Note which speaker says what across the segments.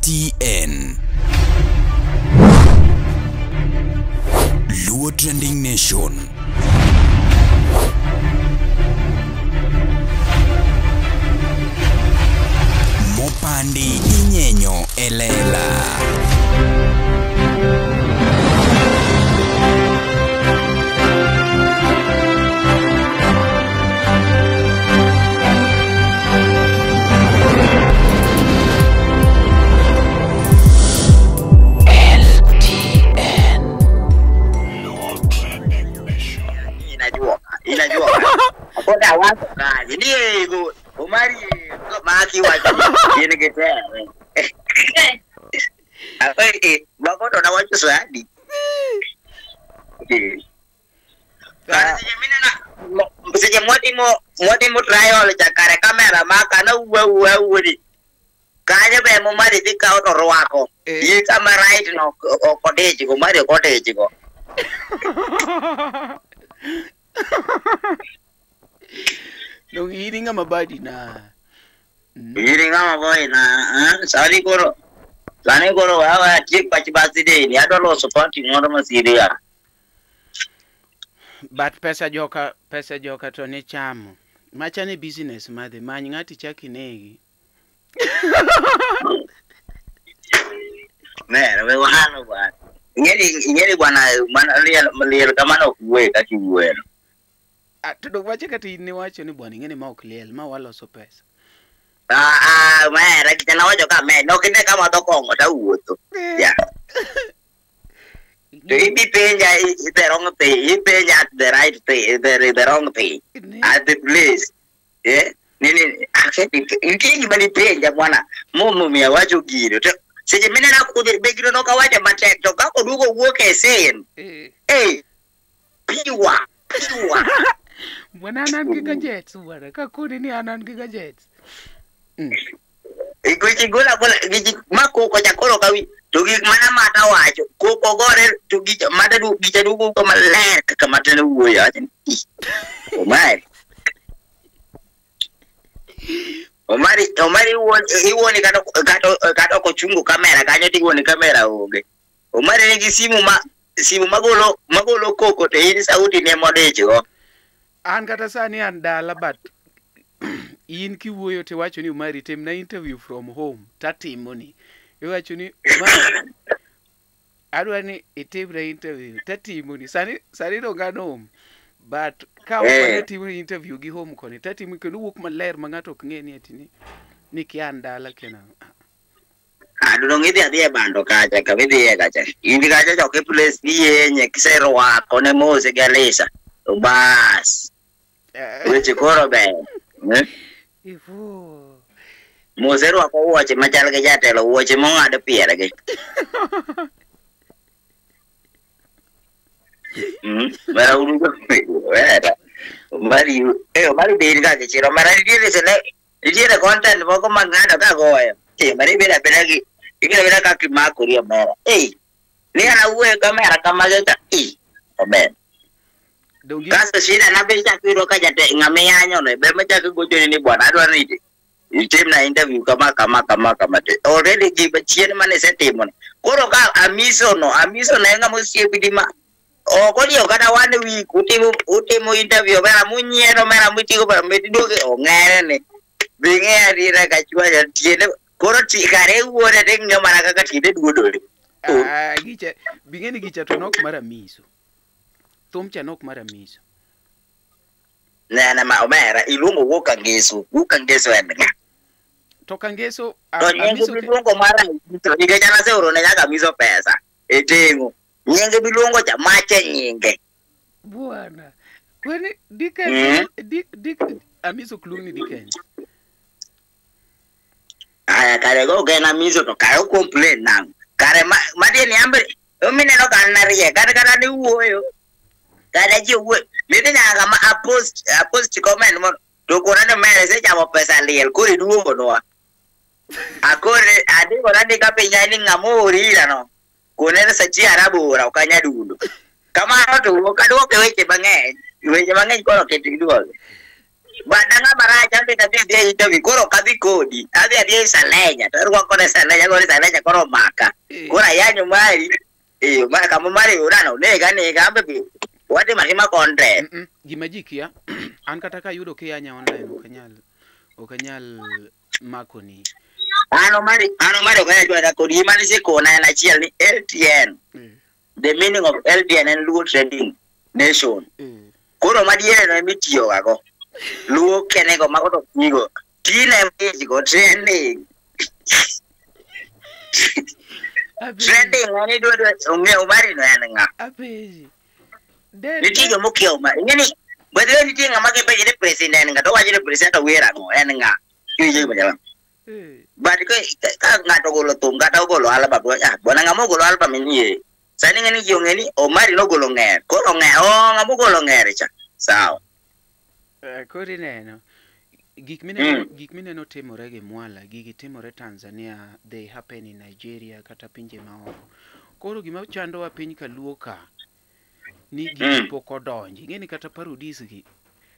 Speaker 1: LTN. Luo Trending Nation. Mopandi inyenyo elela.
Speaker 2: Inajua. Kota wako kazi. Ndiye Omari maki wacho in gi te. Eh, mago to nawacho sadi. Seche mwatimo trial cha kare kamera maka na wuo wuo wuo kanyo be mo mari dhi kawo to rwako. Yi kama right no ok odich go, mari ok odich go.
Speaker 3: Dong in ng'ama badi na.
Speaker 2: In ng'ama boy na. Sani koro wawa atiek pach birthday ni adwa loso party moro ma serious.
Speaker 3: But pesa joka to ne chamo. Macha ne business madhi many ng'ati chak inegi.
Speaker 2: Mera we wahalo bwana. Ingeni bwana mana liel kamano ok wuoye kaka iwuoyeno.
Speaker 3: To dong wache kata in niwacho ni bwana ing'eni ma ok liel ma waloso pesa.
Speaker 2: Mera kijana wacho ka me nok ine kama dho kong'o tawuotho. Yeah. To ibi penja the wrong thing, ipenja at the right thing, the wrong thing at the place. Eh? Nini nitie gima nipenja bwana momiyo awacho gino. To seche mineno kudhi be gino nok awacho matek to kaka oduogo wuok e sen. Eh. Piwa.
Speaker 3: Bwana an gi gadgets bwana kakoni ni an gi gadgets.
Speaker 2: Gich gola gola gich ma koko cha koro kawi to gik mana mata wacho koko gore to gich mata du gicha duogo maler kaka mata ne wuoyo awacho ni Omari Omari iwuoni kata ok ochungo kamera kanyo to iwuoni kamera onge. Omari nigi simu magolo koko to in sauti ne modich go.
Speaker 3: An kata sani an dala but in kiwuoyo to iwacho ni Omari timna interview from home tatimoni. Iwacho ni Omari adwa ni itimna interview tatimoni. Sani dong an home but ka ok atimo interview gi home koni tatimo kendo wuok maler ma ng'ato ok ng'e ni ati ni kia an dala kia nang'o.
Speaker 2: Dong idhi adhiya e bando kacha kama idhiye kacha. In kacha to ok i place iyenye kiserwako ne Mose gi Alisa to bas. Weche koro ber. Mose rwako wuoche machal gi jatelo, wuoche mong'ado piergi. Mara uru wera. Omari Omari be in ga gi chiro mara nitiere content moko ma ng'ato ka goyo. Mara ibedo abeda gi ibedo abeda kaka imakori omera. Ni an awuoyo kamera kamage ka omera. Kasto shida na be ichako iyudo ka ng'ama iyanyo no be machako igochoni ni bwana adwa ni itimna interview kama kama kama kama. Already gima chien mane isetimo no. Koro ka Amiso no en ng'ama osiepni ma ok odiewo kata 1 week utimo interview omera munyiero omera mutigo tiduogo ong'ere ni be ing'eyo adiera kachwanya tiende koro kare iwuone to ing'iyo mana kaka tiende duodore.
Speaker 3: Gicha bing'e ni gicha to nok mar Amiso. Thum cha nok mar Amiso.
Speaker 2: Nene ma omera iluongo wuok Angeso. Wuok Angeso en ng'a?
Speaker 3: To Kangeso
Speaker 2: to nyinge miluongo mar Amiso nikech an aseoro ne nyaka Amiso pesa e teng'o. Nyinge miluongo cha mache nyinge.
Speaker 3: Bwana. Kwani Dickens Dick Amiso ok luong ni Dickens.
Speaker 2: Aya kare go ok en Amiso to kare o complain nang'o? Kare matieni ambe mineno ka an nariek kata ni wuoyo. Kata ji wuoyo. Nitie nyaka kama apost comment moro to kona ni omera isechamo pesa liel koro iduogonwa. Akore andiko nandika piny ni ng'ama oori ira no kone ni sachi arabora ok anya dundo. Kamano to ok aduoke weche mang'eny. Weche mang'eny koro ok iduoke. Badanga marach an bende adhi adhiya e interview koro ok adhi kodi. Adhi adhiya e Salenya to arwako ne Salenya koro Salenya koro omaka. Koro ayanyo mari. Eh, ma kama mari urano nega nega ambe be watimo atima content.
Speaker 3: Gima ji kia, an kata kayudo kiyanya online ok anyal makoni.
Speaker 2: An Omari ok anyal chwada kodi gima nisekona en achiel ni LTN. The meaning of LTN en Luo Trading Nation. Koro madiere no ema itiyo ga go. Luo kenego mago to tigo. Tine go trending. Trending en idwa ong'e Omari no en ng'a.
Speaker 3: Apenji.
Speaker 2: Nitie joma okia Omari. Ing'e ni by the way nitie ng'ama kipenje ni president en ng'a to owacho ni president ower ang'o en ng'a. Iwinjo gima chalo. But ka ng'ato ogolo thum kata ogolo album, ah, bwana ng'ama ogolo album ni e. Sani ng'e ni ji ong'e ni Omari nogolo ng'er. Koro ng'er, oh ng'ama ogolo ng'er cha. Sawa.
Speaker 3: Koro ineno gik mineno gik mineno timore gi Mwala, gigi timore Tanzania, they happen in Nigeria kata pinje maoko. Koro gima chandowa piny kaluo ka ni gigi pok odonjo. Ing'e ni kata parodies gi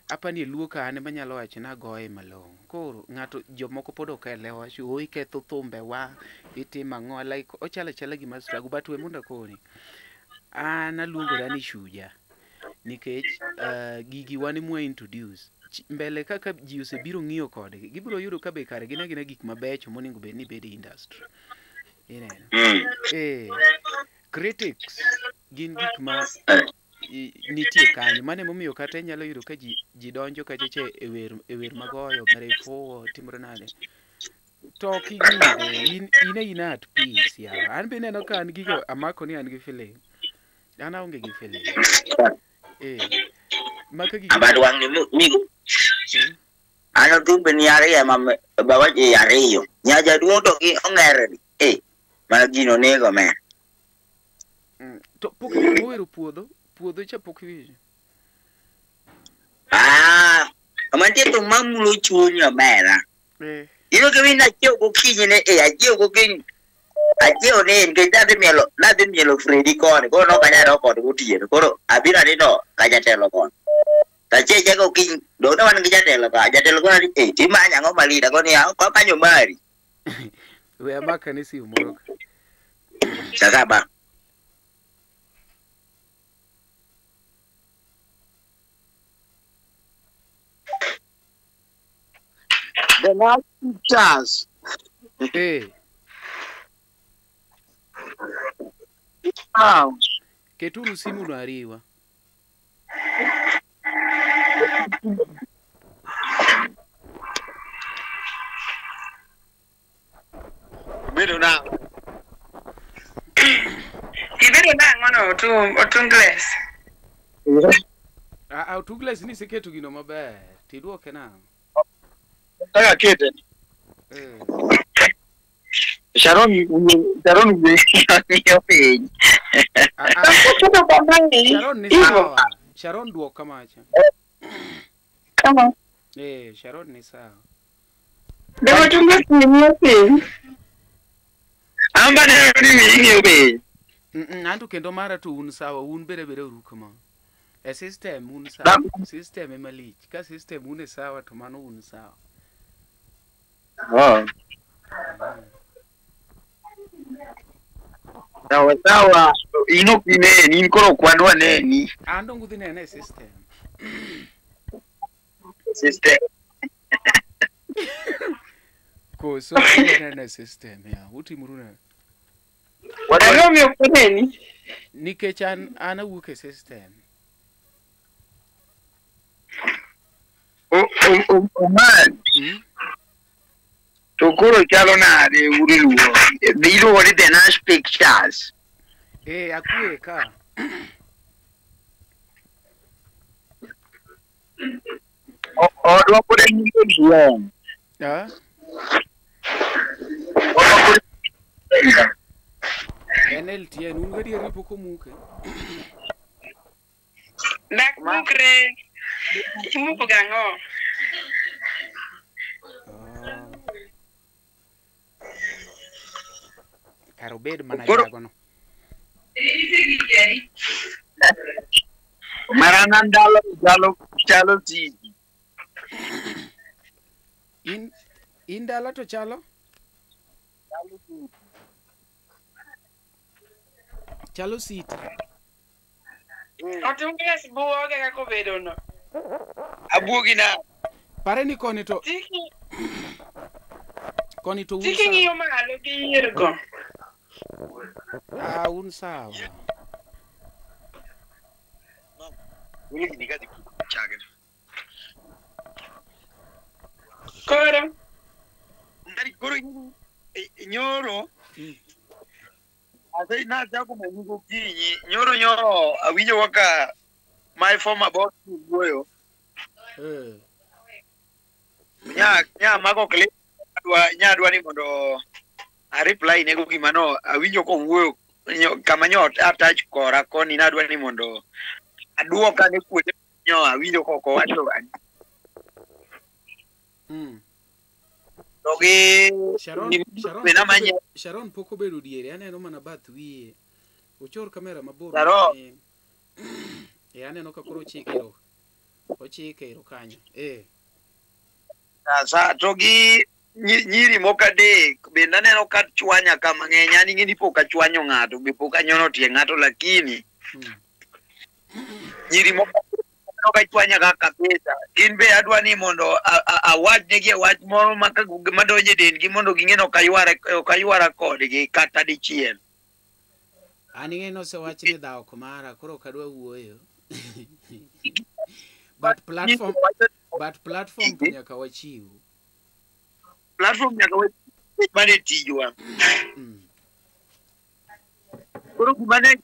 Speaker 3: apa ni e luo ka an ema anyalo wacho ni agoye malong'o. Koro ng'ato jomoko pod ok elewa wacho oh iketho thumbe wa, itimo ang'o like ochalo achala gima struggle but we mondo akoni. An aluongora ni shuja nikech gigi wan ema wa introduce. Mbele kaka ji osebiro ng'iyo kodgi, gibiro yudo ka be kare gin agina gik mabecho monego bed ni bedo e industry. Ineno? Critics gin gik ma nitie kanyo. Mano emomiyo kata inyalo yudo ka ji donjo kacha cha e wer magoyo, mere fuwo, timore nade. To ok ing'ide, in aina at peace yawa. An be ineno ka an gigo amako ni an gi feeling. An aonge gi feeling. Maka gigi
Speaker 2: Abad wang' ni migo. An othumbe ni ariyo ema bawachi ariyo. Nyajaduong' to gi ong'er ni. Mana gino nego me.
Speaker 3: To pok iwinjo mowero puodho? Puodho cha pok iwinjo?
Speaker 2: Ah, mantie thum mamulo chuny omera. Iyudo ka winy achiew gokinyi ne, achiew gokinyi. Achiew ni nikech nadhi mielo Fredi koni, koro nok anyal dok ot gotieno. Koro abiro anindo ka jatelo koni. To achiew achiewa gokinyi, dong ne wan gi jatelo ka, jatelo kona ni, timanyo ang'o malit? Agoni ni, ok amanyo mari.
Speaker 3: We amaka ni simu moro ka.
Speaker 2: Sasa ba.
Speaker 4: The last pictures. Wow.
Speaker 3: Keturu simu no ariwa.
Speaker 4: Bedo na.
Speaker 5: Ibedo nang'o no otungles?
Speaker 3: Ah, otungles ni iseketo gino maber. Tiduoke nang'o?
Speaker 4: Kaka kete. Sharon
Speaker 2: ng'iyo piny.
Speaker 3: Sharon ni sawa. Sharon duok kamacha.
Speaker 5: Kama.
Speaker 3: Sharon ni sawa.
Speaker 5: Demo tungles ni ng'iyo piny.
Speaker 2: Amba ne ni ng'iyo piny.
Speaker 3: Anto kendo mara to un sawa, un bere bere uru kama. E system un sawa. System ema lich. Ka system un e sawa to mano un sawa.
Speaker 4: Oh. Sawa sawa, in ok ineni, in koro ok wadwa neni.
Speaker 3: An dong udhi nene e system.
Speaker 2: System.
Speaker 3: Koso udhi nene e system ya, utimuru nade?
Speaker 5: Ang'o miyo ok oneni?
Speaker 3: Nikech an awuok e system.
Speaker 4: Omar. To koro chalo nade uri luo?
Speaker 2: Iluongo ni The Nash Pictures.
Speaker 3: Akwe ka.
Speaker 4: Odwa pod en LTN.
Speaker 3: Ah?
Speaker 4: Odwa pod
Speaker 3: En LTN, un gadier ni pok omuke.
Speaker 5: Dak mukre. Imuko gang'o?
Speaker 3: Kar obed mana jagono.
Speaker 4: Marana ndalo chalo tiji.
Speaker 3: In dala to chalo? Chalo city.
Speaker 5: Otungles buoge kaka obedo no.
Speaker 4: Abuogi na.
Speaker 3: Pare ni koni to
Speaker 5: Tiki
Speaker 3: koni to un
Speaker 5: tiki
Speaker 3: sawa.
Speaker 5: ng'iyo malo gi yier go.
Speaker 3: Ah, un sawa.
Speaker 5: Koro
Speaker 4: Ndari koro nyoro. Ase nachako manyi gokinyi. Nyoro nyoro awinjo kaka my former boss wuoyo.
Speaker 3: Eh.
Speaker 4: Nya mako clip adwa nya adwa ni mondo a reply ne go gima no awinjo kowuoyo kama nyo attach kora koni nadwa ni mondo aduoka ne kuonde nyo awinjo kok owacho To gi
Speaker 3: Sharon, Sharon,
Speaker 4: gima
Speaker 3: pok
Speaker 4: manye
Speaker 3: Sharon pok obedo diere, aneno mana bath wiye. Ochor kamera mabor.
Speaker 4: Sharon.
Speaker 3: matin. Eh, aneno ka koro ochike ero. Ochike ero kanyo. Eh.
Speaker 4: Sasa to gi nyiri moko adek bende aneno ka chwanya ka mang'eny an ing'e ni pok achwanyo ng'ato be pok anyono tie ng'ato lakini nyiri moko aneno ka chwanya ka kabisa gin be adwa ni mondo awach negi e wach moro ma madonjo e dendgi mondo ging'e ni ok aywara kodgi kata dichiel.
Speaker 3: An ing'e ni osewach ni dhawo ok mara, koro ok adwa wuoyo. But platform, but platform to nyaka wachiw.
Speaker 4: Platform nyaka wachiw mane tijwa. Koro gima ne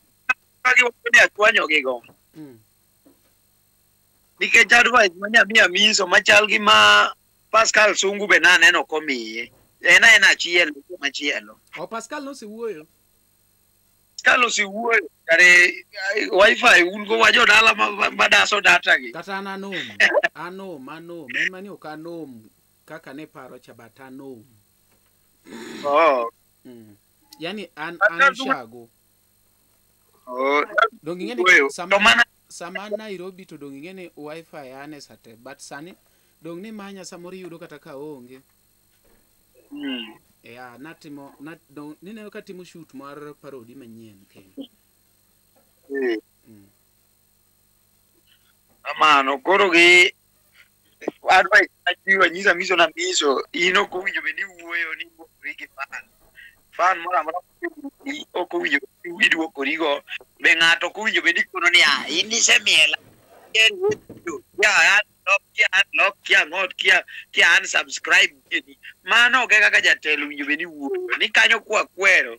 Speaker 4: giwacho ni achwanyogigo. Nikech advice ma nyamiyo Amiso machal gi ma Pascal Sungu be naneno komiye. En aena achiel machielo.
Speaker 3: O Pascal nosewuoyo.
Speaker 4: Pascal osewuoyo kare wifi un go wa jodala ma daso data gi.
Speaker 3: Kata an anom. Anom, anom. En mani ok anom kaka ne paro cha but anom.
Speaker 4: Oh.
Speaker 3: Yani an
Speaker 4: Pascal Sungu
Speaker 3: ushago.
Speaker 4: Oh.
Speaker 3: Dong ing'e ni
Speaker 4: Wuoyo.
Speaker 3: sama
Speaker 4: To mana
Speaker 3: sama Nairobi to dong ing'e ni wifi ane sate but sani dong ni manya samoro iyudo kata ka onge. Yeah, natimo nat, dong nineno ka timo shoot mar parody manyien kendo.
Speaker 4: Kamano koro gi advice achiwo anyisa Amiso na Amiso in ok owinjo bed ni iwuoyo ni iwuokori gi fan. Fan moro amora ok owinjo bed ni iduokorigo be ng'ato ok owinjo bed ni kono ni ah in isemiela kia unlock kia unlock kia ang'o kia kia unsubscribe mano ok e kaka jatelo owinjo bed ni wuoyo ni kanyo kwa kwero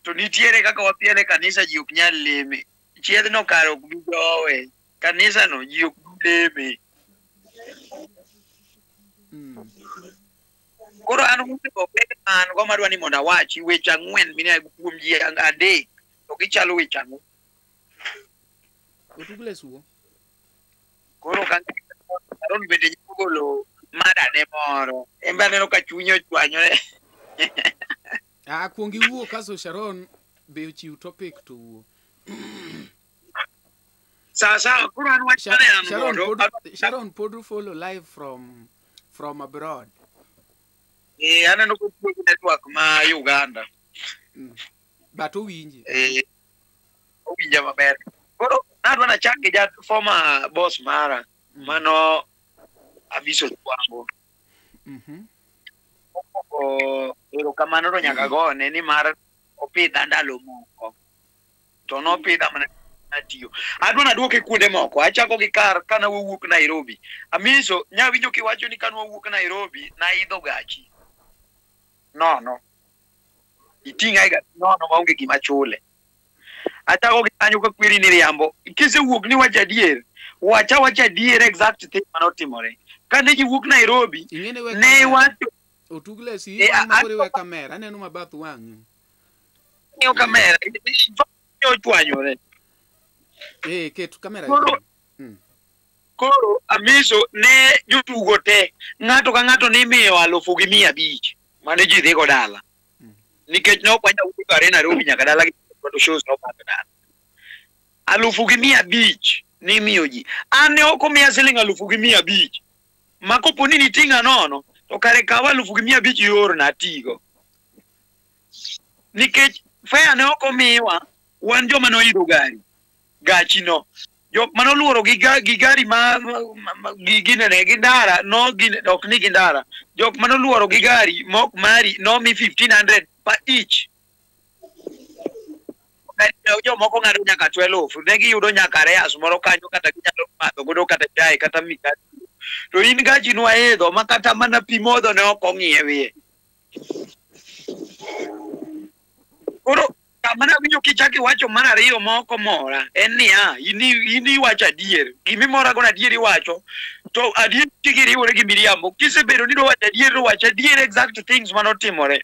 Speaker 4: to nitiere kaka wapiele kanisa ji ok nyal leme chiedhno kare ok bi jowe kanisa no ji ok bi leme Koro an weche an go madwa ni mondo awachi weche ang'wen mine kuom ji adek to gichalo weche ang'wen.
Speaker 3: Otugle suo.
Speaker 4: Koro ka Aaron bende nyalo golo mada ne moro. En be aneno ka chunye ochwanyore.
Speaker 3: Ah, kuong iwuo kaso Sharon be ochiw topic to wuo.
Speaker 4: Sawa sawa, koro an wach mane an
Speaker 3: Sharon
Speaker 4: godo.
Speaker 3: pod Sharon pod follow live from abroad.
Speaker 4: Eh, aneno kotiyo gi network ma Uganda.
Speaker 3: But owinji.
Speaker 4: Eh, owinja maber. Koro nadwa nachak gi ja former boss mara mano Amiso Kwambo. Mokwongo erokamano to nyaka gone nimar opidha ndalo moko. To nopidha mana natiyo. Adwa naduoke kuonde moko. Achako gi kar kana wawuok Nairobi. Amiso, nyawinjo kiwacho ni kane wawuok Nairobi, naidho gachi. Nono. Iting'a e gachi nono maonge gima chule. Achako gi kanyo ka kweri ni riambo. Kisewuok ni wacho adier, wacha wacha adier exact thing manotimore. Kane ji wuok Nairobi,
Speaker 3: Ing'e we
Speaker 4: ne
Speaker 3: kamera.
Speaker 4: iwacho
Speaker 3: Otugle si
Speaker 4: Eh,
Speaker 3: wang' makoro iwe kamera aneno mabath wang'i.
Speaker 4: ng'iyo kamera, ochwanyore.
Speaker 3: Eh, ket kamera.
Speaker 4: Koro koro Amiso ne jotugo te ng'ato ka ng'ato nimiyo 1,500 mane ji dhigo dala. Nikech ne ok wanyal wuotho are Nairobi nyaka dala gi to shows nopak dala. 1,500 nimiyo ji. An ne ok omiya siling 1,500. Ma kopo ni niting'a nono, To kare kaw 1500 iorna atigo. Nikech fare ne ok omiwa, wan joma noidho gari, gachino. Jok manoluoro gi, gi gari ma gi ginene gi ndara, no gine, ok ni gi ndara. Jok manoluoro gi gari mok mari nomi 1500 per each. Gari jomoko ng'ado nyaka 12, ne giyudo nyaka reas moro kanyo kata ginyalo madho godo kata chai kata mikati. To in gachi nwaidho ma kata mana pi modho ne ok ong'iewie. Koro kama nawinjo kichako iwacho mar ariyo ma ok omora en niya, in iwacho adier. Gimimora godo adier iwacho, to adier giriwore gi miriambo. Kisebedo ni idwa wacho adier to wach adier exact things manotimore.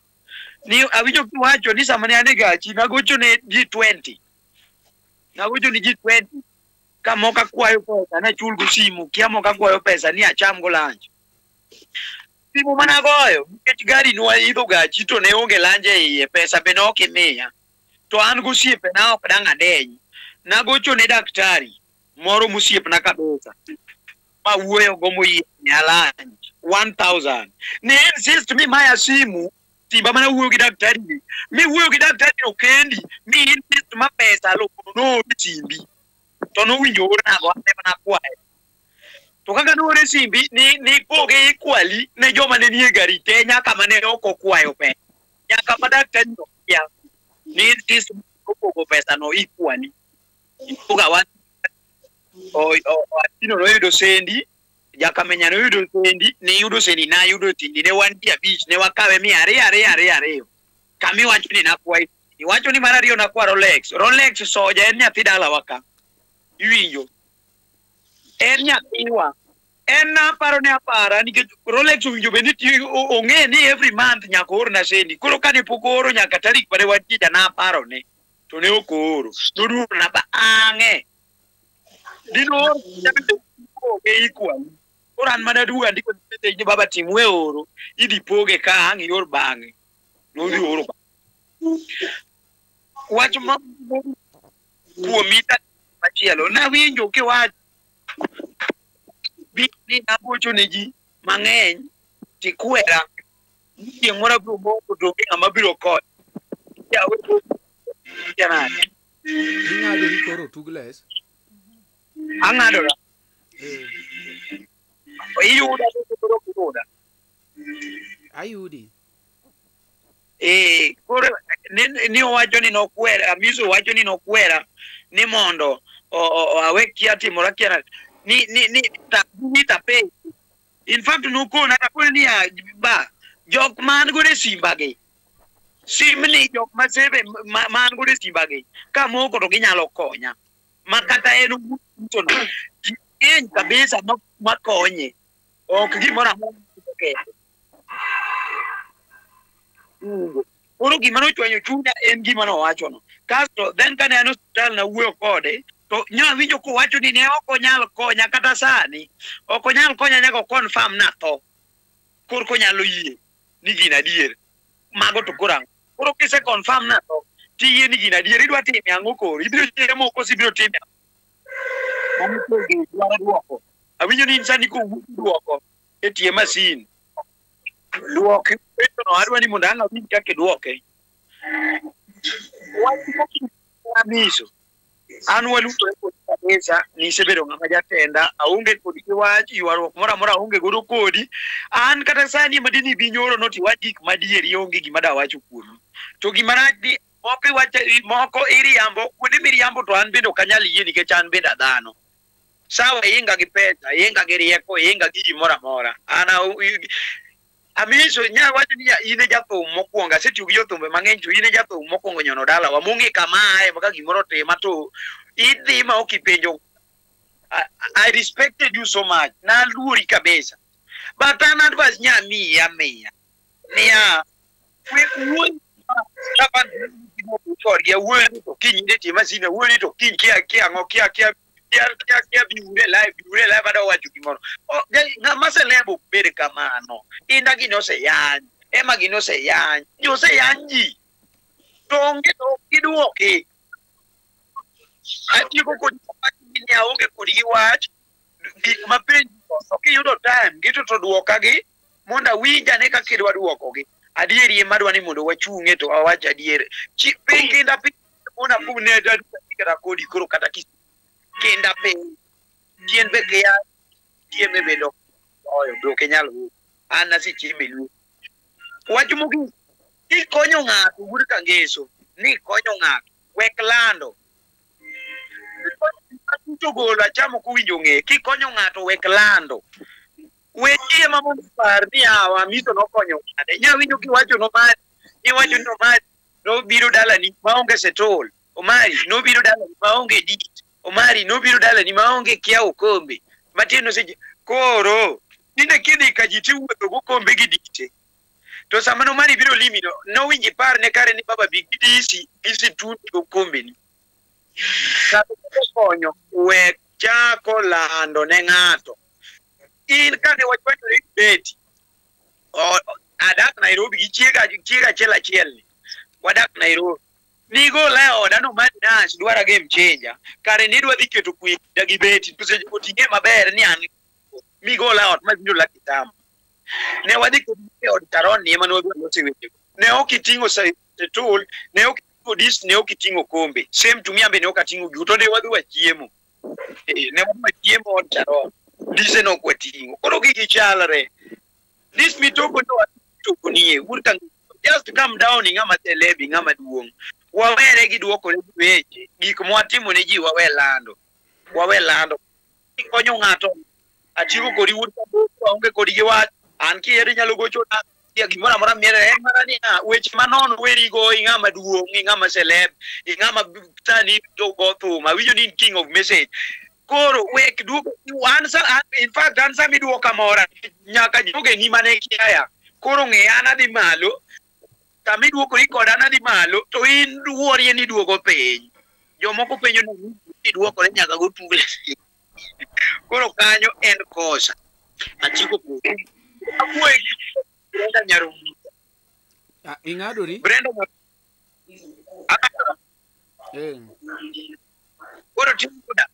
Speaker 4: Ni awinjo kiwacho ni sama ne an e gachi nagocho ne ji 20. Nagocho ne ji 20 ka moko akwayo pesa nachul go simu, kia moko akwayo pesa ni acham go lunch. Simu managoyo nikech gari nwaidho gachi to ne onge lunch e iye, pesa be ne ok imiya. To an gosiepena ok dang' adeny. Nagocho ne daktari moro mosiepna kabisa mawuoyo go moyie miya lunch 1000. Ne insist mi maya simu simba mana wuoyo gi daktari ni. Mi wuoyo gi daktari no kendi mi insist ma pesa alufu noor e simbi. To nowinjo ornago an ema nakwaye. To kaka noore simbi ni poge equally ne joma ne nie gari te nyaka mane ok okwayo pesa. Nyaka ma daktari no kia ni insist opogo pesa no equally. Ipoga wan o Atino noyudo sendi, Jakamenya noyudo sendi, niyudo sendi, nayudo sendi, ne wan ji abich, ne wakawe 200 ariyo ariyo ariyo. Kamiwacho ni nakwayi, iwacho ni mar ariyo nakwa Rolex. Rolex soja en nyathi dalawa ka. Iwinjo? En nyathiwa. En naparo ne apara nikech Rolex owinjo bed ni ong'e ni every month nyaka oorna sendi. Koro kane pok ooro nyaka tarik mane wantie cha naparo ne. To ne ok ooro. Noduogona bang'e. Dinoor poge equally. Koro an mana aduogo andiko message ni baba tim we oro. Idhi poge ka ang' ior bang'e. Nodhi oro. Wach ma kuomi machielo nawinjo kiwacho bi ni nagocho ne ji mang'eny tikwera ni chieng' moro abiro moko to onge ng'ama biro konya. Yawe nade?
Speaker 3: Ing'adori koro tugles.
Speaker 4: Ang'adora.
Speaker 3: Eh,
Speaker 4: Iyuda to koro ok iyuda.
Speaker 3: Ayudi.
Speaker 4: Eh, koro ni owacho ni nokwera, Amiso wacho ni nokwera ni mondo awe kia timora kia ni ta ni tape. In fact nokona takone ni ya, ba jok man godo e simba gi. Simni jok ma sebe man godo e simba gi ka moko to ginyalo konya. Ma kata en owuon no ji ng'eny kabisa makonye. Ok gimoro amora oketho. Koro gima nochwanyo chunya en gima nowachono. Kasto then kane an e osiptal nawuoyo kode to nyawinjo kowacho ni ne ok onyal konya kata sani. Ok onyal konya nyaka o confirm natho. Korka onyalo yie ni gino adier. Mago to koro ang'o? Koro kise confirm natho tiyie ni gino adier idwa time ang'o koro? Ibiro chiemo koso ibiro time ang'o? Mano to dwaro duoko. Awinjo ni in sani kowuok duoko e tie masin. Duok penjo no adwa ni mondo ang' awinj kaka iduoke. Wach mogik Amiso. An walutore kodi kabisa nisebedo ng'ama jatenda aonge kodi gi wach ywaruok moro amora aonge godo kodi an kata sani ema dini bi nyoro no tiwach gik madieri onge gima dawacho kuomi to gima rach ni moko iwacho moko iriambo kuonde miriambo to an bende ok anyal yie nikech an bende adhano sawa inga gi pesa inga gi rieko inga gi gimoro amora an Amiso nya wacho ni in e jathum mokwongo asetiyo gi jothumbe mang'eny to in e jathum mokwongo nyono dalawa mong'e kama aye ma ka gimoro otima to idhi ma ok ipenjo I respected you so much naluori kabisa but an advice nya miyi amiya niya wek wuoyi kodgi awuoyo ni to kiny ne tie masin awuoyo ni to kiny kia kia ang'o kia kia kia kia kia biure live biure live adwa wacho gimoro ng'ama celeb ok bed kamano inda gini oseyany ema gini oseyany ji oseyany ji to onge to ok gidwoki atieko kodi ni aonge kodi gi wach gik mapenjo to kiyudo time gito to dwoka gi Mondo awinj ane kaka idwa duokogi. Adieri ema adwa ni mondo wachung'e to awach adier. Piny kinda piny mondo apune kata kodi koro kata kis kinda piny. Chien be kia chieme bende ok oyo be ok inyal wuok. An asechiemo e luo. Wach mogik, kikonyo ng'ato wuod Kangeso, ni konyo ng'ato, wek lando. Kikonyo golo achamo kowinjo ng'e, kikonyo ng'ato wek lando. Weche ema mondo opar ni awa Amiso nokonyo ng'ane. Inya winjo kiwacho nomari, niwacho ni Omari nobiro dalani maonge setol. Omari nobiro dalani maonge dit. Omari nobiro dalani maonge kia okombe. Matiende oseji koro tinde kidhi ka ji tiwuotho gokombe gi dite. To sama nomari biro limi no, nowinji par ne kare ni baba bi gi disi gi situni gokombeni. Kata konyo wek chako lando ne ng'ato. In kane wachwanyore gi Betty, adak Nairobi gi chiega chiega achiel achiel ni. Wadak Nairobi. Nigola e oda no mari nas dwara game changer. Kare nidwa dhi keto kwe kinda gi Betty. To seche go ting'e maber ni an migola e ot ma winjo la kitambo. Ne wadhi kodi e od Sharon ni ema ne wadhi lose wechego. Ne ok iting'o setul, ne ok iting'o dis, ne ok iting'o kombe. Same to me an be ne ok ating'o gigo. To ne wadhi wachiemo. Ne wadhi wachiemo od Sharon. Dise ne ok wating'o. Koro gigi chalre. This mitoko no mitoko nie. Wuod ka just calm down ing'ama celeb ing'ama duong'. Wawere gi duokore gi weche. Gik mwatimo ne ji wawe lando. Wawe lando. Kikonyo ng'ato achiko kodi wuod Kambogo, aonge kodi gi wach. An kihero inyalo gochona ya gimoro amora miere en mana ni ah, weche manono werigo ing'ama duong' ing'ama celeb ing'ama sani to go thum awinjo ni in king of message koro wek duoko an sa an, in fact an sama iduoka mora nyaka jogeni mane kiaya koro ng'e an adhi malo sama iduokori koda an adhi malo to in wuorie ni iduogo piny jomoko penjo ni iduokore nyaka go tugle koro kanyo en kosa achiko kodi awuoye gi Brenda Nyarumbi
Speaker 3: Ah, ing'adori?
Speaker 4: Brenda Nyarumbi
Speaker 3: Eh.
Speaker 4: koro tim koda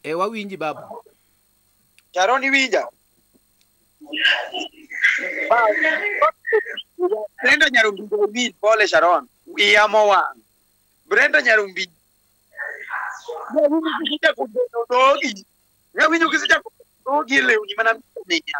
Speaker 3: Eh, wawinji baba.
Speaker 4: Sharon iwinja Brenda Nyarumbi owinj pole Sharon iya mowang' Brenda Nyarumbi Nyawinjo kisechako bedo dhogi Nyawinjo kisechako bedo dhogi e lewni mana miya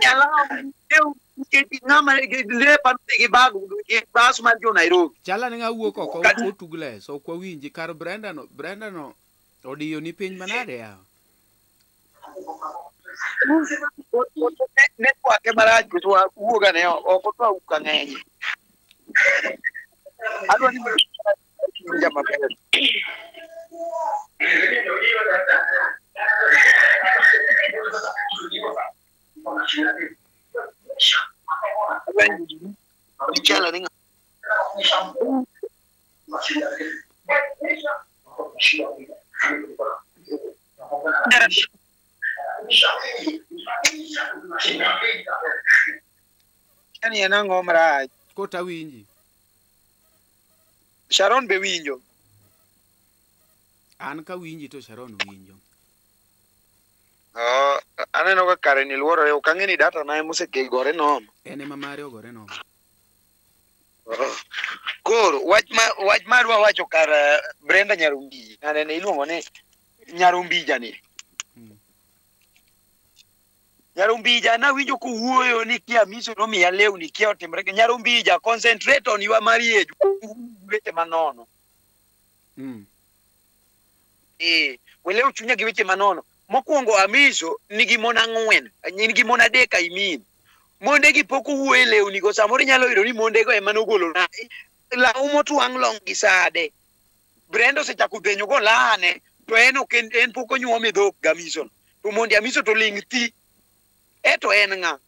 Speaker 4: Nyalaw nikech ng'ama lepa nodhi gi bag gi bas mar jo Nairobi
Speaker 3: Chala ni ng'a wuok oko
Speaker 4: Kata-
Speaker 3: otug les, ok wawinji. Kar Brenda no, Brenda no odiyo ni piny manade yawa.
Speaker 4: Ne twake marach koso wuoga ne ok otwa wuok ang'eny adwa ni winja maber Ichalo ni ng'a en ang'o marach
Speaker 3: Kota winji.
Speaker 4: Sharon be winjo
Speaker 3: An ka winji to Sharon winjo.
Speaker 4: Oh, aneno ka kare ni luorore ok ang'e ni data na emosekegore nono
Speaker 3: En ema mare ogore nono.
Speaker 4: Koro wach ma wach madwa wacho kar Brenda Nyarumbiji anene iluongo ni Nyarumbija ni Nyarumbija nawinjo kowuoyo ni kia Amiso nomiya lewni kia otimre gi Nyarumbija concentrate on your marriage weche manono Welew chunya gi weche manono mokwongo Amiso nigi mon ang'wen nigi mon adek I mean monde gi pok owuoyo e lewni go samoro inyalo yudo ni monde go ema nogolo na law motwang' long gi sade Brenda osechako dhenyo go lane to en ok en, en pok onyuome dhok gi Amiso no. To mondi Amiso to ling' thi eto en ng'a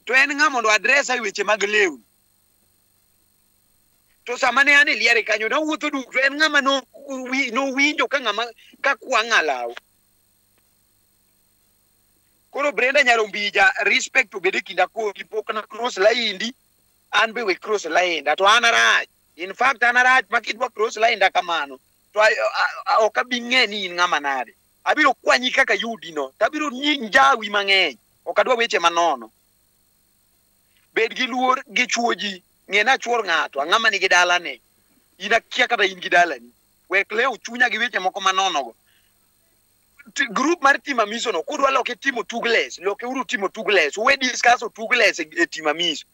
Speaker 4: to en ng'a mondo adresa e weche mag lewni to sama ne an e liare kanyo nawuotho duk to en ng'ama nowinjo ka ng'ama ka kwang'a law koro Brenda Nyarumbija respect obed e kinda kodi pok na cross laindi an be we cross lainda to an arach In fact an arach ma kidwa cross line da kamano to ok abi ng'e ni in ng'ama nade. Abiro kwanyi kaka yudi no, to abiro njawi mang'eny. Ok adwa weche manono. Bed gi luor gi chuo ji, ng'e na chuor ng'ato, ang'ama nigi dalane. In akia kata in gi dalani. Wek lewo chunya gi weche moko manono go. Group mar team Amiso no, kudwa loke timo tugles, loke uru timo tugles, uwe discuss tugles e team Amiso.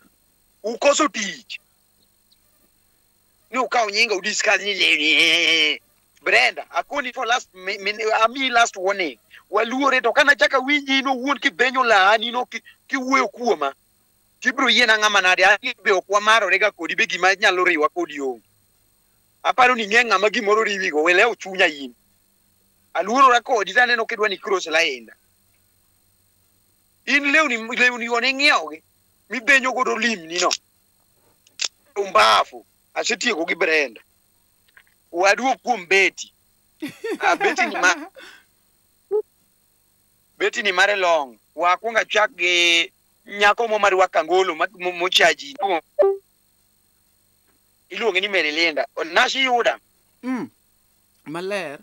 Speaker 4: Ukoso tich. Ni ukaw nyinga udiscuss ni le Brenda, akoni for last ami last warning. Waluore to kana chaka winji ino wuon kibenyo laani no kiwuoyo kuoma. Tibiro yiena ng'ama nade, an be ok wamarore ga kodi be gima nyalo riwa kodi onge. Aparo ni ng'e ng'ama gimoro riwigo, we lew chunya in. Aluorora kodi to aneno kidwa ni cross line. In lewni lewni go ne ing'iewogi mibenyo godo limni no. Umbafu, asetieko gi Brenda. Waduog kuom Betty. Ah, Betty ni ma Betty ni mare long. Wakwongo achak gi nyako mo marwako angolo mochaji. Iluonge ni Mary Linda. Nashi yuda.
Speaker 3: Maler.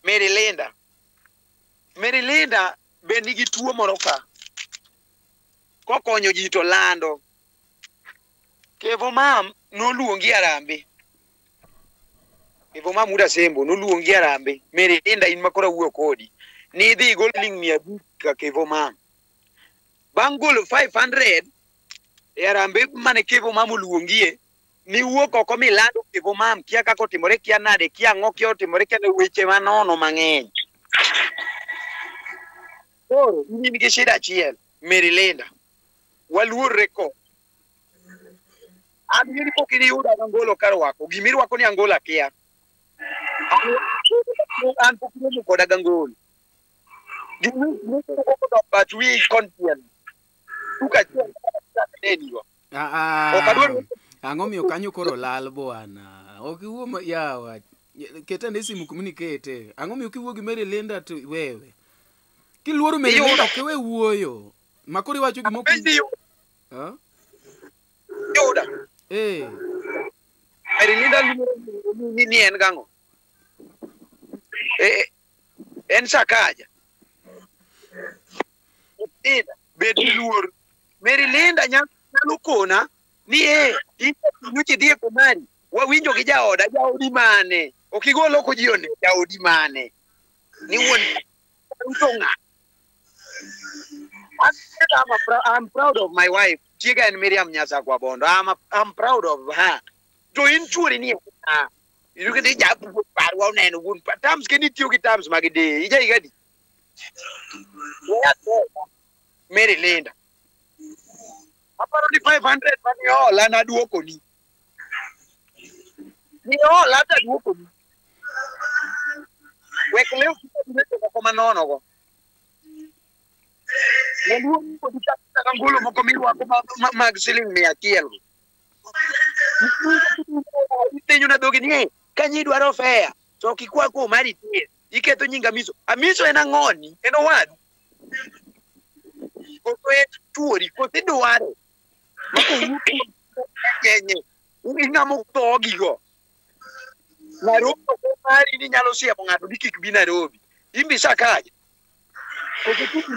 Speaker 4: Mary Linda. Mary Linda be nigi tuo moro ka. Kokonyo ji to lando. Kevo mam noluongi Arambe. Kevo mam Uda Sembo noluongi Arambe. Mary Linda in makoro awuoyo kodi. Nidhi igol siling 500 ka Kevo mam. Bang' golo 500 e Arambe mane Kevo mam oluongie, niwuok oko milando Kevo mam kia kaka otimore, kia nade, kia ang'o, kia otimore, kia weche manono mang'eny. Koro in gi shida achiel, Mary Linda. Waluorre ko. An in pok iniyuda gi angolo karwako. Gimirwako ni angolo akia. An pok iromo koda gi angolo. But we confident. Tuka achiel nenigo. Ok adwar
Speaker 3: Ang'o miyo kanyo koro lal bwana? Ok iwuo yawa. Ket ane simu kuma nikete. Ang'o miyo kiwuo gi Mary Linda to wewe? Kiluoro Mary Linda ok iwe wuoyo. Ma koro iwacho gima ok
Speaker 4: Apenji
Speaker 3: Ha?
Speaker 4: yuda.
Speaker 3: Eh.
Speaker 4: Mary Linda luoro ni en gang'o? Eh, en Sakaja. Linda, bed gi luor. Mary Linda nyalo kona ni eh, nyocha idhi e Komari, wawinjo gi jaoda, jaodi mane? Ok igol oko ji one, jaodi mane? Ni wuon to ng'a? I'm proud of my wife. Chiega en Miriam Nyasakwa Bondo. I'm proud of her. To in chuori ni ng'a? Iruke ni ja parwa oneno wuon terms ke nitiyo gi terms mag de. Ija higa adi? Mary Linda. Aparo ni 500 mane ola naduokoni. Ni ola taduokoni. Wek lew weche moko manono go. Waluor kodi kata angolo moko mirwako mag siling 100 go. Ipenjo na dhogi ni "Eh, kanyi idwaro fare to ok ikwa kuom mari thieth. Iketho nying Amiso. Amiso en ang'oni? En owadu. Koso en chuori, koso idware. Mako nyenye. Ing'amo dhogi go. Nairobi ok mari ni nyalo siemo ng'ato ni kik bi Nairobi. In bi Sakaja. Koso kik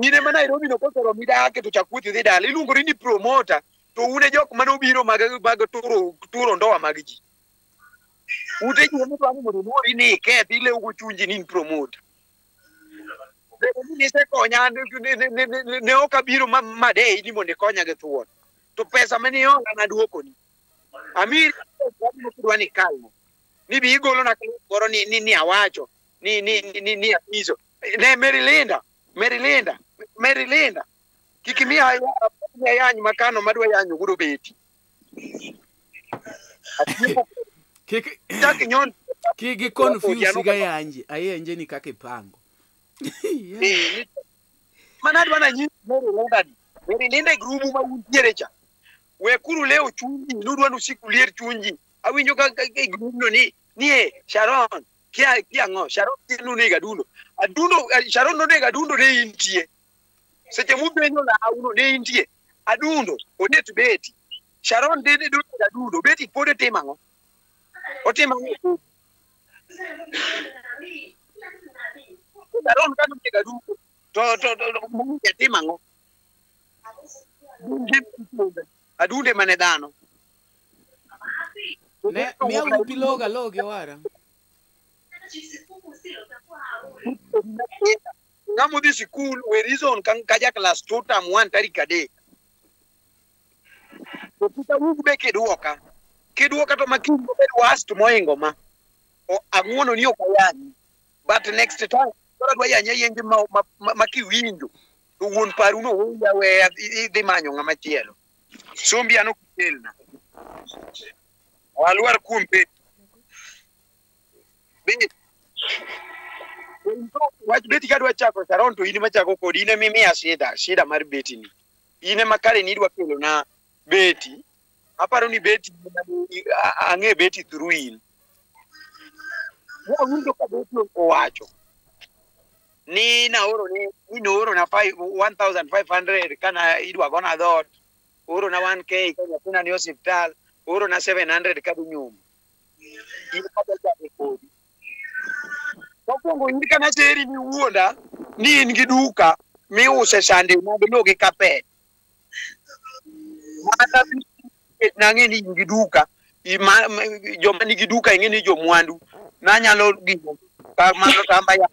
Speaker 4: in ema Nairobi no kosoromi dake to chak wuoth idhi dala. Iluongori ni promoter to un e jok manobiro mag turo ndoa mag ji. Ute ji ema dwaro mondo oluori ni iketh ilewgo chunji ni in promoter. Bedo ni nisekonya ne ok abiro madei ni mondo ikonya gi thuon. To pesa mane iola naduokoni. Amiri kidwa ni ikalna. Ni bi igolona moro ni awacho ni Amiso. Ne Mary Linda, Mary Linda, Mary Linda. Kik imiya yany makano madwa yanyo godo beti.
Speaker 3: Kik
Speaker 4: Chak inyon
Speaker 3: kik gi confuse ga yanje. Ayenje ni kaka ipango. Yeah.
Speaker 4: Mana adwa nanyisi Mary Linda ni. Mary Linda e grubu ma untiere cha. Wekuru leo chunji, nudwa nusiku lier chunji. Awinjo ka e grubno ni e Sharon, kia ang'o? Sharon nonego Adundo. Adundo Sharon nonego Adundo ne intie. Seche mupenjo launo ne intie. Adundo onet beti. Sharon dede duto adundo Betty pod timo ang'o? Otimo ang'o? Sharon kano tego adundo to Bunge timo ang'o? Bunge adunde mane dhano.
Speaker 3: Ne miya pi loga logi owara.
Speaker 4: Ng'ama odhi sikul we reason kaja class 2 term 1 tarik 3. To kik awuog be kiduoka. Kiduoka to makiny obed worst mohingo ma. Ang'uono ni ok ayanyi. But next time koro adwa yanye yenge ma kiwinjo to wuon paru no weya weya idhi manyo ng'ama chielo. Sombi an ok kelna. Walwar kuom Betty. Betty. Wach Betty kadwa chako Sharon to in ema chako kodi in ema imiya shida mar Betty ni. In ema kare nidwa kelo na Betty. Aparo ni Betty ang'e Betty through in. Awinjo ka Betty owacho ni naoro ni nooro na 1500 kana idwa gona dhoot, oro na 1k ka nyathina ni osiptal, oro na 700 kadhi nyumo. In kata chako kodi. Mokwongo in kana seri ni wuonda ni in gi duka miuse sande mag lo gi kapet. Mana nang'e ni in gi duka, joma nigi duka ing'e ni jomwandu nanyalo gimo ka mano tamba ya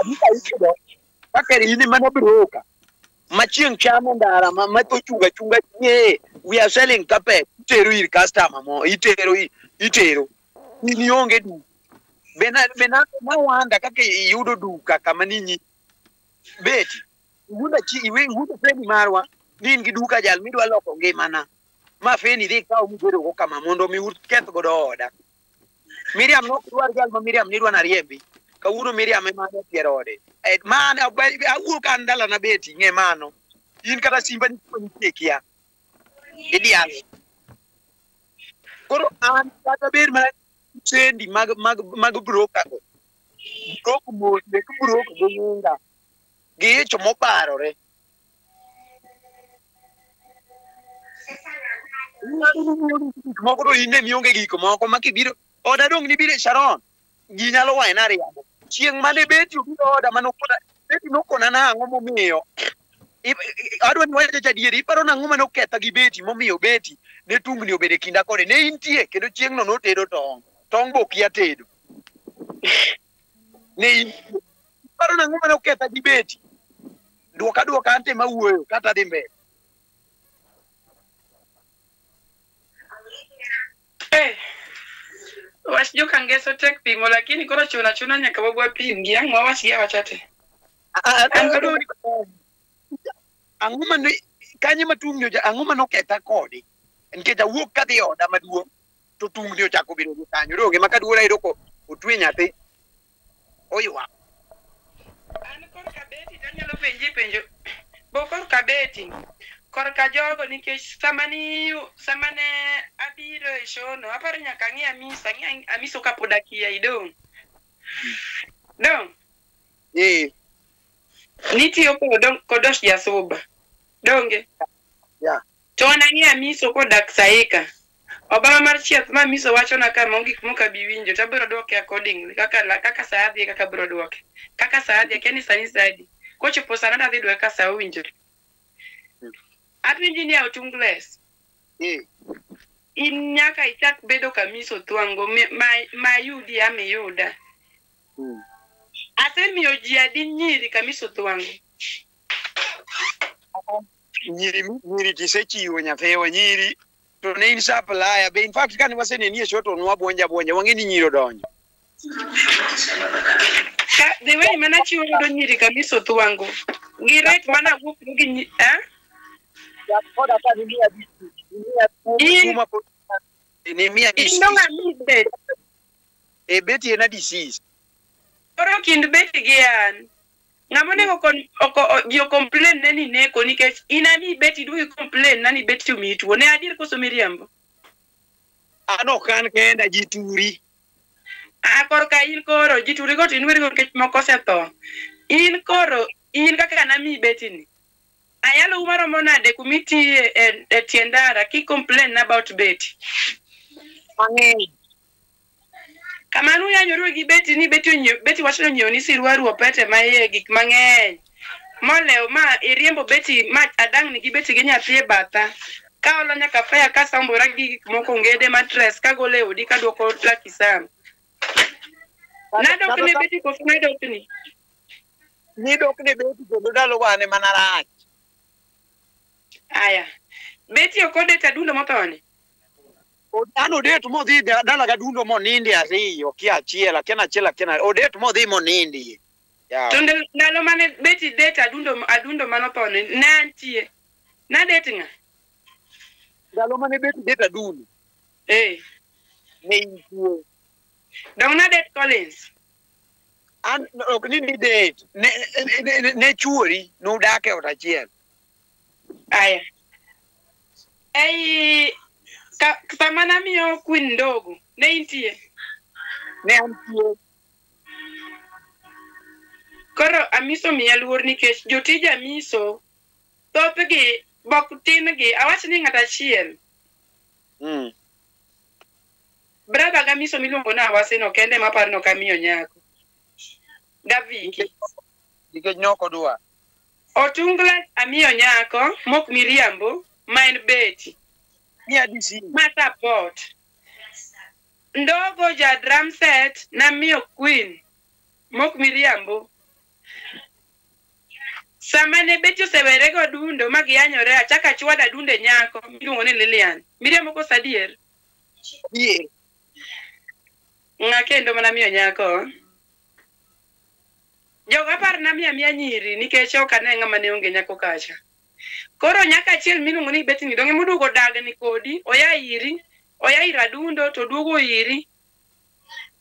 Speaker 4: duka iyudo kaka in ema broker ma chieng' chamo ndara ma to chunga chunga nye we are selling carpet itero ir customer mo itero itero in ionge duka bena nawanda kaka iyudo duka kama ninyi Betty iwuondo iwuondo feni marwa ni in gi duka jal midwa loko ngimana ma feni dhi ikaw mibedo go kama mondo mi uketh godo oda. Miriam nok dwar jal ma Miriam nidwa nariembi. Kawuono Miriam ema ne piero ode. Mano awuok ka an dalana Betty ng'e mano. In kata simba nitie kia. Idial. Koro an kata bed mana sendi mag broker go. Brok mos mek brok gi nyinga. Gi ich mobarore. Moko to in ne mionge gik moko ma kibiro oda dong' nibiro Sharon ji nyalo wayona riambo. Chieng' mane Betty obiro oda manokona Betty nokona nang'o momiyo adwa ni wacho adieri iparo nang'o manoketha gi Betty momiyo Betty ne tungni obedo e kinda kode ne intie kendo chieng'no notedo tong' tong' be okia tedo ne intie iparo nang'o manoketha gi Betty duoka duoka ante mawuoyo kata dhi mbele.
Speaker 5: Wach jokangeso tek pimo lakini koro chuna chuna nyaka wabwa pim gi ang' wawach gi awacha te.
Speaker 4: Ang'o mane kanye ma tungni ang'o manoketha kode nikech awuok kadhi oda maduong' to tungni ochako bedo gi kanyo donge ma kaduogo ayudo ko otwe nyathi oywak.
Speaker 5: An korka Betty tanyalo penji penjo bo korka Betty korka jogo nikech sama ne abiro e show no aparo nyaka ang'i Amisa ang'i Amiso kapod akia idong'. Dong'?
Speaker 4: Eh.
Speaker 5: Nitiyo kod Osh Jasuba. Donge?
Speaker 4: Yeah.
Speaker 5: To an ang'i Amiso kodak Saika. Obama mar chieth ma Amiso wachona kama gik moko abi winjo to abiro duoke accordingly kaka sa adhi kaka abiro duoke. Kaka sa adhi akia ni sani sa adi. Kochopo sana adhi duoke ka sa owinjore. Awinji ni Otungles. In nyaka ichak bedo kamiso thwango mayudi amiyuda. Asemiyo ji adi nyiri kamiso thwango.
Speaker 4: Nyiri tisechiwo nyathiwa nyiri to ne in supplier be in fact kane waseneni e show to nwabwonja bwonja wang'e ni nyiri odonjo.
Speaker 5: The way mana chiwo godo nyiri kamiso thwango. Gi rate mana wuok gi eh?
Speaker 4: Betty en a disease.
Speaker 5: Koro kind Betty gi an ng'ama onego ji complain ne ni neko nikech in ami Betty duogi complain na ni Betty omiyi tuo. Ne adier koso miriambo?
Speaker 4: An ok an kenda ji turi.
Speaker 5: Korka in koro ji turi go to in weri go nikech moko osetho. In koro in kaka namiyi Betty ni. Ayalo umaromo nade kumitiye e tie ndara ki complain about Betty.
Speaker 4: Mang'eny.
Speaker 5: Kamano uyanyoru gi Betty ni Betty onyiew Betty wacho ni onyiew ni siruaru opete ma iye gik mang'eny. Molewo ma iriembo Betty ma adang'ni gi Betty gi nyathi e batha. Ka olo nyaka fare kasambora gi gik moko ongede matres kagolo e odi kaduoko Lucky Sam. Nadok ne Betty koso nadok ni?
Speaker 4: Nidok ne Betty kendo ndalogo an ema narach.
Speaker 5: Aya. Betty ok odet adundo mothoni?
Speaker 4: An odet modhi dala gadundo monindi ariyo kia achiel akia achiel akia odet modhi monindi. Yawa.
Speaker 5: To ndalo mane Betty det adundo adundo manothoni ne antie. Nadet ng'a?
Speaker 4: Ndalo mane Betty det adundo.
Speaker 5: Eh.
Speaker 4: Ne intie.
Speaker 5: Dong nadet Collins.
Speaker 4: An ok ni nidet ne chuori nudak e ot achiel.
Speaker 5: Aya. Ei sama namiyo Queen ndogo ne intie.
Speaker 4: Ne antie.
Speaker 5: Koro Amiso miya luor nikech jotij Amiso thothgi bok tin gi awach ni ng'at achiel. Brother ga Amiso miluongo ni Awasino kende ema aparo ni ok amiyo nyako. Gaviki.
Speaker 4: Nikech ne ok odwar.
Speaker 5: Otungla amiyo nyako mok miriambo ma en Betty.
Speaker 4: Miya DC.
Speaker 5: Ma support. Ndogo ja drum set namiyo Queen mok miriambo. Sama ne Betty osewere go adundo ma giyanyore achako achwado adundo e nyako miluongo ni Lilian. Miriambo koso adier?
Speaker 4: Adier.
Speaker 5: Ng'a kendo mana miyo nyako? Jogo apar namiyo amiya nyiri nikech ok ane ng'ama ne onge nyako kacha. Koro nyako achiel miluongo ni Betty ni donge moduogo dagni kodi, oya iri, oya ir adundo to oduogo iri.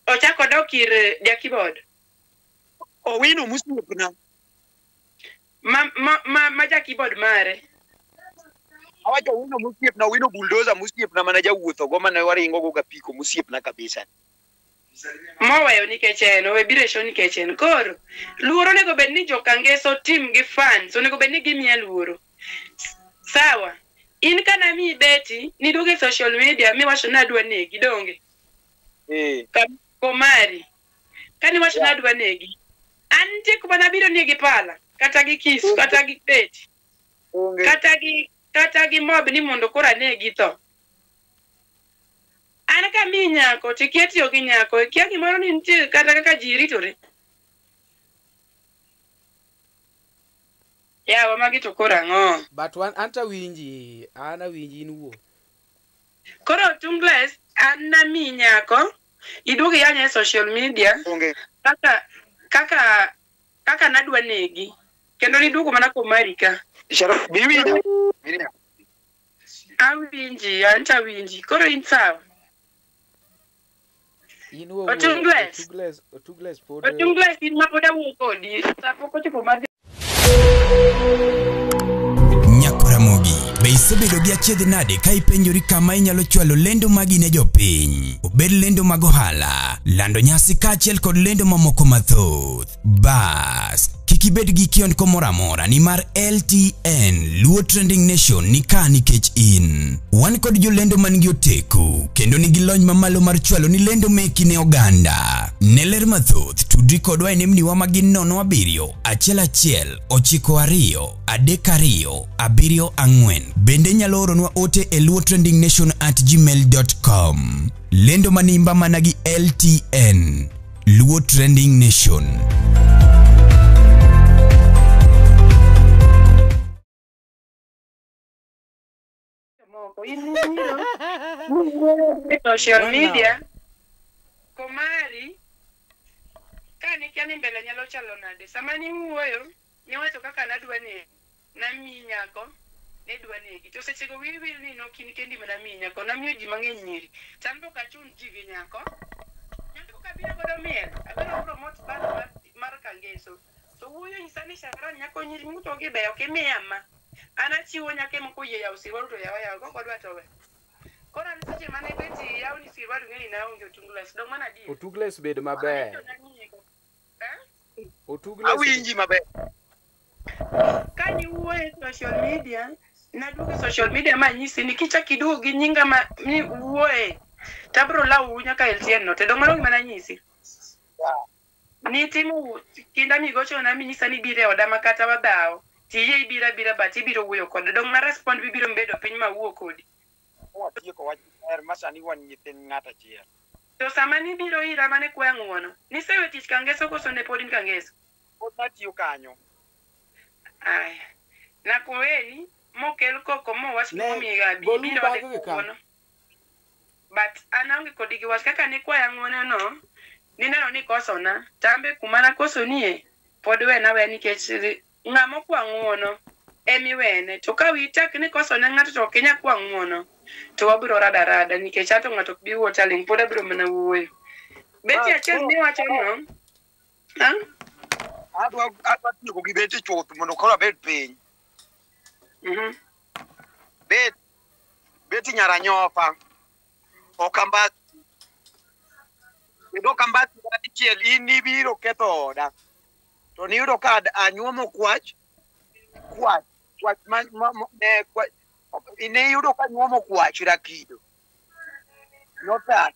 Speaker 5: Ochako odok ir ja keyboard.
Speaker 4: Owino mosiepna.
Speaker 5: Ma ja keyboard mare.
Speaker 4: Awacho Owino mosiepna, Owino bulldozer mosiepna mane jawuotho go mane waringo go gapiko mosiepna kabisa.
Speaker 5: Moweyo nikech en, owe biro e show nikech en. Koro, luoro onego bed ni jokangeso tim gi fans, onego bed ni gimiya luoro. Sawa. In kana miyi Betty, niduogo e social media miwacho ni adwa negi, donge?
Speaker 4: Eh.
Speaker 5: Komari. Kani wacho ni adwa negi. An nitie kuma nabiro nie gi pala, kata gi kisu, kata gi Betty. Kata gi mob ni mondo koro anegi tho. An ka miyi nyako, tikia tiyo gi nyako, ikia gimoro ni nitie kata kaka ji ritore. Yawa magi to koro ang'o?
Speaker 3: But wan an tawinji, an awinji in wuo.
Speaker 5: Koro Tungles, an namiyi nyako, iduogo iyanya e social media. Kaka nadwa negi. Kendo niduogo mana komari ka.
Speaker 4: Biwinjo?
Speaker 5: Awinji, an tawinji. Koro in sawa.
Speaker 3: In wuo.
Speaker 5: Otungles.
Speaker 3: Otungles pod.
Speaker 5: Otungles in ma pod awuo kodi. Sa pok ochopo mar
Speaker 1: Nyakoramogi, be isebedo gi achiedh nade ka ipenjori kama inyalo chwalo lendo magi ne jopiny? Obed lendo mag ohala, lando nyasi kaachiel kod lendo mamoko mathoth. Bas, kik ibed gi kiondko moro amora nimar LTN Luo Trending Nation ni ka nikech in. Wan kod jolendo man gi oteku kendo nigi lony mamalo mar chwalo ni lendo meki ne oganda. Ne ler mathoth, tudri kodwa e nembniwa ma gin 07 11 92 32 74. Bende inyalo oronwa ote e luotrendingnation@gmail.com. Lendo manimba mana gi LTN Luo Trending Nation.
Speaker 5: Social media komari kani kia ni mbele nyalo chalo nade sama ni wuoyo niwacho kaka nadwa ni namiyi nyako nedwa negi to sechego wiyi wil ni nok in kendi mana miyi nyako namiyo ji mang'eny nyiri to an pok achun ji gi nyako nyako kabiro godo miel abiro promote band mar Kangeso to wuoyo nyisa ni Sharon nyako nyiri muto gi beyo kimiya ma an achiwo nyako ema koyie yawo sirwaru to yawa yawa kok odwa to we. Koro an seche mane Betty yawo ni sirwaru ng'eni naonge Otungles dong mana adier.
Speaker 3: Otungles bed maber. Otungles
Speaker 4: Awinji maber.
Speaker 5: Kani wuoyo e social media, naduogo e social media ma anyisi ni kichak iduogo gi nyinga ma ni wuoye, tabro lawu nyaka LTN no. To dong' mano gima nanyisi. Nitimo kinda migochona minyisa ni ibiro e oda ma kata wadhawo. Tiyie ibiro abira but ibiro wuoyo koda. Dong' na respond bibiro mbedo piny ma wuo kodi.
Speaker 4: Watieko wach ber ma sani wan nyithind ng'at achiel.
Speaker 5: To sama nibiro ira mane kwaya ng'uono, nisewe tich Kangeso koso ne pod in Kangeso?
Speaker 4: Pod natiyo kanyo.
Speaker 5: Aya. Nakuweni mokel koko mowach
Speaker 6: Ne,
Speaker 5: gimomiyo abi
Speaker 6: gol
Speaker 5: ibiro ode
Speaker 6: bag gi ka.
Speaker 5: kawuono. But an aonge kodi gi wach kaka nikwaya ng'uono no, nineno ni kosona, tambe kuma nakosonie pod wena aweya nikech ng'ama okwa ng'uono emiwene. To ka wiyi tek ni kosone ng'ato to ok inyal kwa ng'uono, to wabiro rado arada nikech ato ng'ato ok bi wuo taling' pod abiro mana wuoyo. Beti achiel miwacho no, ah?
Speaker 4: Adwa tieko gi beti chuth mondo koro abed piny.
Speaker 5: Mhm.
Speaker 4: Beti nyaranyofa. Ok ambasi. Kendo ok ambasi kata dichiel in nibiro ketho oda. To niyudo ka anyuomo kwach. Kwach. Kwach ma, ma, ma ne kwach. Ne iyudo ka anyuomo kwach rakido. Notak.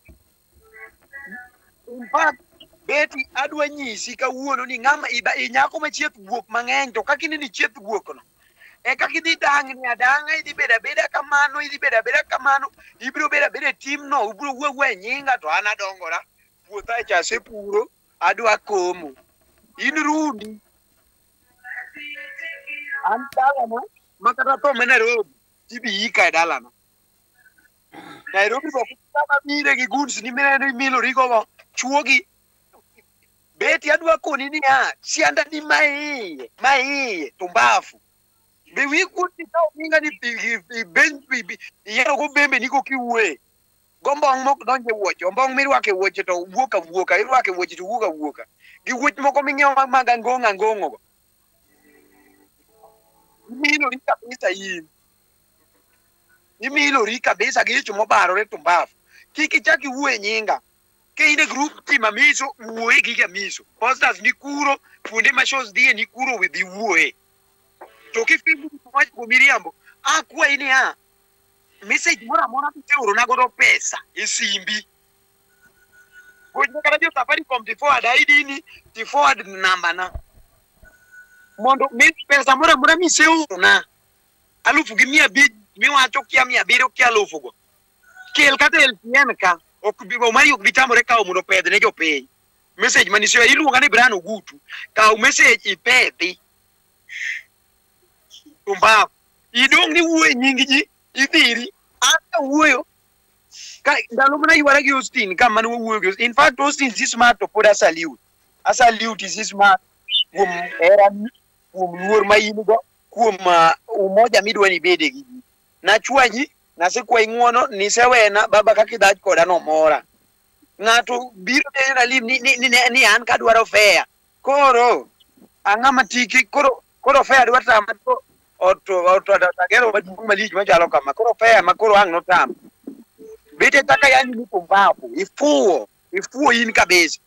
Speaker 4: In fact, Beti adwa nyisi kawuono ni ng'ama iba inyako ma chieth guok mang'eny to kaka ineno chieth guok no e kaka idhi dang'ni adang'a idhi bedo abeda kamano idhi bedo abeda kamano ibiro bedo abeda e timno ubiro wuo awuoya e nyinga to an adongora puotha cha asepuro adwa komo in rundi an dalana ma kata tho ma Nairobi tibi ika e dalana Nairobi go kama bire gi goods ni mineno imilori go chuogi Beti adwa koni niya sianda ni maiye maiye tumbafu be wi kuot ikawo nyinga ni iyiero go bembe ni koka iwuoye gombong' mok donj e wuoche ombong' mirwako e wuoche to wuok awuoka irwako e wuoche to wuok awuoka gi wuoch moko ming'iewo mag angong' angong'o go imilori kabisa in imilori kabisa gi ich mobarore tumbafu kik ichak iwuo e nyinga ka in e group team Amiso wuoye gi Amiso posters ni kuro kuonde ma shows dhiye ni kuro we dhi wuoye to kifimbo wach kuom miriambo akwayi niya message moro amora miseorona godo pesa e simbi gochna kata jo Safaricom ti forward ID ni ti forward namba na mondo mi pesa moro amora miseorona 1500 miwacho kia 700 kia 1000 go kel kata LTN ka ok bi Omari ok bi tamore kawo mondo opedh ne jopiny message manisio iluonga ni Brian Ogutu kaw message ipedhi tumbavu idong' ni wuoyo e nying ji idhiri an kawuoyo ka ndalo mana ywara gi Austin ka mane wawuoyo gi Austin in fact Austin si smart to pod asalute asalute si smart kuom herani kuom luor ma in go kuom umoja midwa ni ibede gi ji nachwanyi nasekwayi ng'uono nisewena baba kaka idhach koda nomora ng'ato biro penjo lim ni, ni, ni, ni an kadwaro fea koro ang'ama tike koro koro fea dwa tama to ot ot ot agero maduong' malich machalo kama koro fea ma koro ang' notama bete kaka yanyi ni pumbavu ifuwo ifuwo in kabisa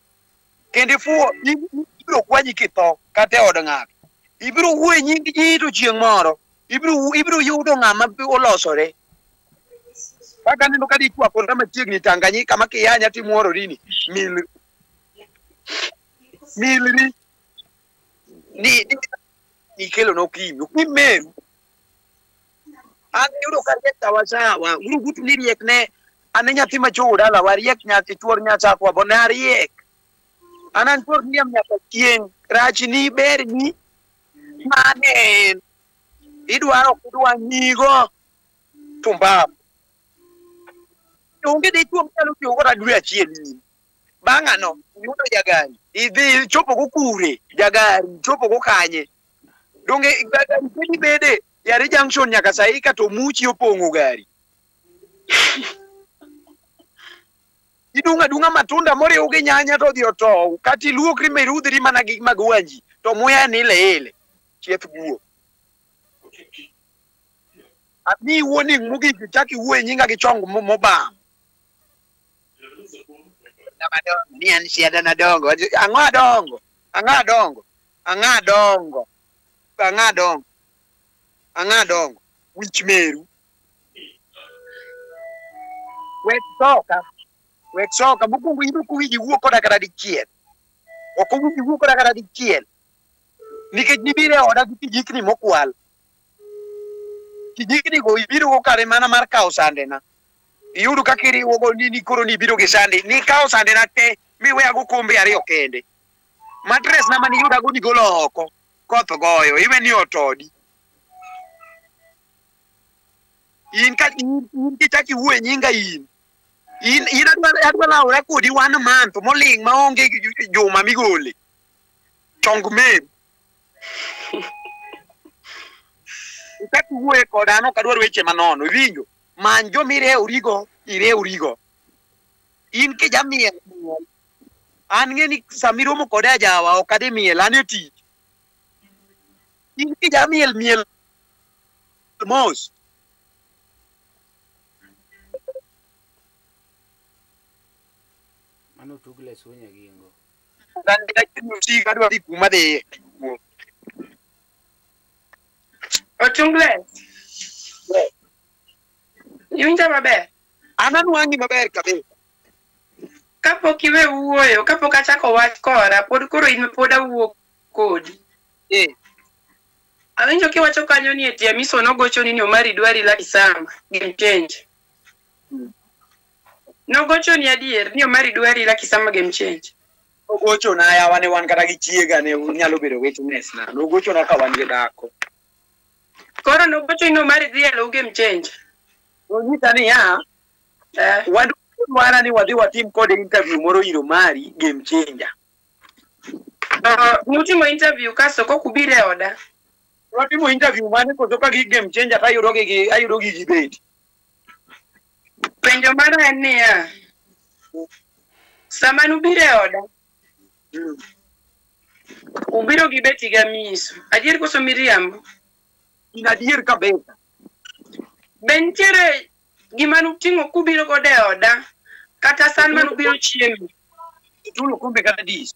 Speaker 4: kendo ifuwo in ibiro kwanyi kitho kata e od ng'ato ibiro wuoyo e nying ji to chieng' moro ibiro ibiro yudo ng'ama olosore kaka aneno ka dichwo koda machiegni Tanganyika ma kiyanya timuorori ni mil milri ni ni ikelo nokim okim meru an yudo ka riek sawa sawa urugutu ni riek ne an e nyathi machowo dalawa riek nyathi chuor nyasakwa bo ne ariek an an chuor niam nyaka chieng' rachni berni mane en idwaro ok idwa nyigo tumbavu onge dichuo manyalo tiyo kata dwe achiel in bang'ano iyudo jagari idhi ichopo go kure jagari ichopo go kanye donge gari podi bede yare junction nyaka sahi ka to muchi opong'o gari idung'a dunga matunda moriw gi nyanya to odhi otow kata iluokri mirudhri mana gi magwanji to muya ni ile ile chieth guo amiyi warning mogik ichak iwuo e nyinga gi chong mobam ni an siada nadongo ang'o adongo ang'o adongo ang'o adongo ang'o adongo Ang'a dongo. Wich meru. Wek soka. Wek soka. Mokwongo in ok owinjo iwuo koda kata dichiel. Ok owinjo iwuo koda kata dichiel. Nikech nibiro e oda gi kijikni mokwal. Kijikni go ibiro go kare mana mar kawo sandena. Iyudo kaka iriwogo ni koro nibiro gi sande. Nikawo sandena te miweyago kombe ariyo kende. Matres na mane iyudago nigolo oko. Koth goyo. Iwe ni otodi. In ka in kichak iwuo e nyinga in. In adwa lawora kodi one month moling' maonge juma migole. Chong meru. Ichak iwuoye koda an ok adwar weche manono. Iwinjo? Many joma ireworigo, ireworigo. In kijamiel, miel. An ng'e ni sama iromo koda ajawa ok adhi miel, an e tich. In kijamiel miel mos.
Speaker 3: Mano Tugle Sunya Gingo.
Speaker 4: Adwa dhi kuma dhiye.
Speaker 5: Otungle. Iwinja maber?
Speaker 4: An anwang'i maber kabisa.
Speaker 5: Kapok iwe wuoyo, kapok achako wach kora, pod koro in pod awuo kodi. Awinjo kiwacho kanyo ni eti Amiso nogochoni ni Omari dwari laki sama, game change. Nogochoni adier ni Omari dwari laki sama game change.
Speaker 4: Ogochona yawa ne wan kata gi chiega ne nyalo bedo witness na. Nogochona ka wan gi dhako.
Speaker 5: Koro nogochoni ni Omari dhi elo game change.
Speaker 4: Nonyisa niya, wadwara ni wadhi watim kode interview moro ir Omari game changer.
Speaker 5: Nutimo interview kasto kok ubiro e oda.
Speaker 4: Watimo interview mane koso ka gi game changer to ayudo gi ayudo gi gibeti.
Speaker 5: Penjo mara en niya, sama nubiro e oda, ubiro gi Betty gi Amiso. Adier koso miriambo?
Speaker 4: In adier kabisa.
Speaker 5: Be nitiere gima nuting'o kubiro godo e oda kata san manubiro chiemo?
Speaker 4: Itulo kombe kata dis.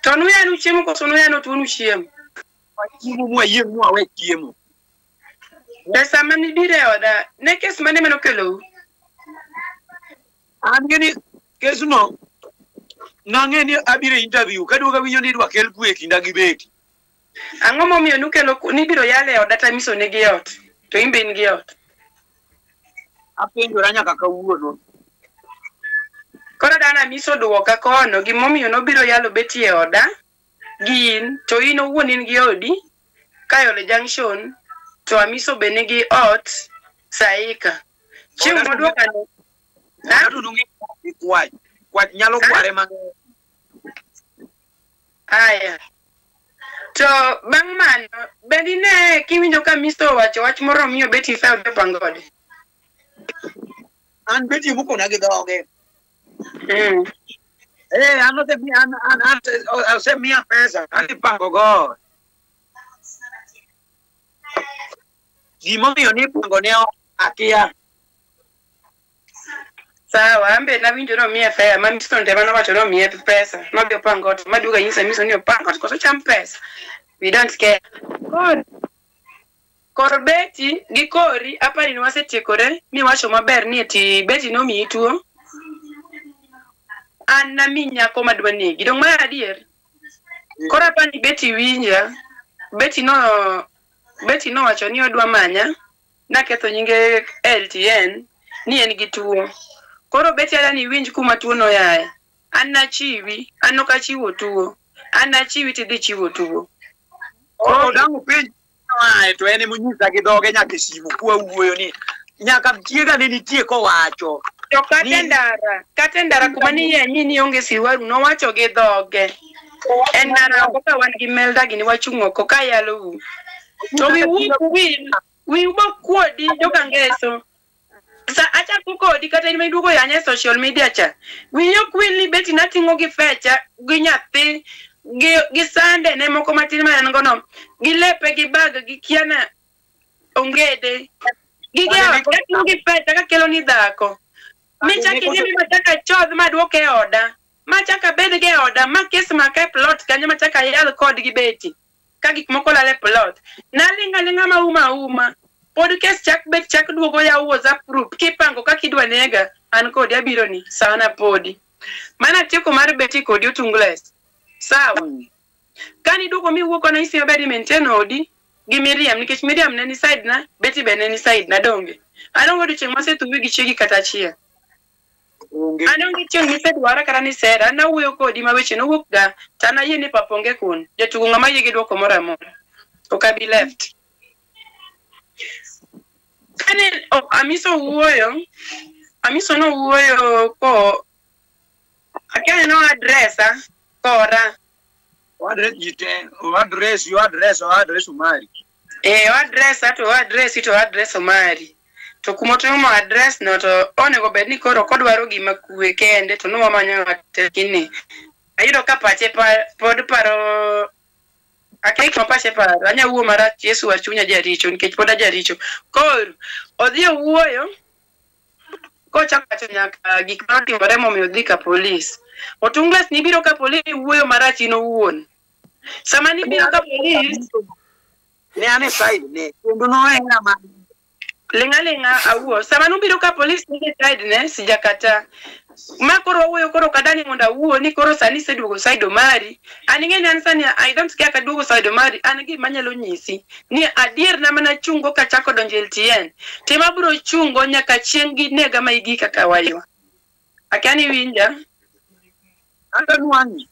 Speaker 5: To nuyanu chiemo koso nuyano tuonu chiemo?
Speaker 4: Chiemo mwayieng' mwawe chiemo.
Speaker 5: Pesa manibiro e oda, ne kes mane manokelou?
Speaker 4: An ng'e ni kesno nang'e ni abiro e interview kaduogo awinjo ni idwa kel kwe e kinda gi Betty.
Speaker 5: Ang'o momiyo nukelo nibiro yale e oda to Amiso nigi ot, to in be in gi ot?
Speaker 4: Apenjora nyaka kawuono.
Speaker 5: Koro dana Amiso duoka kono gimomiyo nobiro yalo Betty e oda gi in, to in owuon in gi odi Kayole Junction, to Amiso be nigi ot Saika. Chieng' moduoka no.
Speaker 4: Oda to donge kwach. Kwach nyalo kware mang'eny.
Speaker 5: Aya. To bang' mano, be dine kiwinjo ka Amiso owacho wach moro miyo Betty fayo dhi opango ode?
Speaker 4: An Betty mokona gi dhoge. An osemiya an osemiya pesa adhi pango go. Gimomiyo nipango ne akia.
Speaker 5: Sawa, an be nawinjo ni omiye fare, ma Amiso to ema nowacho ni omiye pesa. Nodhi opang ot, maduogo anyisa Amiso ni opang ot koso cham pesa. We don't care. Kor Betty gi kori apani ni wasetiekore miwacho maber ni eti Betty nomiyi tuo. An nami nyako madwa negi. Dong' mar adier. Koro apani Betty winja. Betty nowacho ni odwa manya. Naketho nyinge LTN ni en gi tuo. Koro Betty adwa ni iwinj kuma tuo noyae. An nachiwi, an ok achiwo tuo. An nachiwi tidhi chiwo tuo.
Speaker 4: Odang' penj to en emonyisa gi dhoge nyaka e simu kwa wuoyo ni nyaka chiega ne nitie kowacho.
Speaker 5: To kata ndara kuma niyenyi ni onge siwaru nowacho gi dhoge. E ndara oko ka wan gi Melda gini wachung' oko ka yalou. To wiu bo kuodi joka Ngeso. Sa achako kodi kata in ma iduogo yanya e social media cha. Wiyi ok wil ni Betty nating'o gi fecha gi nyathi gi sande ne moko matin ma en go no, gi lepe gi bag gi kiana ongede. Gige ot kating'o gi fecha kakelo ni dhako. Michak idhi machak achodh maduoke e oda. Machak abed go e oda, ma kes maka e plot kanyo machak ayal kodgi Betty. ka gik moko lal e plot. Naling' aling'a ma uma uma. Pod kes chak bet chak duogo yaw WhatsApp group kipango kaka idwa nega an kodi abiro ni sana podi. Mana tieko mar beti kodi otungles. Sawa. Kani duogo miwuok kono isi maber i maintain odi gi Miriam nikech Miriam ne ni side na, Betty be ne ni side na donge. An onge odiochieng' masethuwi gi chiegi kata achiel.
Speaker 4: Onge.
Speaker 5: An onge chieng' misedwara kata nisera, an awuoyo kodi ma weche nowuok ga, to an ayie ni papa onge kun. Jatugo ng'ama yie gi duoko moro amora. Ok abi left. Kane Amiso wuoyo, Amiso nowuoyo ko akia ni no addressa kora.
Speaker 4: O address ji te, o address, yo address, o address Omari.
Speaker 5: Eh, o addressa to o address to o address Omari. To kumotimo address no to onego bed ni koro kodwaro gima kwe kende to nwamanyo lakini ayudo ka pache pod paro akia gik ma pache paro anya wuo marach Yesu wa chunya jaricho nikech pod ajaricho. Koro odhi owuoyo kochako wacho nyaka gik manotimore momiyo odhi ka polis. Otunglas nibiro ka polis iwuoyo marach in owuon. Sama nibiro ka polis
Speaker 4: Ne an e side ne, kendo nohera ma
Speaker 5: Ling'a ling'a awuo. Sama nubiro ka polis ni side ne sijakata. Ma koro wawuoyo koro kadani mondo awuo ni koro sani iseduogo side Omari. An ing'e ni an sani I don't care kaduogo side Omari. An gima anyalo nyisi ni adier na mana chungo kachako donjo e LTN. Tema bro chungo nyaka chieng' ginega ma igi kaka waywa. Akia ni winja.
Speaker 4: Anta nwang'i.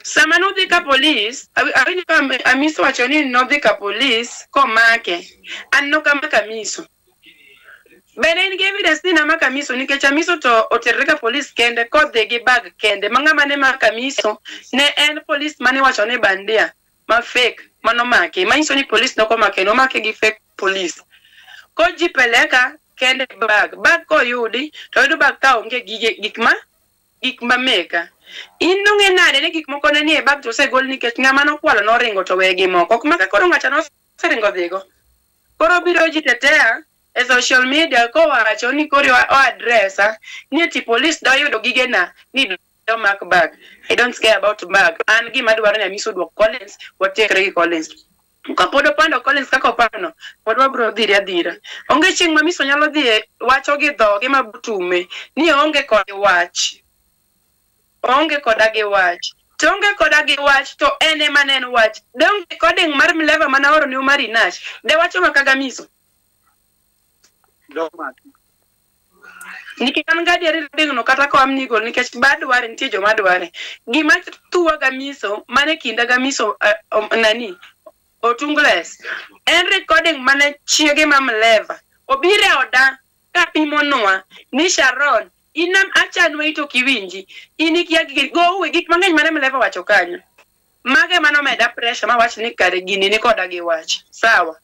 Speaker 5: Sama nodhi ka polis, awinjo ka Amiso wacho ni nodhi ka polis komake. An nokamako Amiso. Bende in gi evidence ni namako Amiso nikech Amiso to oterre ka polis kende kodhi gi bag kende. Ma ng'ama ne mako Amiso ne en polis mane wacho ni bandia ma fake manomake. Manyiso ni polis nokomake, nomake gi fake police. Koji peleka kende bag. Bag koyudi to yudo bag ka onge gige gik ma meka. In nong'e nade ni gik moko ne nie bag to osegol nikech ng'ama nokwalo noringo to wegi moko. Ok maka koro ng'acha noseringo dhigo. Koro biro ji tetea e social media kowacho ni koro o addressa ni ati polis doyudo gigena ni domak bag. I don't care about bag. An gima dwaro ni Amiso duok Collins, watiekre gi Collins. Kapod opando Collins kaka opando, pod wabro dhire adhira. Onge chieng' ma Amiso nyalo dhi wacho gi dhoge ma butume ni oonge kod wach. Oonge koda gi wach. To onge koda gi wach to en ema ne en wach. Donge recording mar Mleva mana oro ne Omari Nash. De wacho makagamiso. Nikech an gadier recording no kata koam nigol nikech badware nitie joma dware. Gima tuwa gamiso mane kinda gamiso nani Otungles. En recording mane chiege ma Mleva. Obiro e oda kapimonwa ni Sharon inam achanwe ito kiwinji. In ikia gigi gowe gik mang'eny mane Mleva wacho kanyo. Mage manomeda pressure mawach ni kare gini ni koda gi wach. Sawa.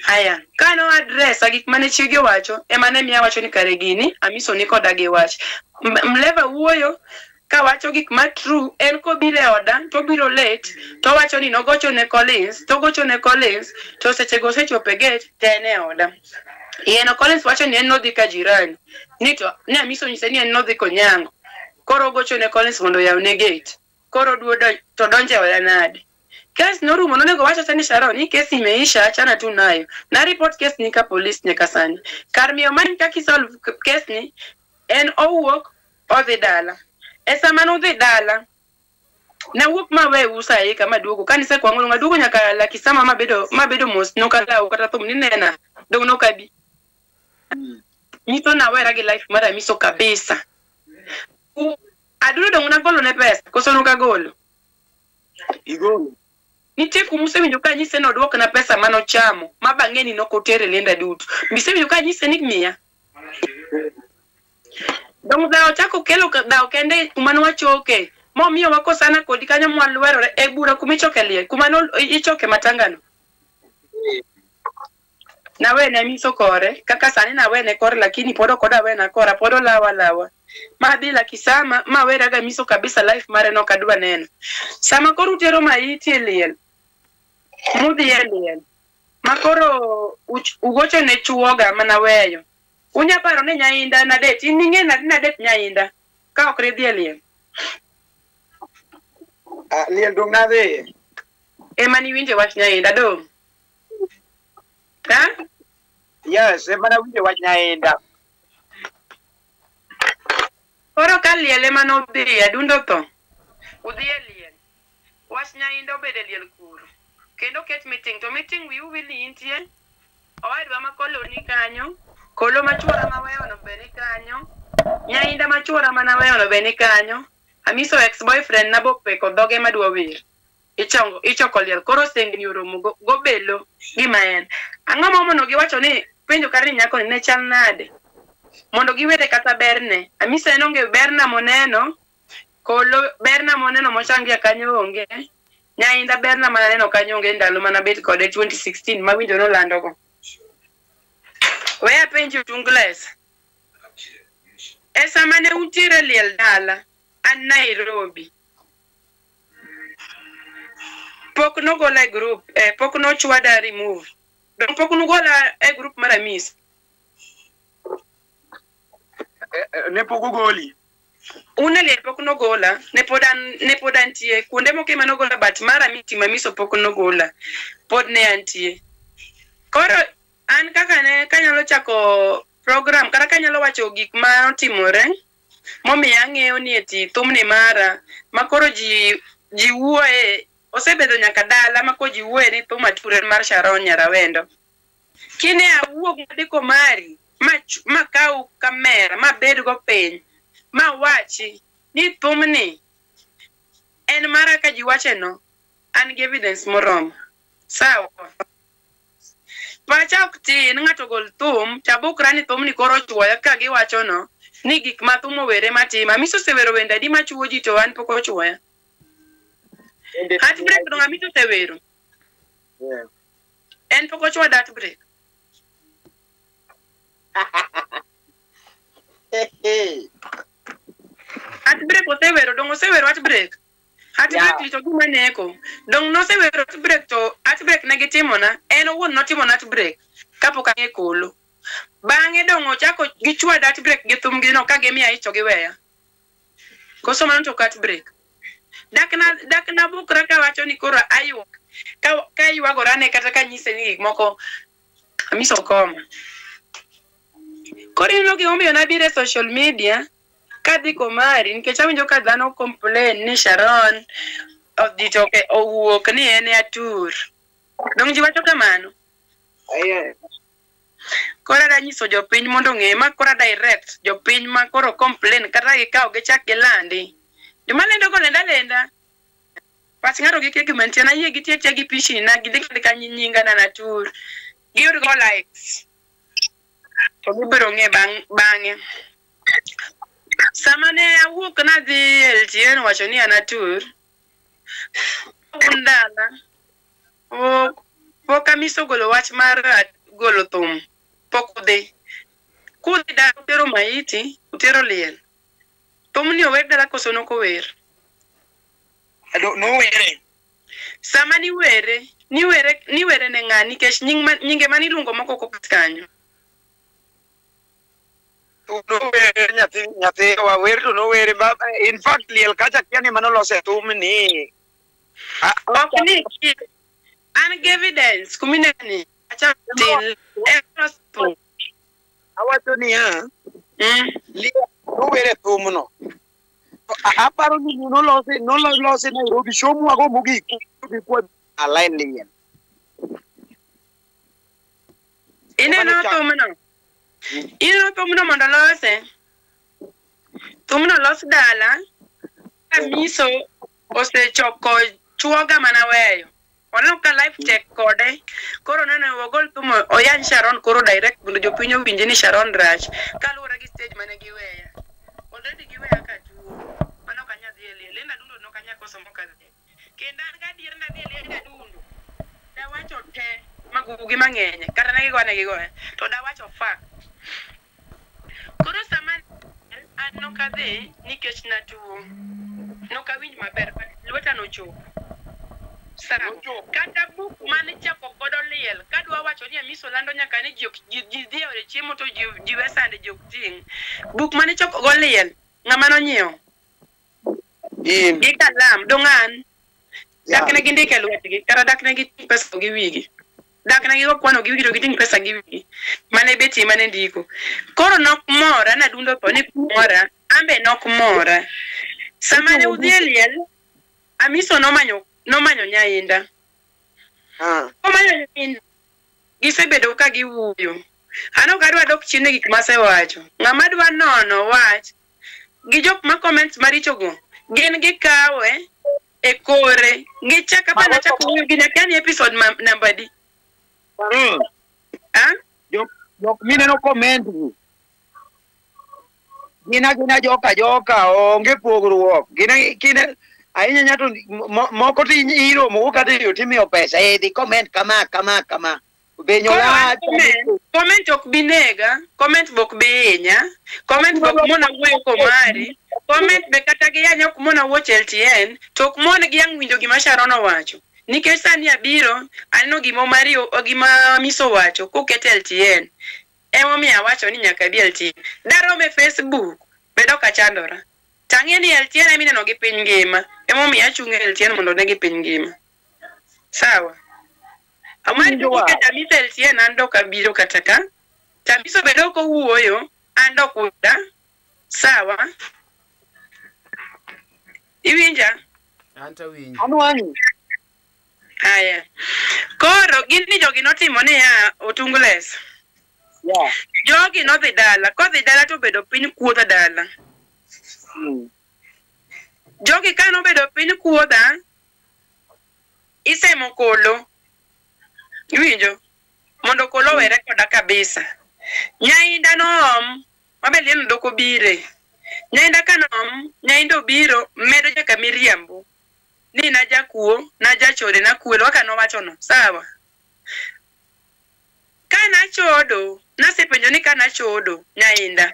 Speaker 5: Haya, kano address gik mane chiege wacho ema ne miya wacho ni kare gini Amiso ni koda gi wach. Mleva wuoyo kawacho gik ma true en kobiro e oda to obiro late to wacho ni nogocho ne Collins to gocho ne Collins to seche go osechopo e gate to en e oda. Ieno Collins wacho ni en nodhi ka jirani ni to ne Amiso nyise ni en nodhi Konyango. Koro ogocho ne Collins mondo oyawne gate. Koro duodo to donjo e oda nade? Kes norumo nonego wacho ni Sharon ni kesi imeisha achana tu nayo. Na report kes ni ka police nyaka sani. Kar miyo many kaka isolve kes ni en owuok odhi dala. E sama nodhi dala nawuok mawe usa eka maduogo kanise kwang'o aduogo nyaka Lakisama mabedo mos nokalaw kata thum ni nena dong nokabi. Nyiso nawera gi life mar Amiso kabisa. Adudo dong nagolo ne pesa koso nokagolo.
Speaker 4: Igolo.
Speaker 5: Nitie kuma usewinjo ka anyise ni oduokna pesa manochamo ma bang'e ni nokotere lenda duto. Bisewinjo ka anyise ni miya. Dong dhawo chako kelo dhawo kende kuma nwachoke. Momiyo wakosana kodi kanyo mwalwerore e bura kuma ichoke liel kuma no ichoke matangano. Nawene Amiso kore kaka sani nawene kore lakini pod ok odawena kora pod olawa lawa. Madhi Lakisama mawera ga Amiso kabisa life mare nok adwa neno. Sama koro utero maiti e liel mudhi e liel makoro ugocho ne chuoga manaweyo. Unya paro ni nyainda nadet in ing'e nade nadet nyainda ka ok ridhi e liel.
Speaker 4: Liel dong nadhiye.
Speaker 5: Ema niwinje wach Nyainda dong'. Ha?
Speaker 4: Yes, ema nawinje wach Nyainda.
Speaker 5: Koro ka liel ema nodhi, adundo tho. Udhi e liel. Wach Nyainda obedo e liel kuro. Kendo oket meeting, to meeting wiu wil ni intie. Owadwa ma kolo ni kanyo. Kolo ma chuora ma weyono be ni kanyo. Nyainda ma chuora ma naweyono be ni kanyo. Amiso ex boyfriend na bopeko dhoge madwa wer. Ichongo, ichoko liel koro sengni oromo gobelo gima en. Ang'o momono giwacho ni penjo kar ni nyako ni ne chal nade? Mondo giwere kata berne. Amisa en onge berna moneno, kolo berna moneno mochangia kanyo onge. Nyainda berna mananeno kanyo onge ndalo manabet kode 2016 mawinjo nolandogo. We apenji Tungles. E sama ne untiere liel dala, an Nairobi. Pok nogola e group, pok nochwada remove. Dong pok nugola e group mar Amis.
Speaker 4: Ne pok ogoli.
Speaker 5: Un e liel pok nogola, ne pod antie. Kuonde moko ema nogola, but mar Amisi Mamiso pok nogola. Pod ne antie. Koro an kaka ne kanyalo chako program, kata kanyalo wacho gik ma otimore, momiyo ang'eyo ni eti thumni mara, ma koro ji wuoye, osebedo nyaka dala ma koro ji wuoye ni thum ature mar Sharon Nyarawendo. Kine awuok madhi mari, makaw kamera, mabed go piny, mawachi ni thumni en mara ka ji wache no, an gi evidence moromo. Sawa. Pacha ok tin, ng'ato gol thum, tabukra ni thumni koro chuoya ka giwacho no, ni gik ma thum owere matima. Amiso osewero wende adi machuo ji to an pok ochuoya. Heartbreak dong Amiso osewero. En pok ochuoda heartbreak. Heartbreak osewero, dong osewero heartbreak. Heartbreak lito gima neko. Dong nosewero heartbreak to heartbreak ne gitimona, en owuon notimona heartbreak kapok ang'e kolo. Bang'e dong ochako gichwada heartbreak gi thumgi no ka gimiya ich to giweya. Koso mano to ok heartbreak. Dak na bukra kawacho ni koro aywak. Ka aywagora ne kata kanyise ni gik moko Amiso koma. Koro ineno gimomiyo nabiro e social media kadhi komari nikech awinjo ka dhano complain ni Sharon odhi to owuok ni en e atur. Dong ji wacho kamano. Koro adwa nyiso jopiny mondo ong'e ma koro direct jopiny ma koro complain kata gikaw gichak gilandi. Joma lendo go lenda lenda. Pach ng'ato gi kek mantie na yie gitie tie gi pichni na gidhi kandika nyinga na natur. Giyud go likes. To gibiro ng'e bang'e. Sama ne awuok nadhi LTN wacho ni an atur. Un dala. Pok Amiso golo wach mar golo thum. Pok udhi. Kudhi dala utero maiti, utero liel. Thumni ower dala koso nok ower?
Speaker 4: Nowere.
Speaker 5: Sama niwere, niwere ne ng'a nikech nyinge maniluongo moko ok oket kanyo.
Speaker 4: Nowere nyathi wawer to nowere. In fact liel kacha kia ni manolose thumni.
Speaker 5: Ok ni an gi evidence kumineni. Acha tin.
Speaker 4: Awacho niya, liel nowere thumno. Aparo ni nolose Nairobi show mwago mogik kwa alain liel.
Speaker 5: Ineno thumno. Ineno thumno mondo lose. Thumno los dala. Amiso osechoko chuoga manaweyo. Oneno ka life check kode. Koro neno ogol thum oyany Sharon koro direct mondo jopiny owinj ni Sharon rach. Kaluwore gi stage mane giweya. Already giweya ka tuo. Mano ok anyal dhi e liel. Lenda dundo nok anyal koso mok adhi. Kendo an gadier nadhi e liel adundo. Dawacho te magugu gi mang'eny. Kata ne gigoya ne gigoya. To dawacho fact. Koro sama an nok adhi nikech natuo. Nok awinj maber but lweta nochopo. Sawa. Kata buk mane chako godo liel, kadwa wacho ni Amiso lando nyaka ni ji dhi e od chiemo to ji we sande ji ok ting'. Buk mane chako go liel, ng'ama nonyiewo?
Speaker 4: In.
Speaker 5: Gi kalam, dong' an. Dak ne gindike e lwetgi, kata dak ne giting' pesa gi wigi. Dak ne gigo kwano gi wigi to giting' pesa gi wigi. Mane betie mane ndiko. Koro nok mora nadundo tho ni mora, ambe nok mora. Sama ne udhi e liel, Amiso nomanyo nomanyo Nyainda. Komanyo Nyainda, gisebedo ka giwuoyo. An ok adwa dok chien e gik masewacho. Ng'ama dwa nono wach gi jok ma comments maricho go, gin gikawe e kore. Gichak apa nachako wuoyo gini akia ni episode ma, namba di. Ah?
Speaker 4: Jok jok mineno comment gi. Gin agina joka joka onge pogruok. Gin kine ahinya ahinya to moko to iromo go kata e yo timiyo pesa. Eh dhi comment kama kama kama. Be
Speaker 5: Koro an
Speaker 4: nyola
Speaker 5: comment, comment ok bi nega, comment be ok bi hinya, comment be ok mona wuoyo komari, comment be kata giyanya ok mona wuoch LTN, to ok mon gi ang' winjo gima Sharon owacho. Nikech sani abiro, aneno gima Omari gima Miso owacho koket LTN. Emomiyo awacho ni nyaka abi LTN. Darom e Facebook, be dok achandora. Tang'e ni LTN ema ineno gi piny ngima. Emomiyo achung' e LTN mondo one gi piny ngima. Sawa. Amari
Speaker 4: Winjo wa.
Speaker 5: to Amiso LTN an dok abiro kata ka. Tamiso be dok owuoyo, an dok wuoda. Sawa. Iwinja?
Speaker 3: An to awinjo.
Speaker 4: Anwang'i.
Speaker 5: Aya. Koro gin ni jogi notimo niya, Otungles.
Speaker 4: Yeah.
Speaker 5: Jogi nodhi dala, kodhi dala to obedo piny kuodha dala. Jogi ka nobedo piny kuodha, isemo kolo. Iwinjo? Mondo kolo owere koda kabisa. Nyainda noom, mabe lieno dok obire. Nyainda ka noom, nyainda obiro, medo nyaka miriambo. Ni najakuo, najachode, nakwelo, kaka nowacho no. Sawa. Ka nachodo, nasepenjo ni ka nachodo, nyainda.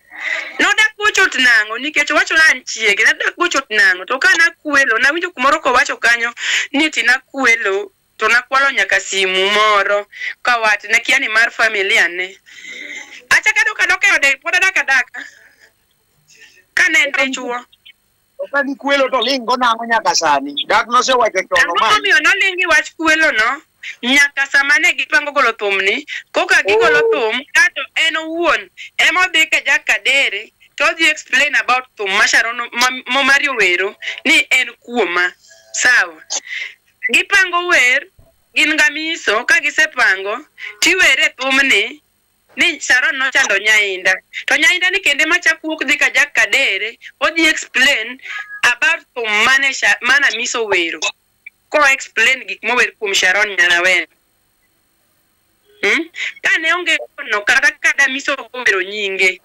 Speaker 5: Nodak gochot nang'o nikech owacho ni an chiege, nadak gochot nang'o. To ka nakwelo, nawinjo kumoro kowacho kanyo ni ti nakwelo to nakwalo nyaka simu moro ka watne kia ni mar familia ne. Achak adok adok e ode, pod adak adaka. Ka ne en dichuo.
Speaker 4: To ka gikwelo to ling go nang'o nyaka sani. Dak nosewacho chon
Speaker 5: Ang'o
Speaker 4: omany.
Speaker 5: momiyo noling gi wach kwelo no nyaka sama ne gipango golo thumni koka gigolo thum kato en owuon ema odhi ka Jack Kadere to odhi explain about thum ma Sharon ma Mario wero ni en kuoma sawa gipango wer gin gamiso ka gisepango tiwere thumni ni Sharon nochando Nyainda to Nyainda ni kende machak wuok dhi ka Jack Kadere odhi explain about thum mane mana Miso wero ko explain gik mower kuom Sharon Nyarawen. Kane onge no kata ka Amiso ok owero nyinge.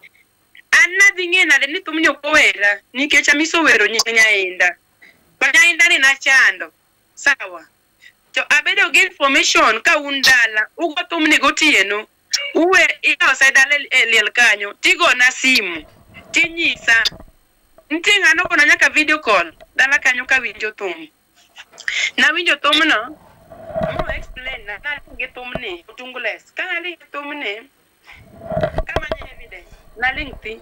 Speaker 5: An nadhi ng'e nade ni thumni ok owera nikech Amiso owero nying Nyainda. To Nyainda ni nachando. Sawa. To abedo gi information ka un dala, ugo thumni gotieno, uwe ilose dala e liel kanyo, tigona simu, tinyisa. Nitie ng'ano gona nyaka video call dala kanyo kawinjo thum. Nawinjo thumno, mo explain na naling gi thumni, Otungles. Ka naling gi thumni, kamanyo evidence, naling thi.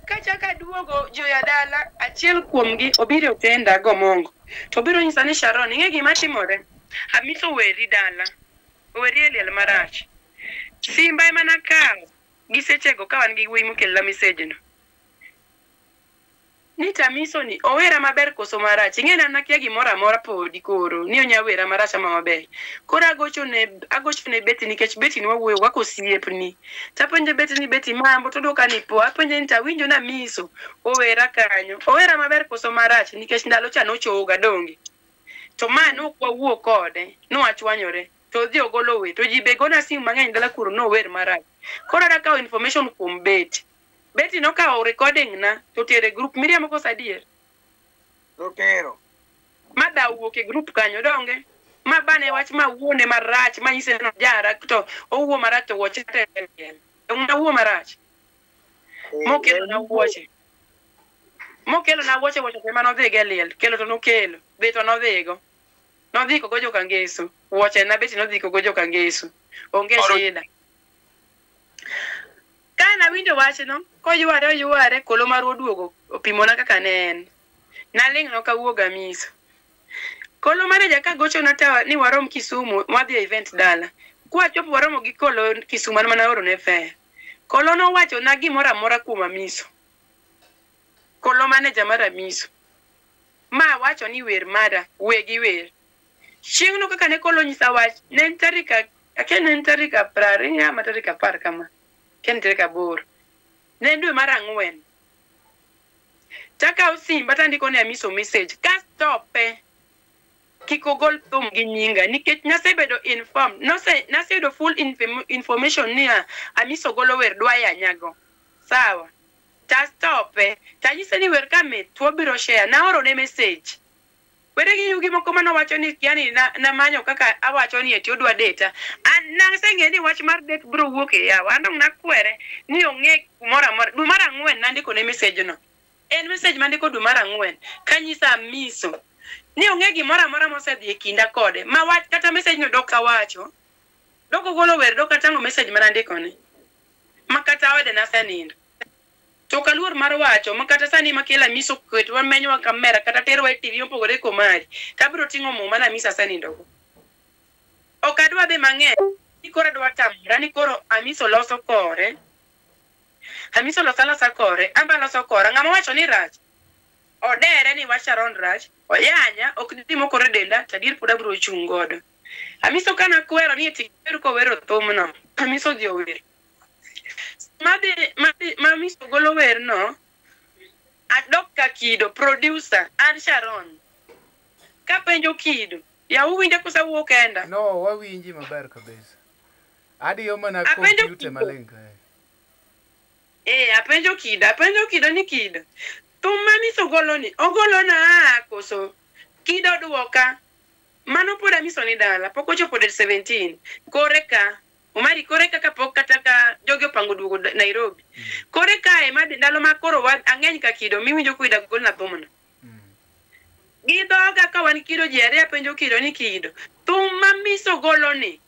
Speaker 5: Kachako aduogo joya dala, achiel kuomgi obiro e otenda gomongo. To obiro nyisa ni Sharon, ing'e gima timore? Amiso weri dala. Oweri e liel marach. Simba ema nakawo gi sechego ka wan gi wuoyi mokelna message no. Ni Tamiso ni owera maber koso marach. Ing'e ni an akia gimoro amora podi koro ni onya wera marach ama maber. Koro agocho ne Betty nikech Betty ni wawuoyo kaka osiepni. Tapenjo Betty ni Betty mambo to odwoka ni poa. Apenje ni tawinjo na Amiso owera kanyo. Owera maber koso marach nikech ndalo cha nochoga donge. To ma nok wawuo kode, nwachwanyore. To odhi ogolo wer. To ji be gona simu mang'eny dala kuro nower marach. Koro adwa kawo information kuom Betty. Betty nokawo recording na to otere group. Miriambo koso adier?
Speaker 4: Otero.
Speaker 5: Ma dhaw wuok e group kanyo donge? Ma bane wach ma wuone marach ma nyise no jara to owuo marach to wuoche te liel. Donge wuo marach? Mokelo na wuoche. Mokelo na wuoche wuoche te mane odhi go e liel. Kelo to nokelo. Dhi to nodhigo. Nodhi kogo joka Ngeso. Wuoche na Betty nodhi kogo joka Ngeso. Onge shida. Ka nawinjo wachno, koyware oyware, kolo marwa oduogo opimona kaka ne en. Naling' nok awuog Amiso. Kolo manager ka gochona ta ni warom Kisumu, wadhi e event dala. Kwachopo waromo gi Kolo Kisumu an mana oro ne fare. Kolo nowacho na gimoro amora kuom Amiso. Kolo manager mar Amiso. Ma wacho ni wer mara, we gi wer. Chieng'no kaka ne Kolo nyisa wach, ne en tarik akia ne en tarik 20 ama tarik 10 kama. Akia ni tarik 8. Ne en dwe mar 4. Takawo simba tandiko ne Amiso message kastope kik ogol thum gi nyinga nikech nasebedo informed naseyudo full information niya Amiso golo wer dwa yanyago sawa tastope tanyise ni wer kamit to wabiro share naoro ne message were gi yugi moko manowacho ni yani namanyo kaka awacho ni eti odwa data an naseng'e ni wach mar date biro wuok e yawa an dong nakwere ni ong'e kumoro amora dwe mar 4 nandiko ne message no en message mandiko dwe mar 4 kanyisa Amiso ni ong'e gimoro amora mosedhi e kinda kode ma wach kata message no dok awacho dok ogolo wer dok atang'o message manandikone ma kata ode nasenindo to ok aluor mar wacho ma kata sani makelo Amiso ket wamenywa kamera kata terwa e TV mopogore komari tabiro ting'o muma na Amiso asenindogo ok adwa dhi mang'eny ni koro adwa tamora ni koro Amiso loso kore Amiso loso alosa kore amba loso kora ng'ama wacho ni rach odere ni wach Sharon rach oyanya ok dhi mokore denda to adier pod abiro chung' godo Amiso kana kwero ni eti wer kowero thumno Amiso odhi ower ma Amiso golo werno adok ka Kido producer an Sharon kapenjo Kido ya uwinja kosa wuok kenda
Speaker 3: No, wawinji maber kabisa. Adiyo mana
Speaker 5: Apenjo
Speaker 3: kompyuta
Speaker 5: Kido.
Speaker 3: maling kae.
Speaker 5: Apenjo Kido ni Kido thum ma Amiso golo ni ogolo na koso Kido duoka mano pod Amiso ni dala pok ochopo date 17 kore ka Omari kore ka kapok kata ka jogi opango duogo Nairobi kore kae ma ndalo ma koro ang'eny ka Kido miwinjo kuida golna thumno gi dhoga ka wan Kido ji ariyo apenjo Kido ni Kido thum ma Amiso golo ni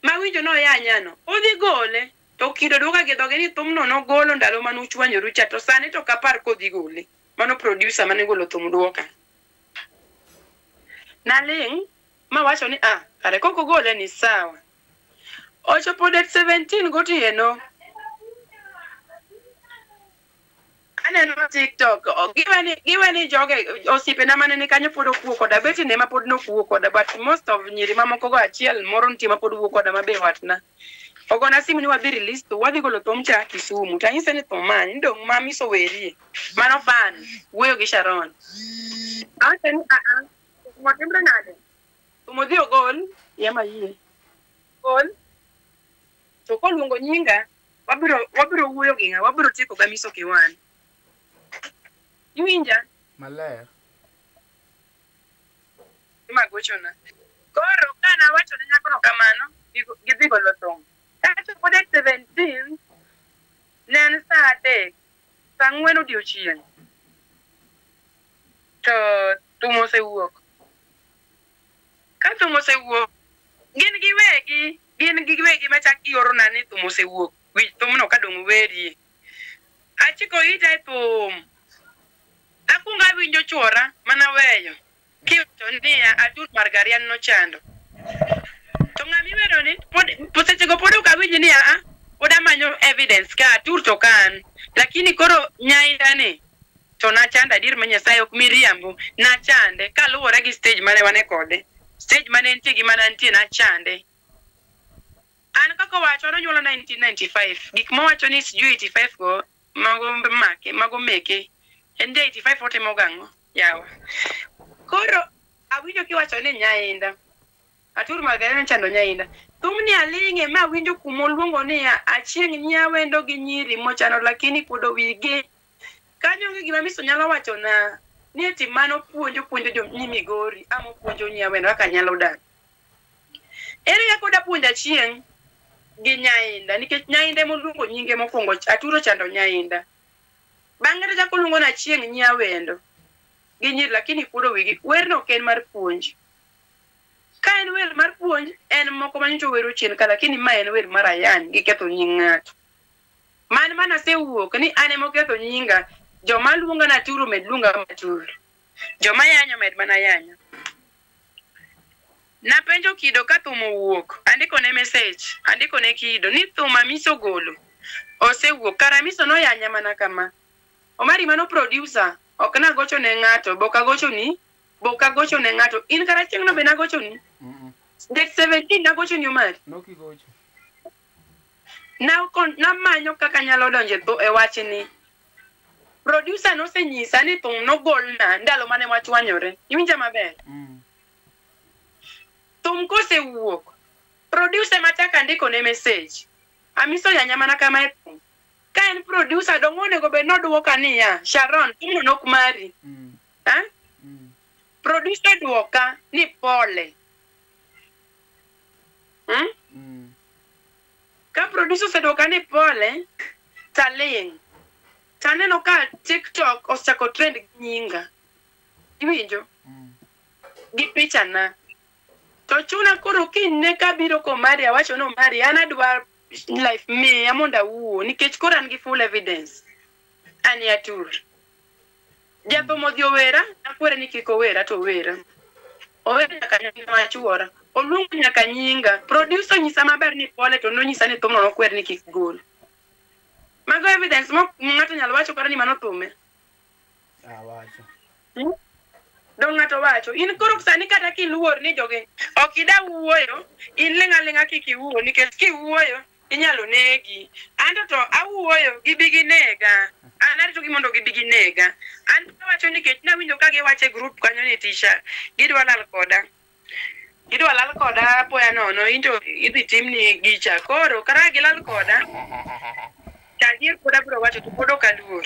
Speaker 5: mawinjo noyanyano odhi gole to Kido duoka gi dhoge ni thumno nogolo ndalo manuchwanyoru cha to sani to kapar kodhi gole mano producer mane golo thum duoka naling' mawacho ni kare kok ogole ni sawa ochopo date 17 gotieno aneno TikTok giweni joge osiepena mane ni kanyo pod ok wuo koda Betty ne ma pod nok wuo koda but most of nyiri mamoko go achiel moro nitie ma pod wuo koda mabe watna ogona simu ni wadhi release to wadhi golo thum cha Kisumu tanyise ni thum mane ni dong' ma Amiso werie mano fan wuoyo gi Sharon awacho ni thum otimre nade thum odhi ogol yema yie gol to koluongo nyinga wabiro wuoyo gi ng'a wabiro tieko gi Amiso Kiwan iwinja
Speaker 3: Maler.
Speaker 5: magochona koro kana wacho ne nyakono kamano gidhi golo thum kachopo date 17 ne en saa 3 saa 4 odiochieng' to thum osewuok ka thum osewuok gin giwegi machak giorona ni thum osewuok winj thumno ka dong' werie achiko ita e thum akwongo awinjo chuora mana weyo kiwacho niya Atur Margarian nochando to ng'ama iwero ni pod sechego pod ok awinj ni pod amanyo evidence ka Atur to kan lakini koro nyaida ni to nachando adier ma Nyasaye ok miriambo nachande kaluwore gi stage mane wane kode stage mane entie gi mana antie nachande an kaka owacho nonyuola 1995 gik mowacho ni sijui 85 go mago make mago meke en ja 85 otimo gang'o yawa koro awinjo kiwacho ni nyainda Atur Margarian nochando nyainda thumni aling'e ma awinjo kumoluongo niya Achieng' nyawendo gi nyiri mochano lakini kuodo wigi kanyo onge gima Amiso nyalo wacho na ni eti mano puonjo jo nyi Migori ama opuonjo nyawendo kaka nyalo dak ere kaka oda puonjo Achieng' gi nyainda nikech nyainda emoluongo nyinge mokwongo Atur ochando nyainda bang'e to chako luongo ni Achieng' nyawendo gi nyiri lakini kuodo wigi werno ok en mar puonj ka en wer mar puonj en moko manyocha owero chien ka lakini ma en wer mar ayany gi ketho nying ng'ato man mana asewuok ni an ema oketho nyinga joma luonga ni Atur omed luonga Atur joma yanyo med mana yanyo Napenjo Kido ka thum owuok, andiko ne message, andiko ne Kido ni thum Amiso ogolo osewuok. Kara Amiso noyanya mana kama. Omari mano producer, ok nagocho ne ng'ato, bok agochoni, bok agocho ne ng'ato. In kara chieng'no be nagochoni? Date 17 nagochoni Omari.
Speaker 3: Nokigocho.
Speaker 5: Namanyo kaka anyalo donjo e wachni. Producer nosenyisa ni thum nogolna ndalo mane wachwanyore. Iwinja maber? Thum kosewuok, producer machako andiko ne message. Amiso yanya mana kama e thum. Ka en producer dong' onego bed nodwoka niya, Sharon, thumno nok mari. Ha? Producer dwoka ni pole. Ka producer osedwoka ni pole, taling'. Taneno ka TikTok osechako trend gi nyinga. Iwinjo? Gi picha na. To chuna koro kinyne kabiro komari awacho ni Omari an adwa life miya mondo awuo nikech koro an gi full evidence. An e atur. Jathum odhi owera, akwere ni kik owera to owera. Owera nyaka nyinga machuora. Oluongo nyaka nyinga. Producer onyisa maber ni pole to nonyisa ni thumno nokwer ni kik gol. Mago evidence mok ng'ato nyalo wacho kata ni mano thume.
Speaker 3: Awacho.
Speaker 5: Dong' ng'ato wacho. In koro sani kata kiluor ni jogi ok ida wuoyo, in ling' aling'a kik iwuo nikech kiwuoyo inyalo negi. Anto to awuoyo gibi ginega. An arito gi mondo gibi ginega. An awacho nikech nawinjo ka giwacho e group kanyo ni tisha gidwa lal koda. Gidwa lal koda apoya nono into idhi timni gicha. Koro kara gilal koda to adier pod abiro wacho to pod ok aluor.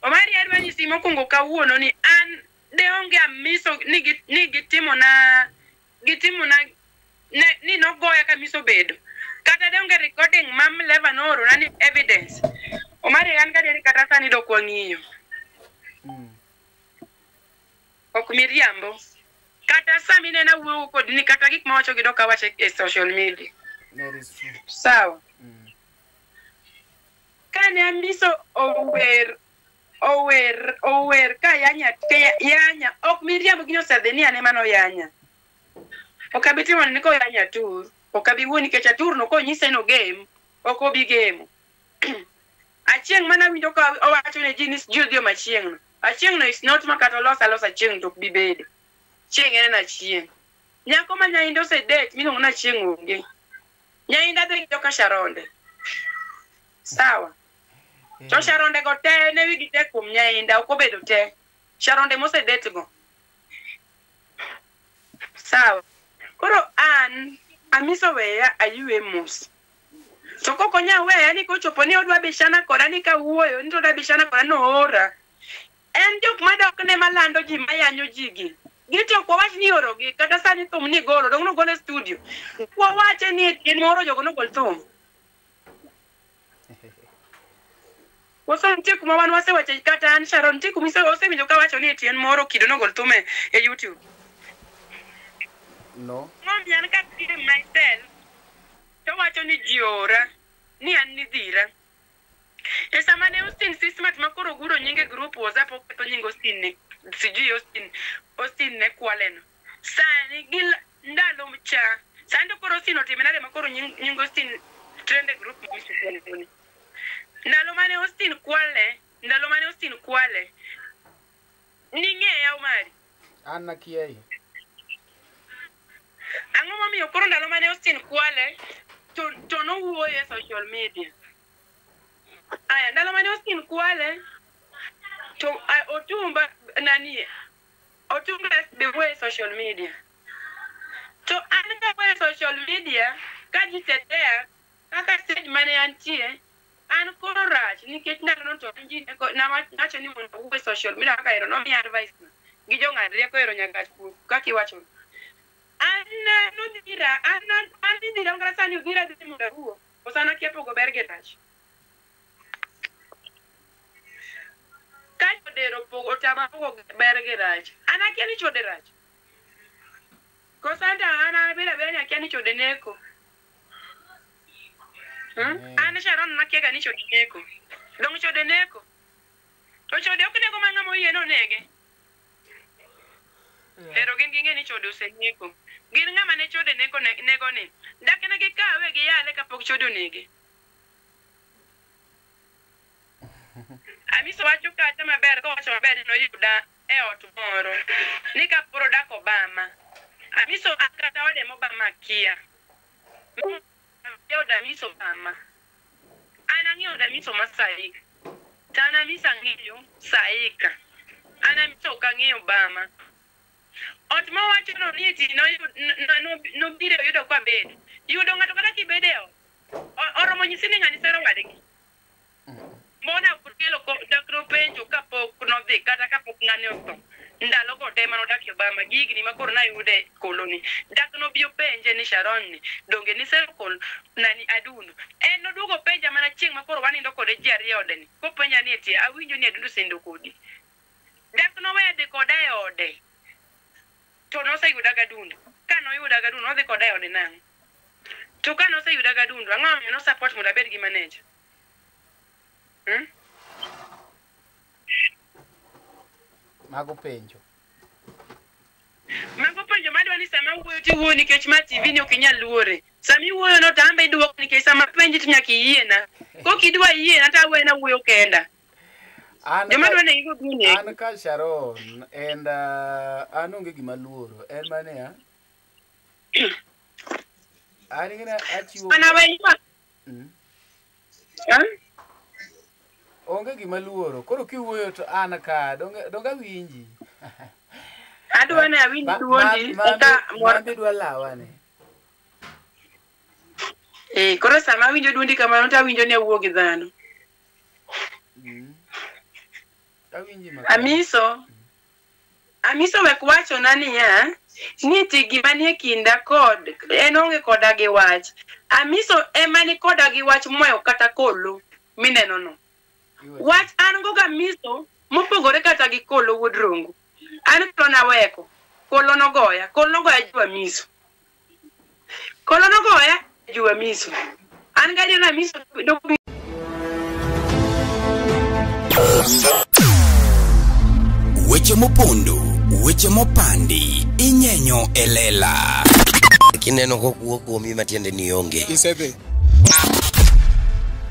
Speaker 5: Omari adwa nyisi mokwongo kawuono ni an de onge amiso ni gitimona ni nogoya ka Amiso obedo. Kata de onge recording ma Mleva noorona ni evidence. Omari an gadieri kata sani dok wang'iyo. Ok miriambo. Kata sama inena wuoyo kodi ni kata gik mawacho gi dok awacho e social media.
Speaker 3: That is true.
Speaker 5: Sawa. Kane Amiso ower ka yanya yanya ok miriambo gino osedhi ni an ema noyanya. Ok abi timo ni koyanya Atur, ok abi wuo nikech Atur no konyise no game, ok obi gemo. Achieng' mana winjo ka owacho ne ji ni sijui odhi omo Achieng' no. Achieng' no is not ma kata oloso alosa Achieng' to ok bi bedo. Chieng' en Achieng'. Nyako ma Nyainda osedate miluongo ni Achieng' onge. Nyainda dhi joka Sharonde. Sawa. To Sharonde go te ne wigi tek kuom Nyainda ok obedo te. Sharonde mosedate go. Sawa. Koro an Amiso weya aywe mos. To kok onya weya ni kochopo ni odwa bishana koda ni kawuoyo ni to odwa bishana koda noora. En jok madok ne malando ji mayanyo ji gi. Gito ok wawach ni orogi kata sani thum ni golo dong' nogol e studio. Wawache ni en moro jogo nogol thum. Koso nitie kuma wan wasewache kata an Sharon nitie kuma osewinjo kawacho ni Etienne moro kido nogol thum e YouTube.
Speaker 3: No.
Speaker 5: Ng'omi an ka claim myself to wacho ni ji ora ni an nidhira. E sama ne Austin Sismat ma koro guro nyinge group WhatsApp oketho nying Austin ne sijui Austin ne kwaleno. Sani gi ndalo cha sani to koro Austin otime nade ma koro nying Austin trend e group ni. Ndalo mane Austin kwale ning'eya Omari.
Speaker 3: An nakiayi.
Speaker 5: Ang'o momiyo koro ndalo mane Austin kwale to nowuoyo e social media. Aya ndalo mane Austin kwale to Otumba nani Otumba be wuoyo e social media. To an ka wuoyo e social media ka ji tetea kaka stage mane antie an koro rach nikech ndalono to ji nawacho ni mondo awuo e social media kaka ero nomiya advice gi jong'ad rieko ero nyaka kaka iwacho. An nodhira an idhira kata sani odhira dhi mondo awuo koso an akia pogo ber gi rach. Ka chodero pogo otama pogo ber gi rach. An akia ni chode rach. Koso an to an abedo abeda ni akia ni chode neko. An Sharon nakia ga ni chode neko. Dong' chode neko. To chode ok nego ma ng'ama oyie nonege. Ero gin ging'e ni chode oseneko. Gin ng'ama ne chode neko nego ni. Dak ne gikawe giyale kapok chode onege. Amiso wacho kata maber kowacho maber ni noyuda e ot moro ni kaporo odak Obama. Amiso an kata ode mobama akia. Od Amiso Obama. An ang'eyo od Amiso ma Saika. To an Amiso ang'eyo Saika. An Amiso ok ang'eyo Obama. Ot mawachono ni eti nobiro oyudo kwabedo. Yudo ng'ato kata kibedo e ot. Oromo nyisi ni ng'ani sero wadgi. Mbona okelo dak nopenjo kapok nodhi kata kapok ng'ani otho. Ndalo go te manodak e Obama gi higni ma koro nayude koloni. Dak nobi openje ni Sharon ni donge nisero kol nani Adundo. En noduogo openja mana chieng' ma koro wanindo kode ji ariyo e ode ni. Kopenja ni eti awinjo ni Adundo osenindo kodi. Dak noweya dhi koda e ode. To noseyuda gadundo. Ka noyuda gadundo nodhi koda e ode nang'o? To ka noseyuda gadundo ang'o momiyo no support mondo abed gi manager?
Speaker 3: Mago penjo.
Speaker 5: Mago penjo madwa ni sama wuoyo to iwuoyo nikech ma TV ni ok inyal luore. Sama iwuoyo no to an be iduoko nikech sama penji to nyaka iyiena. Kok idwa yiena to awena wuoyo kenda. Joma dwa negi go biro negi.
Speaker 3: An ka Sharon and an onge gima luoro en mana ya. An ing'e achiwo.
Speaker 5: Mana we ywak.
Speaker 3: Onge gima luoro. Koro kiwuoyo to an ka donge awinji.
Speaker 5: Adwa ni awinj duondi eka
Speaker 3: mor. Idwa lawa ni.
Speaker 5: Koro sama awinjo duondi kamano to awinjo ni awuo gi dhano.
Speaker 3: Awinji ma.
Speaker 5: Amiso wek wachona niya ni ti gima nie kinda kod en onge koda gi wach. Amiso ema ni koda gi wach moyo kata kolo mineno no. Wach an go gamiso mopogore kata gi kolo wuod Rongo. An kolo naweko, kolo nogoya, kolo nogoya juu Amiso. Kolo nogoya juu Amiso. An gadier ni Amiso dok
Speaker 1: Weche mopondo, weche mopandi, inyenyo e lela.
Speaker 6: Kineno kokuo kuomi matiende ni onge.
Speaker 7: Isedhi.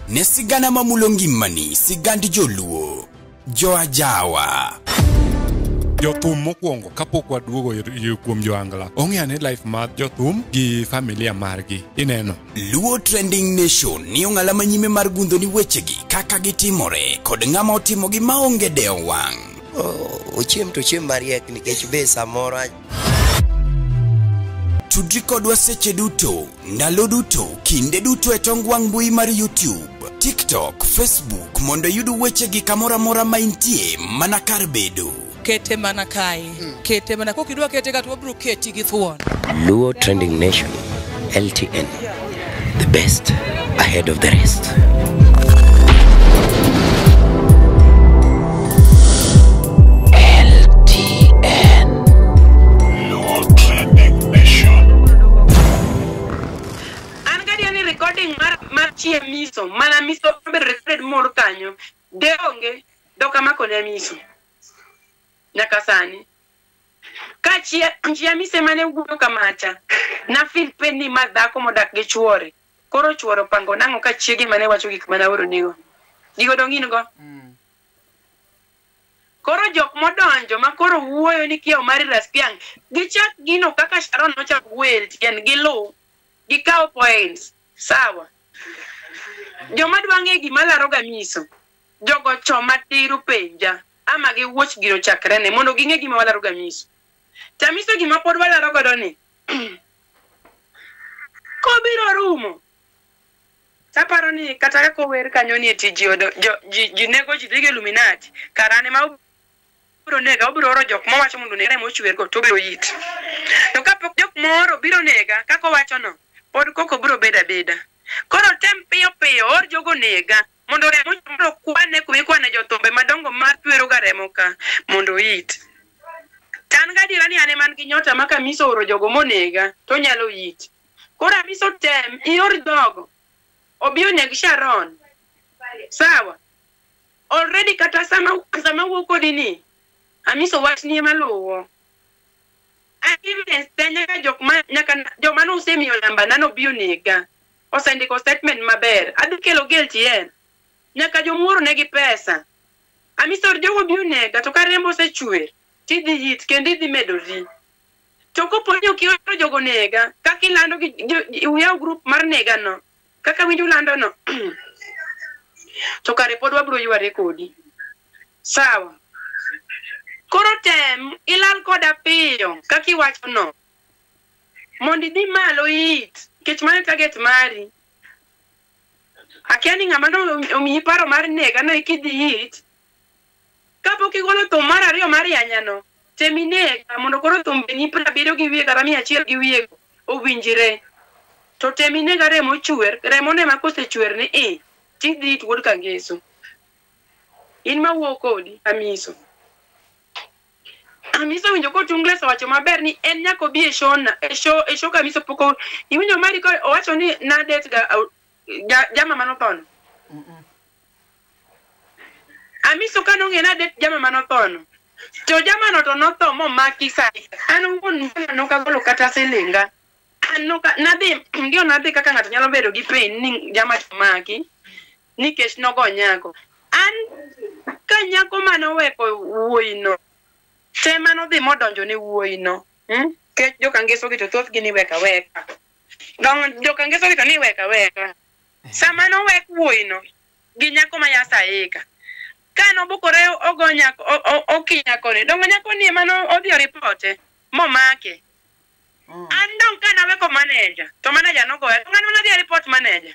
Speaker 1: Ne sigana mamulo ngimani, sigand joluo, joajawa.
Speaker 7: Jothum mokwongo kapok waduogo kuom joangla ong'e ane life mar jothum gi familia margi ineno.
Speaker 1: Luo Trending Nation ni ong'ala manyime mar gundho ni wechegi kaka gitimore kod ng'ama otimogi maonge dewo wang'.
Speaker 6: Ochiem to ochiem mariek nikech be samoro.
Speaker 1: Tudri kodwa seche duto, ndalo duto, kinde duto e tong wang' mbui mar YouTube, TikTok, Facebook mondo iyud wechegi kamoro amora ma intie mana kar bedo.
Speaker 8: Kete mana kae, kete mana kokidwa kete ka to wabiro keti gi thuon.
Speaker 6: Luo Trending Nation, LTN, the best ahead of the rest. LTN,
Speaker 5: Luo Trending Nation. An gadier ni recording mar chie Miso, mana Miso obedo recorded mor kanyo. De onge dok amako ne Miso. Nyaka sani. Ka chia Mise mane wuoyo kamacha, na feel pain ni mar dhako modak gi chuore. Koro chuore opango nang'o ka chiege mane wacho gik mane aoro nigo. Gigo dong in go? Koro jok modonjo ma koro wuoyo ni kiewo mar Raspiang, gichak gino kaka Sharon nochako wuoyo e LTN, giluw, gikawo points, sawa. Joma dwa ng'e gima laro ga Miso, jogo choma tir penja, ama giwuoch gino chakre ne mondo ging'e gima walaro ga Miso. To Miso gima pod walaro godo ni kobiro rumo taparo ni kata kaka ower kanyo ni eti ji nego ji dhi gi Illuminati karane ma obiro nega obiro oro jok mowacho mondo oneg remo ochwer go to obiro yit. To kapok jok moro biro nega kaka owacho no pod koko biro bedo abeda. Koro tem piyo piyo or jogo nega mondo remo mondo kwane kuma ikwane jothumbe madongo mar twero ga remo ka mondo oit. To an gadiera ni an ema an gi nyota ma ka Miso oro jogo monega to onyalo yit. Koro Amiso tem ior jogo obi oneg Sharon. Sawa. Already kata sama wuok kodi ni Amiso wachni ema luwo. Evidence te nyaka jok ma nyaka joma nosemiyo namba na nobi onega. Osendiko statement maber. Adhi kelo gi LTN. Nyaka jomuoro negi pesa. Amiso jogo bi onega to ka rembo osechwer tidhi yit kendo idhi medori. To kopo ni ok ihero jogo nega, kaka ilando gi uyaw group mar nega no, kaka winjo lando no, to kare pod wabiro yware kodi. Sawa. Koro tem ilal koda piyo kaka iwacho no. Mondo idhi malo it, nikech mano e target mari. Akia ni ng'ama no omiyi paro mar nega no ikidhi it. Kapok igolo thum mar ariyo mar yanyano, tem inega mondo koro thumbeni 70 gi wiye kata 100 gi wiye owinjre. To tem inega remo chwer, remo ne ma kosechwer ni i, tidhi it wuod Kangeso. In mawuo kodi, Amiso. Amiso winjo kotungles owacho maber ni en nyaka obi e show na, e show, e show ka Amiso pok iwinjo mari ko owacho ni nadet ga jama manothono. Amiso ka nong'e nadet jama manothono. To jamano to notho momaki sa. An owuon nokagolo kata silinga. An noka nadhi ndio nadhi kaka ng'ato nyalo bedo gi pain ni jama to maki nikech nogo nyako. An ka nyako manoweko wuoyino te manodhi modonjo ne wuoyino. Kech jokangeso gi to thothgi ni weka weka. Dong jokangeso gi to ni weka weka. Sama nowek wuoyino gi nyako ma yasaika. Ka nobukore ogo nyako oki nyakoni. Dong nyako ni ema odhi oripote momake. An dong ka naweko manager to manager nogoya. Dong an manadhi report manager.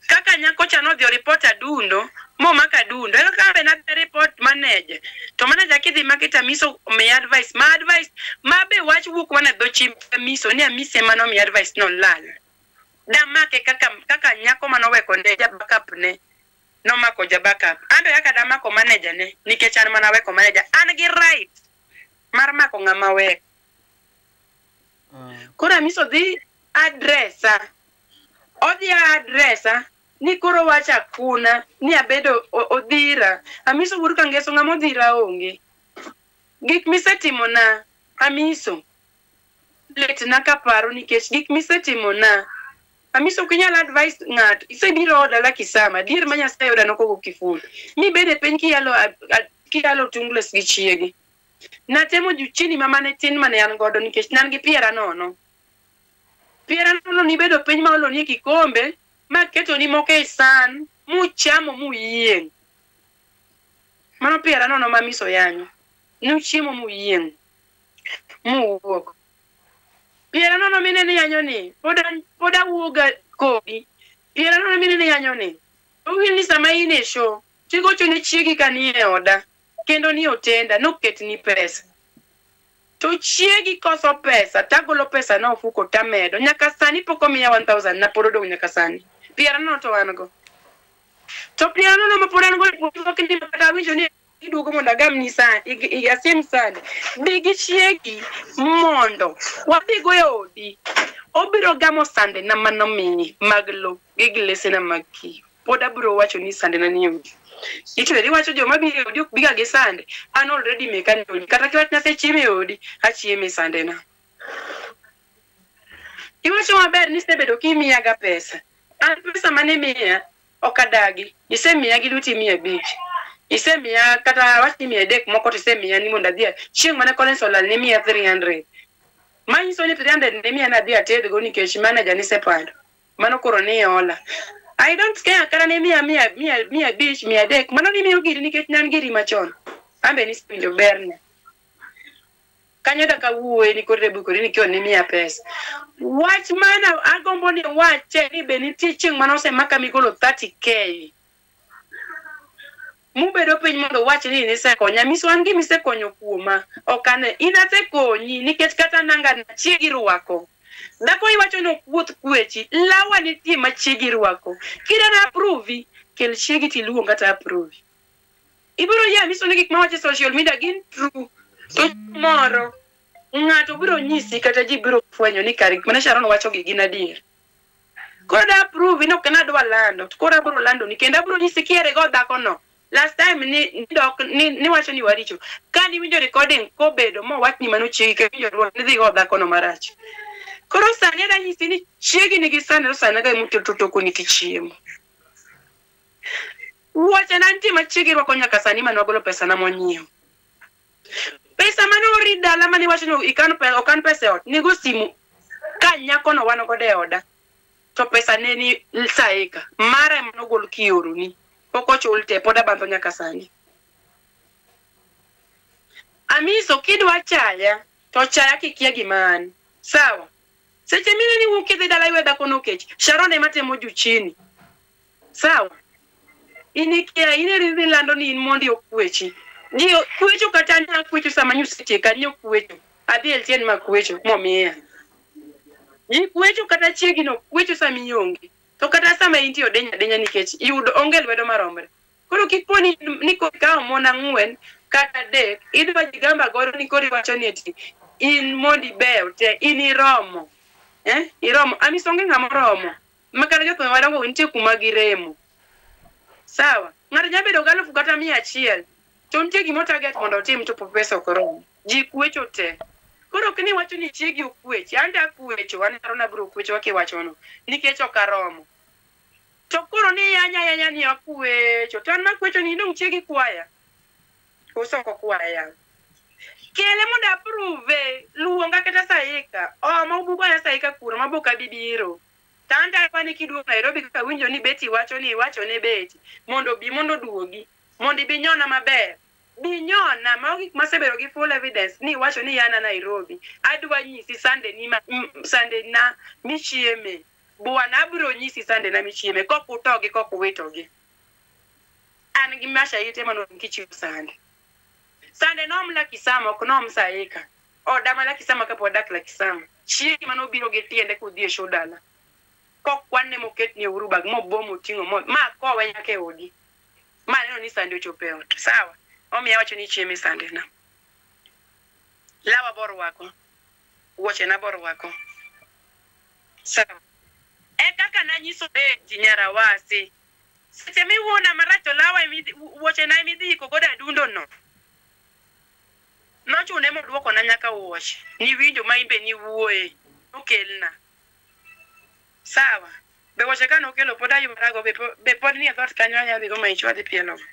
Speaker 5: Kaka nyako cha nodhi oripot Adundo momako Adundo. Ero ka be nadhi report manager. To manager kidhi maki to Amiso omiya advice. Ma advice ma be wach wuok mana dho chi Amiso ni Amiso ema nomiya advice no lal. Damake kaka nyako manoweko ne ja backup ne. Nomako ja backup. An be kaka damako manager ne nikech an mana weko manager. An gi right mar mako ng'ama weko. Koro Amiso dhi addressa. Odhi addressa ni koro wacha kuna ni abedo odhira. Amiso wuod Kangeso ng'ama odhira onge. Gik misetimona Amiso litna kaparo nikech gik misetimona Amiso ok inyal advice ng'ato. Isebiro oda la Kisama, dier ma Nyasaye oda nokogo kiful. Mibede piny kiyalo tungles gi chiegi. Natemo juu chini mama ne tin mane an godo nikech ne an gi piera nono. Piera nono nibedo piny ma olonie kikombe maketoni moko e san muchamo muyieng'. Mano piera nono ma Amiso yanyo. Nuchiemo muyieng' muwuok. Piera nono minene yanyo ni pod awuoga kodi. Piera nono minene yanyo ni owil ni sama in e show tigocho ne chiegi ka ni e oda kendo ni otenda noketni pesa. To chiegi koso pesa tagolo pesa na ofuko tamedo. Nyaka sani pok omiya 1000 na pod odong' nyaka sani. Piera nono to an go. To piera nono ma pod an go pok ni kata awinjo ni iduogo mondo agamni sa asiem sande. Bi gi chiegi mondo wadhi go e odi. Obiro gamo sande na manomiyi mag lo gi glesena mag kiyo. Pod abiro wacho ni sande na ni e odi. Itweri iwacho joma biro e odi ok biga gi sande. An already meka ni odi. Kata kiwach nasechiemo e odi, achiemo e sandena. Iwacho maber ni isebedo kimiyaga pesa. An pesa mane imiya ok adagi. Isemiya gi lweti 500. Isemiya kata wach ni 300 moko to isemiya ni mondo adhi. Chieng' mane Collins olal ne miya 300. Manyiso ni 300 ne miya nadhi atedgo nikech manager nisepando. Mano koro ni ola. I don't care kata ne miya 500, 300. Mano ni miyo giri nikech ne an giri machon. An be nisewinjo berne. Kanyo daka wuoye ni koro rebukori ni kion ni miya pesa. Wach mana agombo ni wache ni be nitie chieng' mane osemaka migolo 30k. Mubedo piny mondo wach ni nisekonya. Amiso an gima isekonyo kuoma. Ok ane. In asekonyi nikech kata nanga na chiegi rwako. Dhako iwacho ni ok wuoth kwechi. Lawa nitie ma chiegi rwako. Kidwa na approve, kel chiegi tiluong kata approve. Ibiro yie Amiso ni gik mawacho e social media gin true. To moro ng'ato biro nyisi kata ji biro fwenyo ni kare gik mane Sharon wacho gi gin adier. Koro da approve ni ok nadwa lando. To koro abiro lando ni kendo abiro nyisi kiere go dhako no. Last time ni dok ni niwacho ni waricho. Ka niwinjo recording kobedo mowach ni mano chiegi kewinjo dwol nidhi go dhakono marach. Koro sani adwa nyisi ni chiegi nigi sande to sani ga emoketo tokoni tichiemo. Wuochena nitie ma chiegi rwako nyaka sani mane wagolo pesa na monyiewo. Pesa mane ori dala mane iwacho ni ikan pesa, okan pesa e ot, nigo simu ka nyakono wan godo e oda. To pesa ne ni saika, mara ema nogol kioroni. Pok ochul te, pod abandho nyaka sani. Amiso kidwa chaya, to chaya kikia gima an. Sawa. Seche mine ni wuok idhi dala iwe dhakono kech, Sharon ema temo juu chini. Sawa. In ikia, in eri idhi lando ni in mondi okwechi. Ji kwecho kata ne akwecho sama nyusetieka ni okwecho. Adhi LTN ma kwecho momiya. Ji kwecho kata chiegi no kwecho sama ionge. To kata sama intie odenya adenya nikech yudo onge lwedo maromre. Koro kik po ni ni ikawo mon ang'wen kata adek, idwa jigamba godo ni koro iwacho ni eti in mondi beyo te, in iromo. Eh? Iromo. Amiso onge ng'ama oromo. Ma kata jothum madongo nitie kuma giremo. Sawa. Ng'ato nyalo bedo gi alufu kata 100. To nitie gima target mondo otim to pesa ok oromo. Ji kwecho te. Koro ok ni iwacho ni chiegi okwechi. An to akwecho, an Sharon abiro kwecho kaka iwachono. Nikech ok aromo. To koro ni iyanya ayanya ni akwecho. To an makwecho ni dong' chiegi kwaya. Koso ok okwaya yawa. Kele mondo approve. Luonga kata saika. Oma ubugoya saika kuro mabok abi biro. To an to apani kiduogo Nairobi kaka awinjo ni Betty wacho ni iwacho ne Betty mondo obi mondo oduogi. Mondo ibi nyona maber. Bi nyona mago gik masebedo gi full evidence ni iwacho ni yana Nairobi. Adwa nyisi Sunday ni ma, Sunday na michieme. Bwana abiro nyisi Sunday na michieme. Kok utogi kok uwitogi. An gi mashahidi mano kichiwo Sunday. Sunday nom Lakisama ok nom Saika. Oda ma Lakisama kapok wadak Lakisama. Chiegi manobiro gi tiende kodhi e show dala. Kokwane moketni e Uhuru bag mobo moting'o mo ma kowe nyaka e odi. Ma neno ni Sunday ochopo e ot. Sawa. Omiyo awacho ni chiemo e Sunday na. Lawa borwako. Wuochena borwako. Sawa. E kaka nanyiso Betty nyarawasi. Seche miwuonda marach to lawa wuochena emidhi iko godo adundo no. Nochune moduokona nyaka wuoche. Niwinjo ma imbe niwuoye. Nokelna. Sawa. Be wuoche ka nokelo pod aywarago be pod nie dhoot kanyo anya dhigo ma ich wadhi pielogo.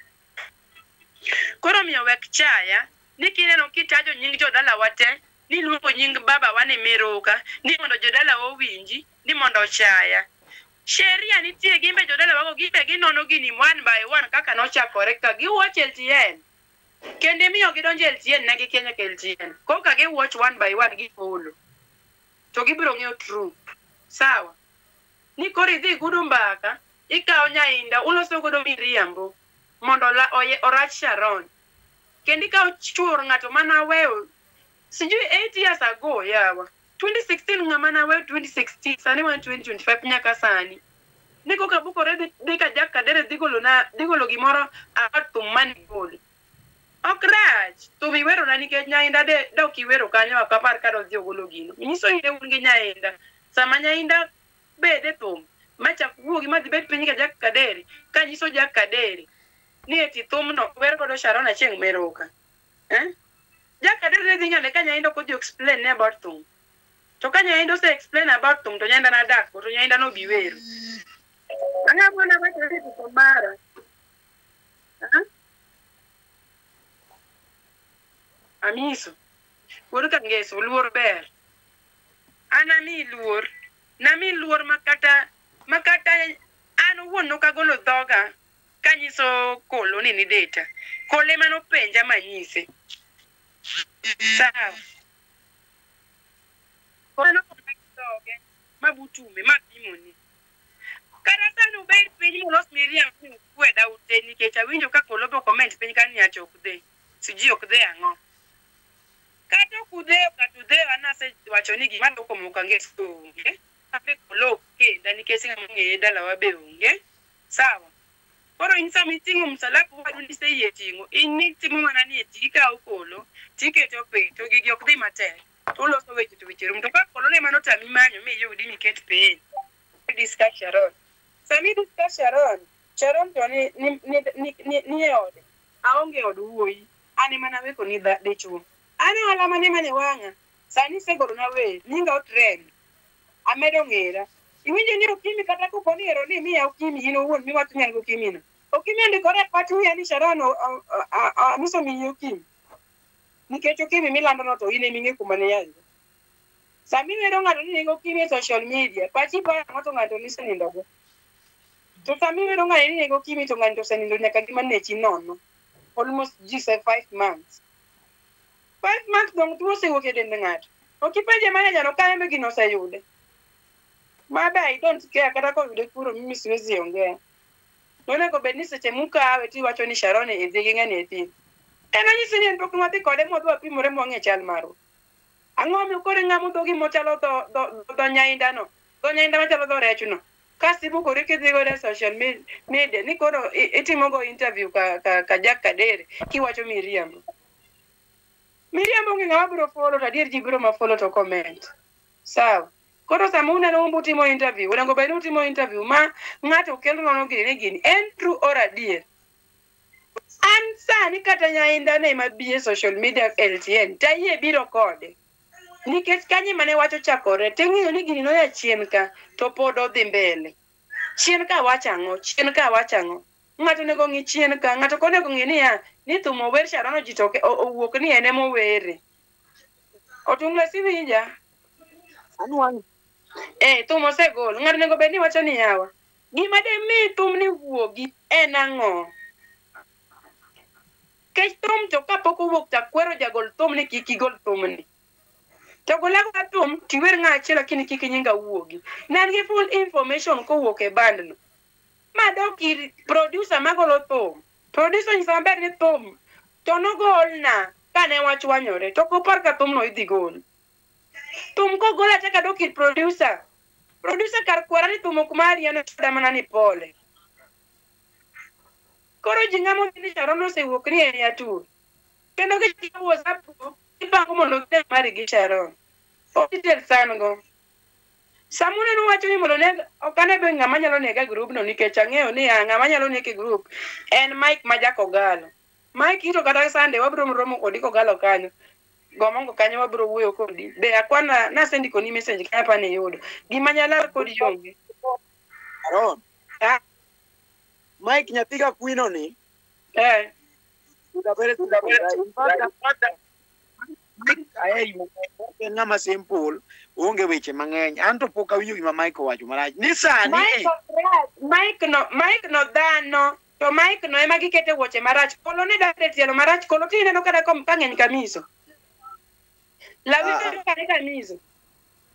Speaker 5: Koro omiyo wek chaya ni kineno kitajo nying jodalawa te ni luongo nying babawa ni Miruka ni mondo jodalawa owinji ni mondo ochaya. Sheria nitie gimbe jodalawa go gimbe ginono gini one by one kaka nochakore ka giwatch LTN. Kendo imiyo gidonjo LTN ne gikia nyaka LTN. Koka giwatch one by one gi follow. To gibiro ng'eyo true. Sawa. Ni koro idhi gudu mbaka, ikawo nyainda, uloso godo miriambo mondo orach Sharon. Kendo ikawo chuor ng'ato mana weyo sijui 8 years ago yawa. 2016 ng'ama naweyo 2016 sani wan 2025 nyaka sani. Ni koka bukore dhi ka Jack Kadere dhi golo na dhi golo gimoro about thum mane golo. Ok rach, thum iwerona nikech nyainda de dok iwero kanyo ok apar ka dodhi ogolo gino. Nyiso ni ne un gi nyainda. Sama nyainda bede thum machak wuogi madhi bet piny ka Jack Kadere kanyiso Jack Kadere ni eti thumno wer godo Sharon Achieng' Meroka. Eh? Jack Kadere ne dhi ng'ane ka nyainda ok odhi explain ne about thum. To ka nyainda ose explain about thum to nyainda nadak go to nyainda nobi wero. Ang'o mwana wacho ni to mara. Eh? Amiso. Wuod Kangeso, luor ber. An ami luor. Nami luor makata an owuon nok agolo dhoga kanyiso Kolo ni nideta. Kolo ema nopenja manyise. Sawa. Kolo nokona gi dhoge mabutume mapimone. Kata sani ubed piny mulos miriambo ni ukweda ute nikech awinjo ka Kolo bo comment piny ka ni ati ok dhi. Sijui ok dhi ang'o. Kata ok udheyo kata udheyo an asewacho ni gima dwoko mok Angeso onge. Abe Kolo ok kenda nikech ng'ama ong'eye dalawa be onge. Sawa. Koro in sama iting'o msalaba wadu niseyie ting'o, in itimo mana ni eti ikawo Kolo tiketo piny to gigi ok dhi matek. To uloso weche to weche rum. To ka Kolo ne mano tami manyo miyudi miket piny. Discuss Sharon. Sama i discuss Sharon, Sharon to ni ni ni ni, ni, ni e ode. Aonge od wuoyi. An ema naweko ni dichuo. An ohala mane mane wang'a. Sani isegolona wer, nyinga otrend. Amedo ng'era. Iwinjo ni Okimi kata kopo ni ero ni miya Okimi in owuon miwacho ni an gi Okimi no. Okimi ondikore e pach wiya ni Sharon Amiso miyi Okimi. Nikech Okimi milando no to in ema ing'e kuma ne iaye. Sama iwero ng'ato ni nigi Okimi e social media, pachi paro ang'o to ng'ato nisenindo go. To sama iwero ng'ani ni nigi Okimi to ng'ani to osenindo nyaka gi manechi nono. Almost ji say 5 months. 5 months dong tuo osewuok e dend ng'ato. Ok ipenje manager no ka en be gino oseyude. Mabe I don't care kata koyude kuro mimi siwezi ongea. Nonego bed ni seche mukawe tiwacho ni Sharon idhi gi ng'ani e thieth. En onyisi ni en pok nwadhi kode mwadhi wapimore mwang'e chal marwa. Ang'o momiyo koro ing'amo dhogi mochalo dho nyainda no? Dho nyainda machalo dho rech no. Kasto ibukori kidhi godo e social media ni koro itimo go interview ka Jack Kadere kiwacho miriambo. Miriambo onge ng'ama biro follow to adier ji biro ma follow to comment. Sawa. Koro sama uneno umbu timo interview, onego bed ni utimo interview ma ng'ato kelo nono gini ni gini en true or adier. An sani kata nyainda ne ma bi e social media LTN tayie biro kode. Nikech kanye mane wach ochakore ting'iyo ni gini noya chien ka to pod odhi mbele. Chien ka wacho ang'o? Chien ka wacho ang'o? Ng'ato onego ng'i chien ka, ng'ato ok onego ng'i niya, ni thum ower Sharon ji to owuok ni en emowere. Otungla siwinja?
Speaker 4: Anwang'o.
Speaker 5: Eh, thum osegol. Ng'ato onego bed ni wacho ni yawa. Gima de mi thum ni wuogi en ang'o? Kech thum to kapok owuok to akwero jagol thum ni kik igol thumni. To gol agola thum tiwer ng'a achiel lakini kik nyinga wuogi. Ne an gi full information kowuok e band no. Madok ir producer magolo thum. Producer onyisa maber ni thum to nogolna kane wachwanyore to ok opar ka thumno idhi gol. Thum kogol achako adok ir producer. Producer kar kwara ni thum ok mari an ochuda mana ni pole. Koro ji ng'amo ni Sharon osewuok ni en yatur. Kendo gichako WhatsApp group gipango mondo gidhi mari gi Sharon. Ok details an go. Sama uneno wacho ni mondo neg ok ane be ng'ama nyalo nega e group no nikech ang'eyo ni ya ng'ama nyalo nek e group en Mike ma jakogalo. Mike ito kata Sunday wabiro romo kodi kogalo kanyo. Gomongo kanyo wabiro wuoyo kodi. Be akwana nasendikoni message kanyo apani iyudo. Gima nyalo kodi onge.
Speaker 4: Aaron,
Speaker 5: Ah,
Speaker 4: Mike nyathi ka kwino ni is a very simple guy. In fact, Mike aheri en ng'ama simple, oonge weche mang'eny. An to pok awinjo gima Mike owacho marach. Ni sani
Speaker 5: Mike ok rach. Mike no, Mike no dhano. To Mike no ema gikete wuoche marach. Kolo ne dade tielo marach. Kolo tineno kata kom ka ng'eny kamiso. Lawi
Speaker 4: Ah, ah.
Speaker 5: tero kane kamiso.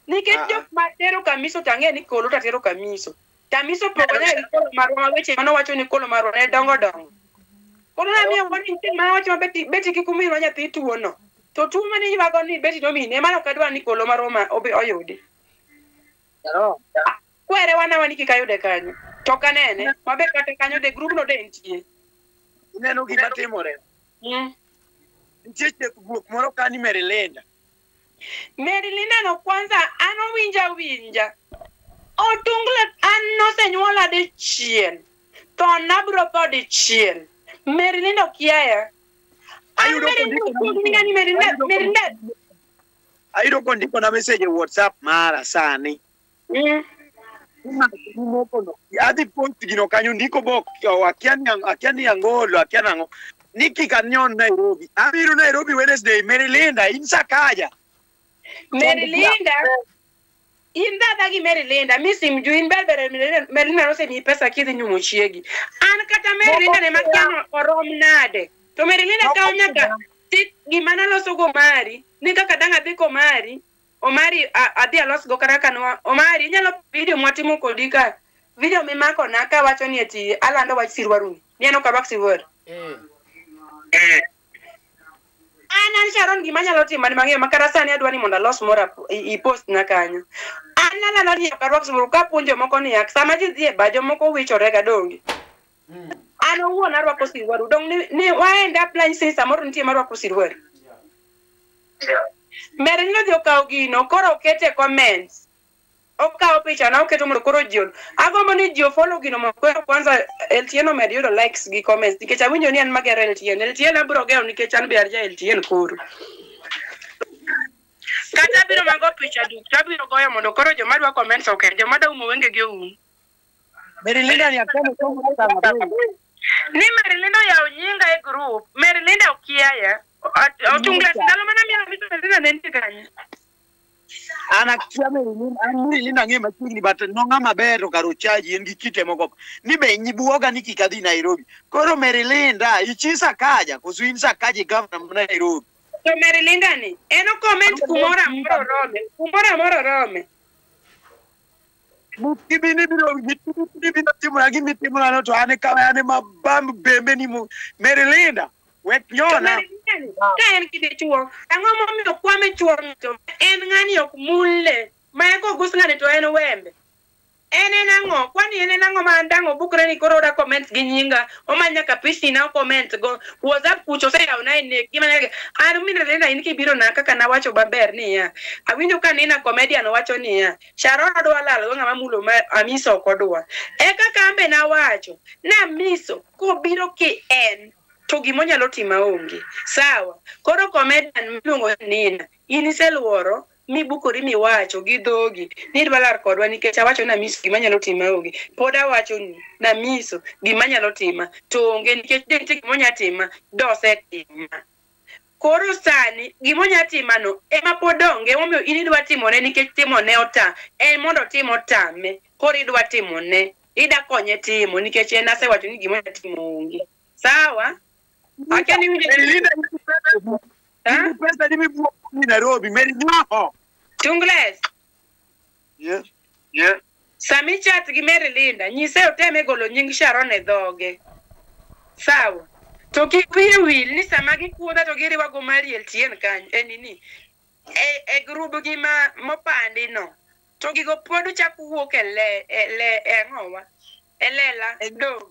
Speaker 5: Nikech
Speaker 4: Ah, ah.
Speaker 5: jok ma tero kamiso to ang'e ni kolo to tero kamiso. Kamiso pogo nyaka gi kolo marwa ma weche manowacho ni kolo marwa ne dongo dongo. Koro namiyo warning chieng' mane wacho ma Betty, Betty kik umiwa nyathi tuo no. To tuo mane ywago ni Betty nomine ema ok adwa ni kolo marwa ma obi oyudi.
Speaker 4: Aaron,
Speaker 5: Kwere wana ni kik ayude kanyo. To ok anene. Mabe kata kanyo de group no de entie.
Speaker 4: ineno gima timore. Nitie chieth guok moro ka ni Maryland.
Speaker 5: Mary Linda no kwanza an owinja winja. Otungla an nosenyuola dichiel. Tho nabiro tho dichiel. Mary Linda okiaya. An
Speaker 4: Ayudo
Speaker 5: Mary Linda
Speaker 4: kondiko
Speaker 5: okuong ni ng'ani Mary Linda, Mary Linda.
Speaker 4: Ayudo kondiko na message e WhatsApp mara sani. Mokono. Adhi post gino kanyo ndiko bok akia ni angolo akia nang'o. Ni kik anyon Nairobi. Abiro Nairobi Wednesday Mary Linda in Sakaja.
Speaker 5: Mary Linda. In dada gi Mary Linda, mi simjui in ber ber Mary Linda nosemiyi pesa kidhi nyumo chiegi. An kata Mary Linda ne makia ni orom nade. To Mary Linda kawo nyaka ti gima naloso go Omari ni kaka dang' adhi komari Omari adhi alosgo kata kaka nwa Omari inyalo video mwatimo kodi ka video mimako na kawacho ni eti alando wach sirwaruni ni an ok arwak siruari. An Sharon gima anyalo timo an mang'eyo makata sani adwa ni mondo alos moro i post na kanyo. An alando ni ok arwak siruari kapuonjo jomoko niya sama ji dhi e bar jomoko wichore ga donge. An owuon arwako siruari dong ni waend up line si samoro nitie marwako siruari. Mary nodhi okawo gino koro okete e comments. Okawo picha na oketo mondo koro ji ol. Agombo ni ji ofollow gino mondo koro kwanza LTN omed yudo likes gi comments nikech awinjo ni an magero LTN. LTN abiro gero nikech an be an ja LTN koro. Kata abiro mago picha duk to abiro goyo mondo koro joma dwa comments oket, joma dwa umo wengegi oum.
Speaker 4: Mary Linda ni akene somo kaka
Speaker 5: Ni Mary Linda oyawo nyinga e group. Mary Linda okiaya. Ochungla ndalo mana miyo Mary Linda ne nitie kanye.
Speaker 4: An akia Mary Linda, an Mary Linda ang'e machiegni but no ng'ama ber to kar ochaji en gi kite moko. Ni be nyibuoga ni kik adhi Nairobi. Koro Mary Linda, ichi Sakaja, koso in Sakaja governor ma Nairobi.
Speaker 5: To Mary Linda ni, en o comment kumoro amora orome, kumoro amora orome.
Speaker 4: Gibini biro gibiro timona gimitimona no to an ka an ma bam bembe ni mo Mary Linda wek
Speaker 5: To
Speaker 4: nyona.
Speaker 5: Mary Linda ni, ka en gi dichuo, ang'o momiyo Kwame chuo ng'ato en ng'ani ok mulle, ma en kogus ng'ani to en wembe. En en ang'o? Kwani en en ang'o ma an dang' obukre ni koro oda comment gi nyinga, omany nyaka pichni na o comment go, WhatsApp kucho oseyawona e nek, gima nyaka an Mary Linda in kibiro na kaka nawacho maber niya, awinjo ka Nina comedian wacho niya, Sharon odwa lal go ng'ama mulo ma Amiso ok odwa. E kaka an be nawacho, ni Amiso kobiro ki en to gimonyalo timo onge. Sawa. Koro comedian miluongo ni Nina, in iseluoro mibukori miwacho gi dhogi ni idwa lar kodwa nikech awacho ni Amiso gima nyalo tima onge. Pod awacho ni Amiso gima nyalo tima to onge nikech de nitie gima onya tima dosetima. Koro sani gima onya tima no ema pod onge emomiyo in idwa timone nikech timone ota en mondo otim otame koro idwa timone ida konye timo nikech en asewacho ni gima onya timo onge. Sawa? Akia ni winjo
Speaker 4: Mary Linda in pesa ni mibuo ni Nairobi Mary Nyoho.
Speaker 5: Tungles.
Speaker 4: Yeah.
Speaker 5: Yeah. Sami chat gi Mary Linda, nyise oteme golo nying Sharon e dhoge. Sawa. To kik wiye wil ni sama gikuodha to giriwa go Mari LTN kanyo, e nini. E grub gi ma mopandi no. To gigo pod chak wuok e le e le e ang'owa? E lela do.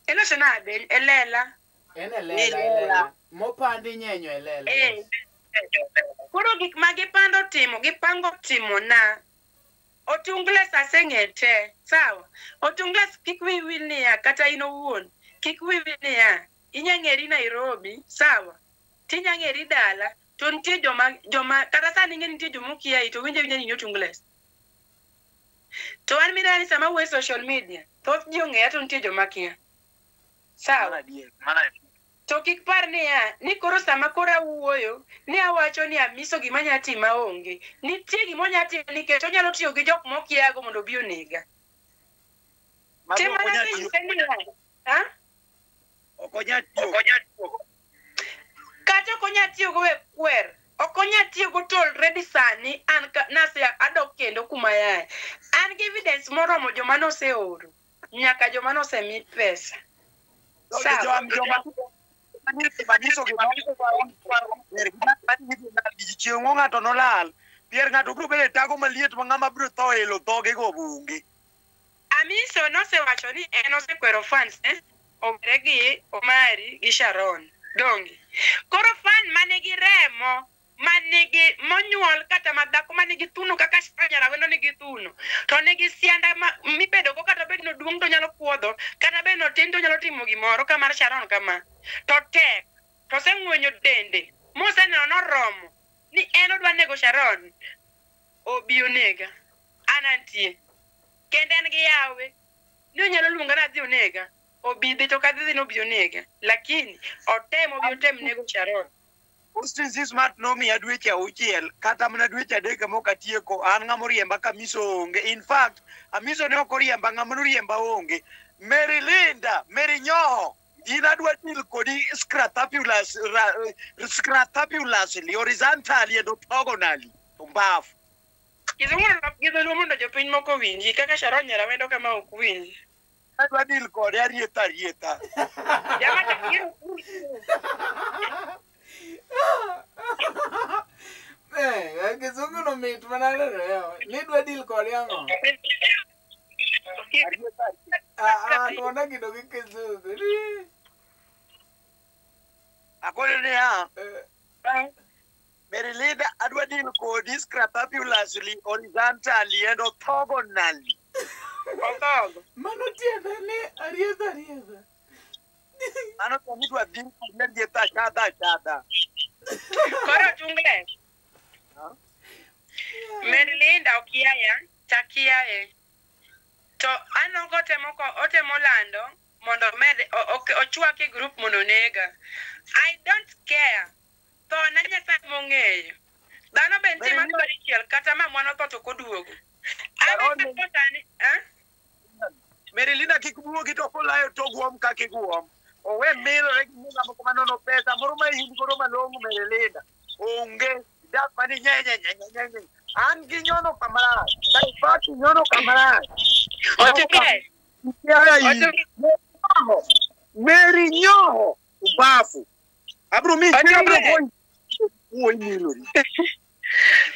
Speaker 5: Iloso nade? E lela.
Speaker 3: En e lela, e lela. Mopandi nyenyo e lela.
Speaker 5: Eh. Koro gik ma gipando timo, gipango timo na. Otungles aseng'e te, sawa? Otungles kik wiyi wil niya, kata in owuon, kik wiyi wil niya, inya ng'eri Nairobi, sawa? Tinya ng'eri dala, to nitie joma kata sani ing'e nitie joma okiayi to winjo awinja ni in Otungles. To an mineno ni sama awuoyo e social media, thoth ji ong'eya to nitie joma kia. Sawa? To kik par niya, ni koro sama koro awuoyo, ni awacho ni Amiso gima nya tima onge. Nitie gima onya timo nikech onyalo tiyo gi jok mokiago mondo obi onega. Tim mana kinyise niya, ha?
Speaker 4: Ok onya tiyo.
Speaker 5: Kata ok onya tiyo go e kwer. Ok onya tiyo go to already sani an ka, nase adok kendo kuma yae. An gi evidence moromo joma noseoro, nyaka joma nosemi pesa. Sawa.
Speaker 4: Chieng' moro ng'ato nolal. Pier ng'ato biro bedo e tago maliet ma ng'ama biro tho elo dhoge go onge.
Speaker 5: Amiso nosewacho ni en osekwero fans ne owere gi Omari gi Sharon. Donge. Koro fan manigi remo, manigi monyuol kata madhako manigi thuno kaka Sharon Nyarawendo nigi thuno, to nigi sianda ma mibedo go kata bed ni oduong' to nyalo kuodho, kata bed ni otin to nyalo timo gimoro ka mar Sharon kama. To tek, to oseng'wenyo dende, moseneno noromo ni en odwa nego Sharon, obi onega. An antie. Kendo en gi yawe. Ni onyalo luonga ni adhi onega. Obi dhi to kadhi dhi nobi onega. Lakini otem obi otem nego Sharon.
Speaker 4: Austin C. Smart nomiya dweche auchiel kata mana dweche adek ema ok atieko an ng'ama oriemba ka Amiso onge. In fact, Amiso ne ok oriemba ng'ama noriemba onge. Mary Linda, Mary Nyoho, in adwa deal kodi scrathapulously, horizontally and orthogonally. Pumbafu.
Speaker 5: Kizungu gi dholuo mondo jopiny moko owinji kaka Sharon Nyarawendo kama ok winji.
Speaker 4: Adwa deal kode arietha arietha.
Speaker 5: Jama to giro
Speaker 3: Eh, kizungu no mit manade to. Ni dwa deal kode ang'o? Ah, ah, tuona kidogo gi kizungu. Ni.
Speaker 4: Akone niya, Mary Linda, Adwa deal kodi scrapabulously, horizontally and orthogonally.
Speaker 5: Othogo.
Speaker 3: Mano tiende ni ariedha ariedha.
Speaker 4: Mano to nidwa deal kodi arietha achadha achadha.
Speaker 5: Koro Jungle. Merilinda okiaya, takiaye. To anongo otemo ko otemo lando mondo omed ochwak e group mondo onega. I don't care. Tho na Nyasaye mong'eyo. Dhano be nitie matho dichiel kata ma mwana otho to ok oduogo. An be kapo sani, eh?
Speaker 4: Merilinda kik wuogi to kolayo to guom kaka iguom. Owe milore gi mula moko manono pesa moro ma in godo malong'o Merilinda. Onge dak mani nye nye nye nye nye. An gi nyono kamarach. Daipati nyono kamarach.
Speaker 5: Otuke.
Speaker 4: Otuke. Meri nyoho ubafu. Abro mi abro goyi. Wuoyi milori.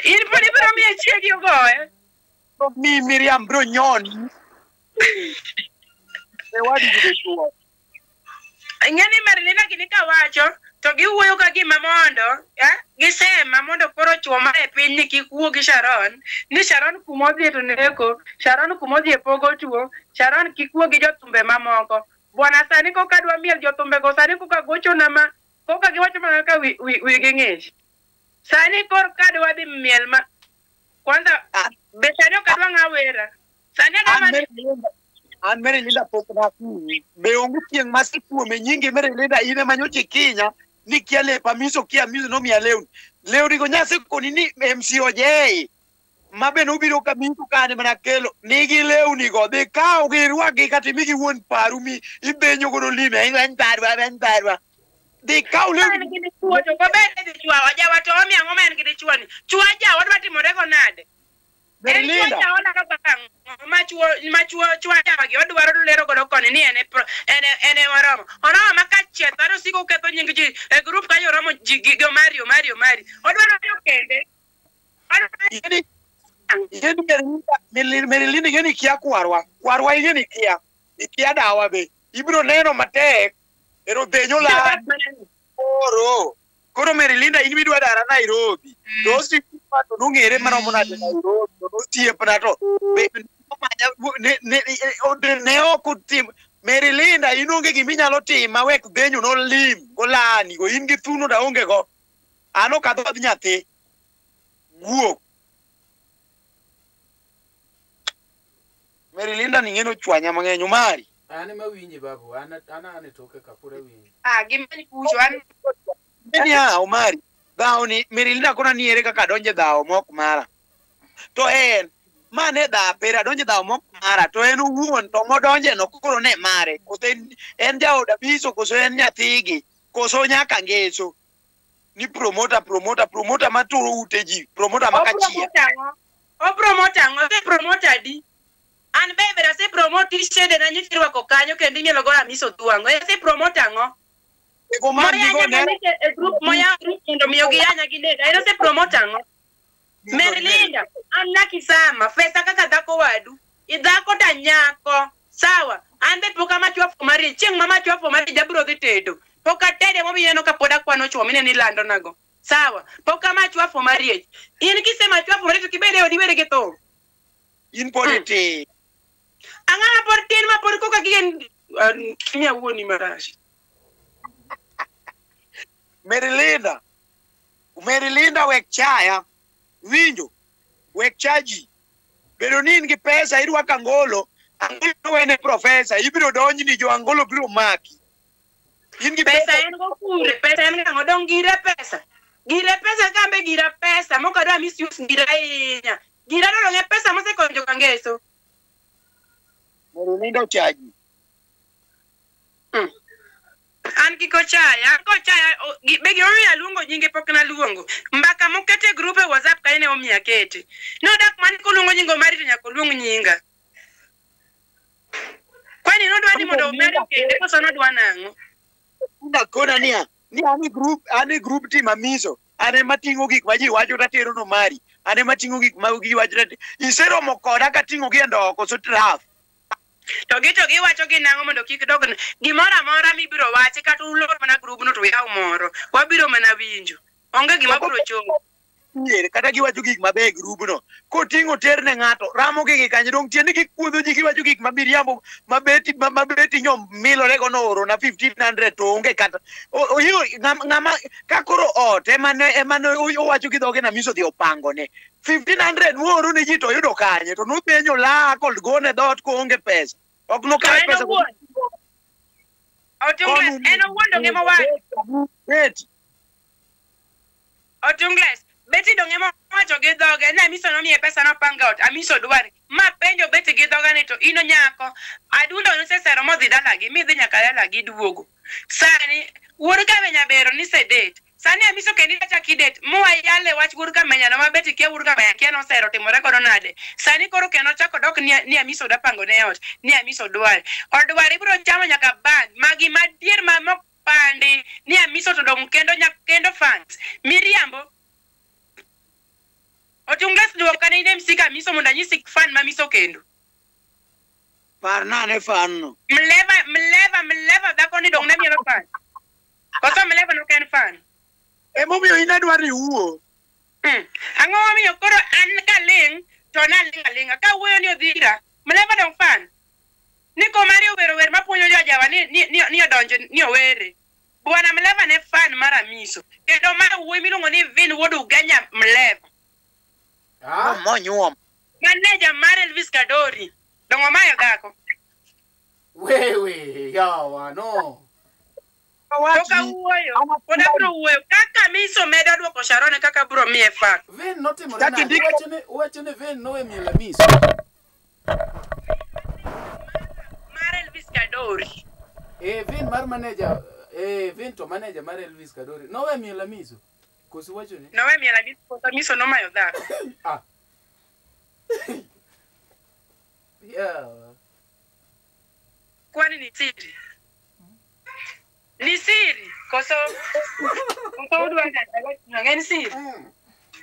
Speaker 5: In pod ibiro miye chiegi ogoye.
Speaker 4: Mi Miriam bro nyoni. E wadi gi chuo.
Speaker 5: Ing'e ni Marilina gini kawacho to giwuoyo ka gima mondo gisema mondo koro chwo ma e piny ni kik wuo gi Sharon ni Sharon kumodhie to neko Sharon kumodhie pogo tuo Sharon kik wuo gi jothumbe mamoko bwana sani koka dwa miel jothumbe go sani koka gochona ma koka giwacho mana ka wigi ng'ich sani kor ka dwa dhi miel ma kwanza be sani ok adwa ng'a wera sani adwa mana
Speaker 4: An Merilinda pok nakunyi. Be onge chieng' masekuome nyingi Merilinda in ema nyocha ikinya ni kia lepa miso kia miso nomiya lewni. Lewni go nyasekoni ni MC Ojei ma be nobiro ka miso kane mana kelo nigi lewni go dhi kawgi irwakgi kata imigi wuon paru mi ibenyo godo lime en parwa en parwa. Dhi kaw lewni
Speaker 5: en gi dichuo to kobed ni dichuo jawa to omiyo ang'o ma en gi dichuo ni chuo jawa dwa timore go nade En chuo
Speaker 4: Merilinda.
Speaker 5: jawa laro bang' ma chuo ma chuo chuo jawa gi odwaro lero godo koni ni en e en e oromo oromo ma ka chieth dhano siko ketho nying ji e group kanyo oromo ji gi gi Omari Omari Omari odwaro ni okende
Speaker 4: Ing'eni ing'eni Merilinda ing'eni ikia kwarwa kwarwa ing'eni ikia ikia dawa be ibiro neno matek ero dhenyo lal koro koro Merilinda in midwa dara Nairobi to osiepa to nong'ere maromo nade Nairobi to nosiepna to be ne ok otim Merilinda in onge giminyalo timo wek dhenyo nolim golani go in gi thuno da onge go an ok adhodh nyathi guok Merilinda ni ng'eno chwanya mang'eny Omari
Speaker 3: An ema winji babu, an an e toke ka pod awinji.
Speaker 5: Ah, gimany kucho an
Speaker 4: Niya, Omari, dhawo ni Merilinda kona ni ere kaka adonje dhawo mok mara. To en mane dhape adonje dhawo mok mara to en owuon to modonje no koro ne mare. Koso en jaod Abiso koso en nyathigi koso nyaka ngeso. Ni promoter promoter promoter maturo ute ji promoter makachia.
Speaker 5: Opromote ang'o? Osepromote adi? An be ber asepromote tishede na nyocha irwako kanyo kendo imielo go Amiso Thuango. Asepromote ang'o?
Speaker 4: Ego man
Speaker 5: Moyanya
Speaker 4: gigo ne
Speaker 5: gi e group moya group mondo miyo giyanya ginega. En osepromote ang'o? Merilinda, an nakisama pesa kaka dhako wadu. Idhako ta nyako. Sawa. An be pok amachwafo mari chieng' ma machwafo mari jabiro dhi tedo. Pok atede momiyo ineno ka pod akwano chwo mineno ilando nago. Sawa. Pok amachwafo mariech. In kisemachwafo mariech to kibede e odi ibede gi thum.
Speaker 4: In pod itin.
Speaker 5: Ang'o ma pod tin ma pod koka gigen miya wuoni marach.
Speaker 4: Merilinda. Merilinda wek chaya. Winjo. Wek chaji. Bedo ni in gi pesa irwako angolo. Angolo wene profesa. Ibiro donjni jo angolo biro maki. In gi
Speaker 5: Pesa en go kure, pesa en gang'o dong gire pesa. Gire pesa kambe gira pesa mok adwa misuse gira ahinya. Gira to dong e pesa mosekonyo joka ngeso.
Speaker 4: Merilinda ochaji.
Speaker 5: An kik ochaya, an kochaya be gimomiyo aluongo nyinge pok naluongo. Mbaka mokete e group e WhatsApp kanyo ne omiyo akete. Nodak mani koluongo nying Omari to nyaka oluong nyinga. Kwani nodwa ni mondo Omari okende koso nodwa nang'o?
Speaker 4: Linda kona niya ni an e group an e group team Amiso. An ema ting'o gik ma ji wacho tatero no mari. An ema ting'o gik ma ji wacho tate. Iseromo koda kating'o gi e ndowo koso traf.
Speaker 5: To gi to giwacho gi nang'o mondo kik dog gimoro amora mibiro wachi kata ulor mana grubno to uyaw moro. Wabiro mana winjo. Onge gima biro chopo.
Speaker 4: Adier, kata giwacho gik mabeyo e grubno koting'o ter ne ng'ato ramo gi gi kanyo dong tiende gikuodho ji giwacho gik mabiriambo mabeti mabeti nyo milore go nooro na 1500 to onge kata ohiyo ng'ama ka koro ot emane emane owacho gi dhoge na miso dhi opango ne 1500 nuoro ne ji to oyudo kanye to nopenjo laa kod gone dhoot koonge pesa ok nokaw
Speaker 5: To en
Speaker 4: pesa
Speaker 5: owuon. Otungles, en owuon dong' ema owacho.
Speaker 4: Beti.
Speaker 5: Otungles, Betty dong' ema owacho gi dhoge ni Amiso nomiye pesa nopanga ot, Amiso dware. Ma penjo Betty gi dhoge ni to in onyako. Adundo nosesero modhi dalagi, midhi nyaka dalagi duogo. Sani, wuod Kamenya bero ni sedate. Sani Amiso kendo idwa chak idate. Muwa yale wach wuod Kamenya no ma Betty kia wuod Kamenya kia nosero timore godo nade. Sani koro kendo ochako dok ni, ni Amiso dwa pango ne ot, ni Amiso dware. Odware ibiro chamo nyaka ban. Magi madier ma mok pandi ni Amiso to dong' kendo nya kendo fans. Miriambo. Otungles duoka ne in MC ka Amiso mondo anyisi fan ma Amiso kendo.
Speaker 4: Parna ane fan no.
Speaker 5: Mleva, mleva, mleva dhako ni dong' ne mielo fan. Koso mleva nok en fan.
Speaker 4: Emomiyo in adwaro ni iwuo.
Speaker 5: Ang'o momiyo koro an kaling' to naling' aling'a. Ka wuoyo ni odhira, mleva dong' fan. Ni komari owero wer mapuonjo jojawa ni ni ni, ni odonjo ni owere. Bwana Mleva ne fan mar Amiso. Kendo ma wuoyi miluongo ni Vin wuod Ugenya Mleva.
Speaker 3: Ah,
Speaker 4: Monyuom.
Speaker 5: Maneja mar Elvis Kadori. Dong' omayo dhako.
Speaker 3: wewe yawa no.
Speaker 5: To kawuoyo, pod abiro wuoyo. Kaka Amiso medo duoko Sharon e kaka abiro miye fak.
Speaker 3: Vin notimore
Speaker 4: Kaka
Speaker 3: nade?
Speaker 4: indiko-
Speaker 3: Iwacho ni Vin nowe miel Amiso.
Speaker 5: Mar Elvis Kadori.
Speaker 3: Eh, Vin mar manager, eh, Vin to manager mar Elvis Kadori. Nowe miel Amiso. Koso iwacho ni?
Speaker 5: Nowe miel Amiso, koso Amiso nomayo dhako.
Speaker 3: Ah. Yawa.
Speaker 5: Kwani ni siri? Ni siri? Koso koso udwa ng'e en siri?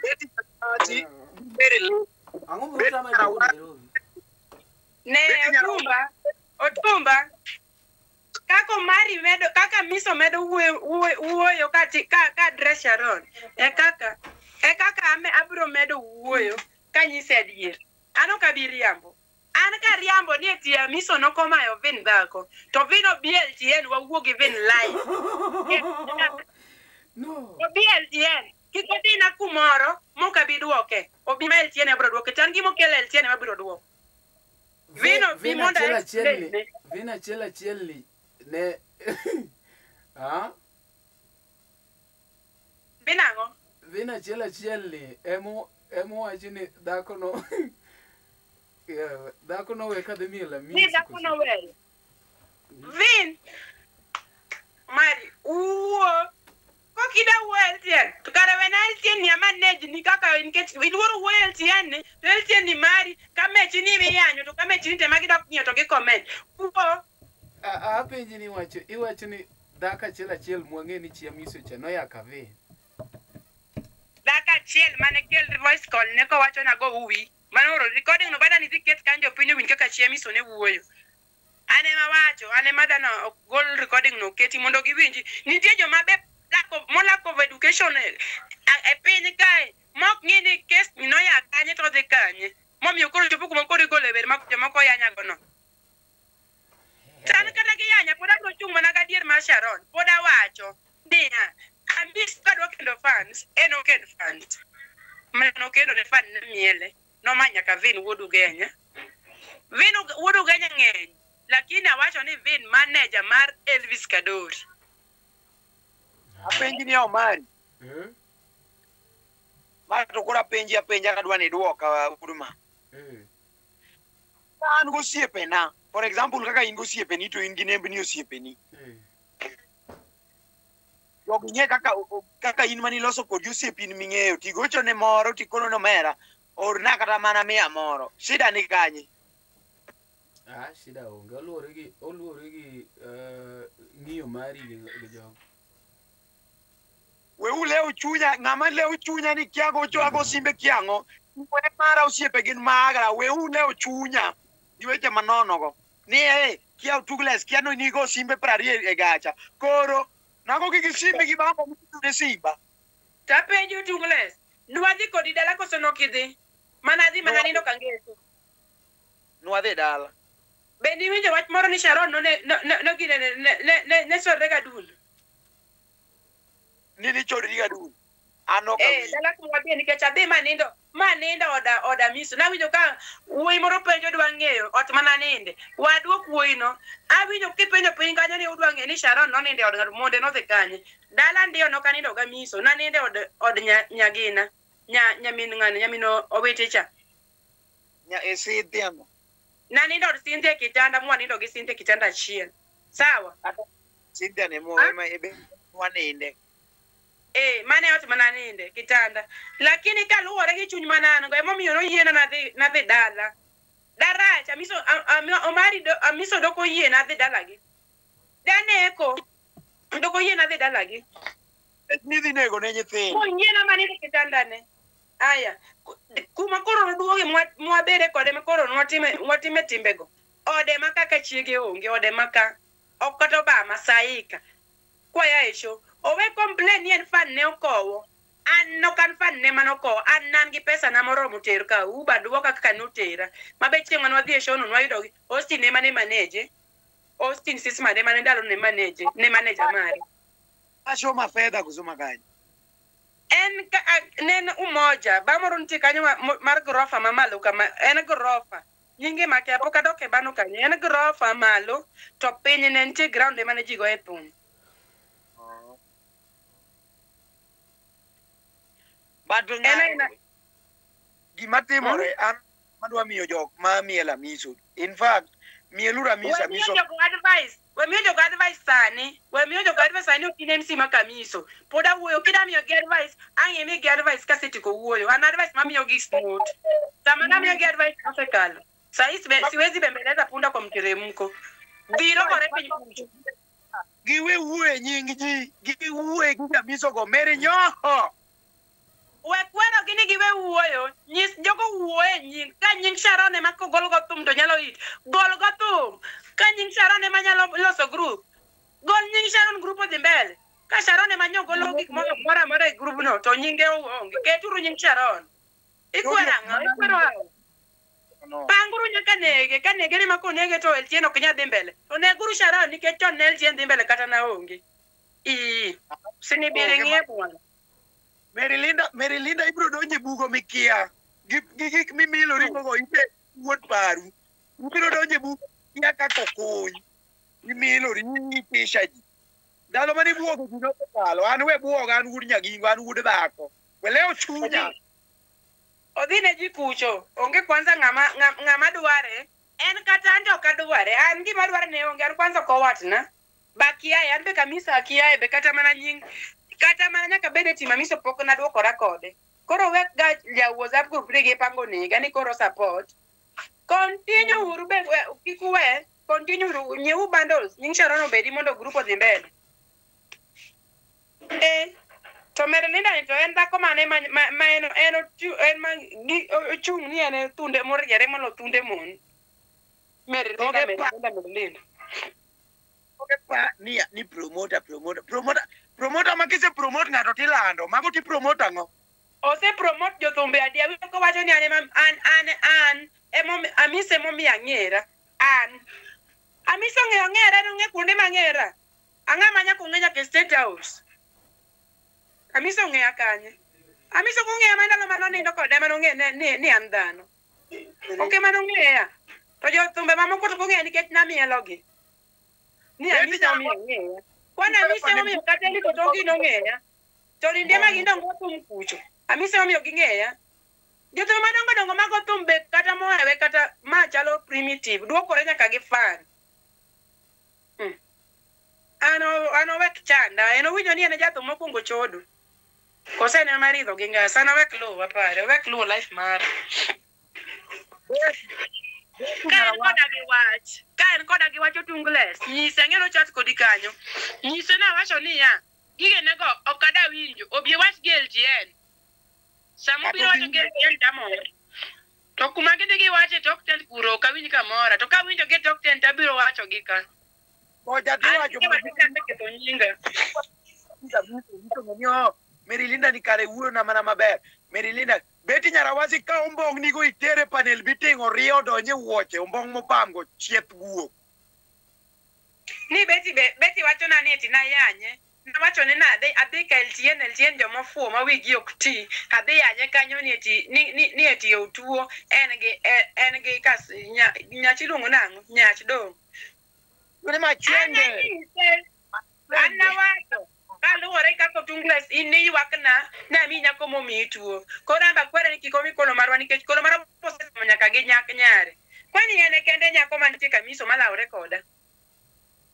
Speaker 4: Beti very low.
Speaker 3: Ang'o motama duogo Nairobi?
Speaker 5: Ne Otumba, Otumba. Kaka Omari medo kaka Miso medo wuoyo wuoyo ka ti- ka ka dress Sharon. E kaka e kaka ame abiro medo wuoyo kanyise adier. An ok abi riambo. An ka riambo ni eti Amiso nokomayo Vin dhako. To Vin obi LTN wawuo gi Vin live.
Speaker 3: No.
Speaker 5: Obi LTN. Kik odina kumoro mok abi duoke. Obi ma LTN abiro duoke. To an gima okelo LTN ema abiro duoko. Vin obi
Speaker 3: Vin
Speaker 5: mondo
Speaker 3: achiel achiel ni,
Speaker 5: explain ne.
Speaker 3: Vin achiel achiel ni ne ah
Speaker 5: Vin ang'o?
Speaker 3: Vin achiel achiel ni emo emo wacho ni dhako no Yeah, dhako no we kadhi miel
Speaker 5: Ni
Speaker 3: Amiso.
Speaker 5: dhako
Speaker 3: koso?
Speaker 5: noweyo. Vin. Mari, wuo. Kokida wuoyo LTN, to kare wena LTN ni ama nej ni kaka nikech iluoro wuoyo LTN ni, to LTN ni mari, ka mechi ni miyanyo, to ka mechi ni tema gidok ng'iyo to gi comment. Wuo,
Speaker 3: Apenji ni iwacho iwacho ni dhako achiel achiel mwang'e ni chi Amiso cha noyaka Vin.
Speaker 5: dhako achiel mane kel voice call ne kowacho nago uwi. Mano oro recording no bada ni dhi ket kanyo jopiny owinj kaka chi Amiso ne wuoyo. An ema wacho, an ema dhano ok gol recording no keti mondo giwinji. Nitie joma be lack of, mo lack of education e, e piny kae mok ng'i ni kes ni noya kanye to odhi kanye. Momiyo koro chopo kuma koro igolo e wer ma jomoko yanyago no. San kata giyanya pod abiro chung' mana gadier mar Sharon. Pod awacho niya, Amiso kadwa kendo fans, en okend fans. Mana nokendo ne fan ne miele. Noma nyaka Vin wuod Ugenya. Vin wuod Ugenya ng'eny. Lakini awacho ni Vin manager mar Elvis Kadori.
Speaker 4: Apenji ni Omari.
Speaker 3: Eh?
Speaker 4: Ma to koro apenji apenja kadwa ni iduoka Uduma.
Speaker 3: Eh.
Speaker 4: Ka an gosiepena, for example kaka in gosiepeni to in gi nembni osiepeni.
Speaker 3: Eh.
Speaker 4: Jogi ng'e kaka kaka in maniloso kod osiepin ming'eyo tigocho ne moro tikono nomera orna kata mana mia moro. Shida ni kanye?
Speaker 3: Ah, shida onge. Oluwore gi oluwore gi ng'iyo mari gi gi jogo.
Speaker 4: Weuru lew chunya, ng'ama lew chunya ni kia gocho ago simbe kiang'o. We mara osiepe gin magra, weuru lew chunya gi weche manono go. Ni eh, kia Otugles, kia no nigo simbe 20 e gacha. Koro nago gi simbe gi bambo ne simba.
Speaker 5: Tapenjo Otugles, Nwadhi kodi dala koso nokidhi? Mana adhi mana nindo kangeso.
Speaker 4: Nwadhi dala.
Speaker 5: Be niwinjo wach moro ni Sharon no ne no no gine ne ne ne ne sorre gadundo.
Speaker 4: Ni ni chodri gadundo. An ok
Speaker 5: Eh,
Speaker 4: awinjo.
Speaker 5: dala kuma wadhiye nikech adhi manindo manindo oda oda miso. Nawinjo ka wuoyi moro penjo dwa ng'eyo ot mana ninde. Waduok wuoyi no. Awinjo kipenjo piny kanyo ni udwa ng'eyo ni Sharon nonindo e od ng'ato monde nodhi kanye. Dala ndiyo nok anindo ga miso. Nanindo e od od nya, nyagina. Nya nyamin ng'ane nyamin owete cha.
Speaker 4: Nya e Cynthia no.
Speaker 5: Nanindo od Cynthia e kitanda mwanindo gi Cynthia e kitanda achiel. Sawa?
Speaker 4: Ata Cynthia ne mo
Speaker 5: Ah?
Speaker 4: ema ebe waninde.
Speaker 5: Eh, mane ot mana ninde kitanda. Lakini kaluwore gi chuny mana an go emomiyo noyiena nadhi nadhi dala. Darach amiso Omari do, amiso dok oyie nadhi dalagi. Daneko dok oyie nadhi dalagi.
Speaker 4: Nidhi nego ne nyithindo.
Speaker 5: Koyiena manindo e kitandane. Aya, kuma koro noduoge mwabede kode ma koro nwatime nwatime timbego. Ode ma kaka chiege onge, ode ma ka. Ok kata Obama saika. Kwaya e show. Owe complain ni en fan ne okowo. An nok an fan ne manokowo. An nan gi pesa na moromo ter ka Uber duoka kaka notera. Ma be chieng' mane wadhi e show no nwayudo gi Austin ema ne manage. Austin Sisman ema ne ndalo ne manage, ne manager mare.
Speaker 4: Asho ma fedha kusuma kanyo.
Speaker 5: En ka, a, ne en Umoja, ba moro nitie kanyo mar gorofa mamalo kama, en gorofa. Nyinge makia pok adok e bano kanyo. En gorofa malo to piny ne nitie ground ema ne ji goye thum.
Speaker 4: But
Speaker 5: En aina
Speaker 4: gima timore an madwa miyo jok ma miel amiso. In fact, mieluru amiso
Speaker 5: We miyo
Speaker 4: amiso.
Speaker 5: jogo advice. We miyo jogo advice sani. We miyo jogo advice sani ok in MC ma kamiso. Pod awuoyo kida miyo gi advice, ang' imi gi advice kasetieko wuoyo. An advice mamiyo gi smooth. Sama namiyo gi advice osekalo. Sahi siwezi bembeleza punda kwa mteremko. Biro gore piny kucho.
Speaker 4: Giwe wuoyo e nying ji, giwuoye gi amiso go Mary Nyoho.
Speaker 5: We kwero gi ni giwe wuoyo, nyis jogo wuoye e nying. Ka nying Sharon ema kogol go thum to nyalo hit. Gol go thum. Ka nying Sharon ema nyalo loso group. Gol nying Sharon group odhi mbele. Ka Sharon ema nyo golo gik moro moro amora e group no to nyinge onge. Keturu nying Sharon. Ikwero ang'o? Ikwero ang'o?
Speaker 4: No.
Speaker 5: Panguru nyaka nege. Ka nege ema konege to LTN ok nyal dhi mbele. To neguru Sharon nikech chon ne LTN dhi mbele kata na onge. Ii. Sinibiri
Speaker 4: Onge
Speaker 5: ng'iye bwana.
Speaker 4: Mary Linda, Mary Linda ibiro donjo e bugo mikia. Gi gi gik mimilori go ibe wuod paru. Ibiro donjo e bugo mikia kaka okuny. Imilori itisha ji. Ndalo mane ibuogo ji nosekalo. An we buoga, an wuod nyagingo, an wuod dhako. We lewo chunya.
Speaker 5: Odhi ne ji kucho. Onge kwanza ng'ama ng'ama dware. En kata an to ok adware. An gima dware ne onge. An kwanza ok owatna. Bakiaye, an be kamisa akiaye be kata mana nying kata mana nyaka bed e tim amiso pok naduokora kode. Koro wek ga ja WhatsApp group ni gipango nega ni koro support. Continue uru be kik uwe. Continue uru nyiew bundles. Nying Sharon obedi mondo group odhi mbele. Eh, to Mary Linda ni to en dhako mane ma, ma, ma en en ochu, en ma gi, ochung' ni en e thunde moriere molo thunde mon. Mary Linda,
Speaker 4: Dhoge
Speaker 5: Mary
Speaker 4: pa
Speaker 5: Linda, Mary Linda.
Speaker 4: dhoge pa ni ni promoter promoter promoter promoter ma kise promote ng'ato tilando. Mago ti promote ang'o?
Speaker 5: Ose promote jothumbe adi awinjo kowacho ni an ema an an an emomi Amisa emomiyo ang'era. An. Amisa ong'eyo ng'era en ong'e kuonde mang'era. Ang'a ma nyaka ong'e nyaka e State House. Amisa ong'eya kanye? Amisa ok ong'eya mana ndalo mane onindo koda ema nong'e ni, ni, ni an dhano. Ok ema nong'eya. To jothumbe mamoko to ok ong'eya nikech namielogi. Ni
Speaker 4: Beti
Speaker 5: Amisa
Speaker 4: nyalo
Speaker 5: omiyo ong'eya. Kwan Amisa emomiyo kata Eli Kotogi nong'eya. To nindie ma gindongo thum kucho. Amisa emomiyo ging'eya. Jothumbe madongo dongo mago thum be kata mohewe kata ma chalo primitive duokore nyaka gi fan. An an owek chanda. En owinjo ni en e jathum mokwongo chodo. Kose en ema ridho gi ngas. An owek luwa pare. Owek luwo life mara. Ka en koda gi wach, ka en koda gi wach otungles, nyise ang'e nochat kodi kanyo. Nyise nawacho niya, gigenego ok ada winjo, obi wach gi LTN. Sama obiro wacho gi LTN tamor. To kuma gidhi giwache tok tent kuro ok awinj kamora. To kawinjo gi tok tent abiro wacho gi ka.
Speaker 4: Koja
Speaker 5: An
Speaker 4: tiwacho
Speaker 5: gima aseketho nyinga.
Speaker 4: Mary Linda ni kare wuoyo na mana maber. Mary Linda, Betty Nyarawasi ka ombong' nigo itere panel biting'o riyo donje wuoche, ombong' mopamgo chieth guok.
Speaker 5: Ni Betty be Betty wacho na ni eti nayanye. Nawacho ni nadhi adhi ka LTN LTN jomofuwo ma wigi ok ti. Adhi yanye kanyo ni eti ni eti otuo en gi en gi kas nyach iluongo nang'o? Nyach dong'.
Speaker 4: Ni machwende.
Speaker 5: An nawacho kaluwore kaka Otungles in niywakna namiyi nyako momiyi tuo. Koro an be akwere ni kik omi kolo marwa nikech kolo marwa osetimo nyaka gi nyak nyare. Kwani en kende nyako mantie kamiso malawre koda.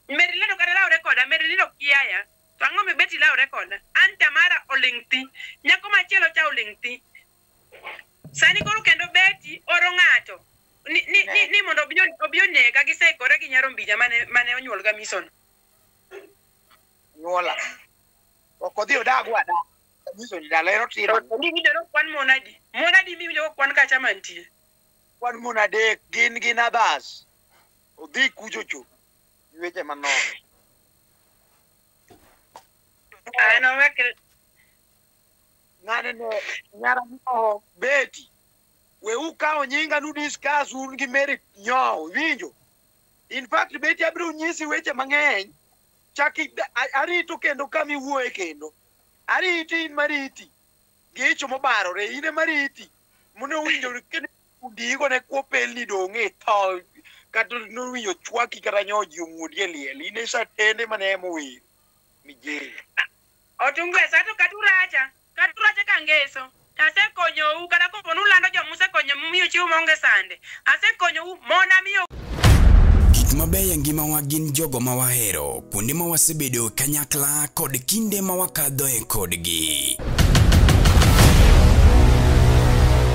Speaker 5: Mary Lindo kata lawre koda, Mary Lindo kiaya. To ang'o mi Betty lawre koda? An Tamara oling' thi. Nyako machielo cha oling' thi. Sani koro kendo Betty oro ng'ato ni mondo obi onega giseikore gi Nyarombija mane onyuol ga misono.
Speaker 4: Nyuola. Ok odhi odag wada. Miso ni dala ero timo.
Speaker 5: To ni winjo kwan mon adi? Mon adi miwinjo kwan kacha mantie?
Speaker 4: Kwan mon adek gin abas. Odhi kucho cho. Weche manono.
Speaker 5: An owek
Speaker 4: Ng'ane ne nyara no Betty. We ukawo nyinga nu discuss un gi Mary Nyow, iwinjo? In fact Betty abiro nyisi weche mang'eny. Chaki arito kendo kama iwuoye kendo. Ariti in mariti. Gicho mobarore in ema riti. Mane owinjo kendo digo ne kuo pelni dong' e tho kata nowinjo chwaki kata nyoji ong'udi e liel. In e satende mane emo wer. Mijeri.
Speaker 5: Otungles ato katuracha. Katuracha ka ngeso. Asekonyou kata kopo nulando jomusekonyo mumiyo chiemo maonge sande. Asekonyou mona miyo
Speaker 1: Gik mabeyo e ngimawa gin jogo ma wahero, kuonde ma wasebedo kanyakla kod kinde ma wakadhoe kodgi.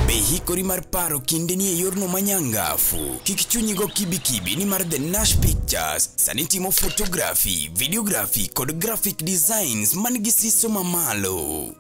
Speaker 1: Be hikori mar paro kindeni e yorno manyangafu? Kik chunyi go kibikibi nimar The Nash Pictures sani timo photography, videography kod graphic designs man gi siso mamalo.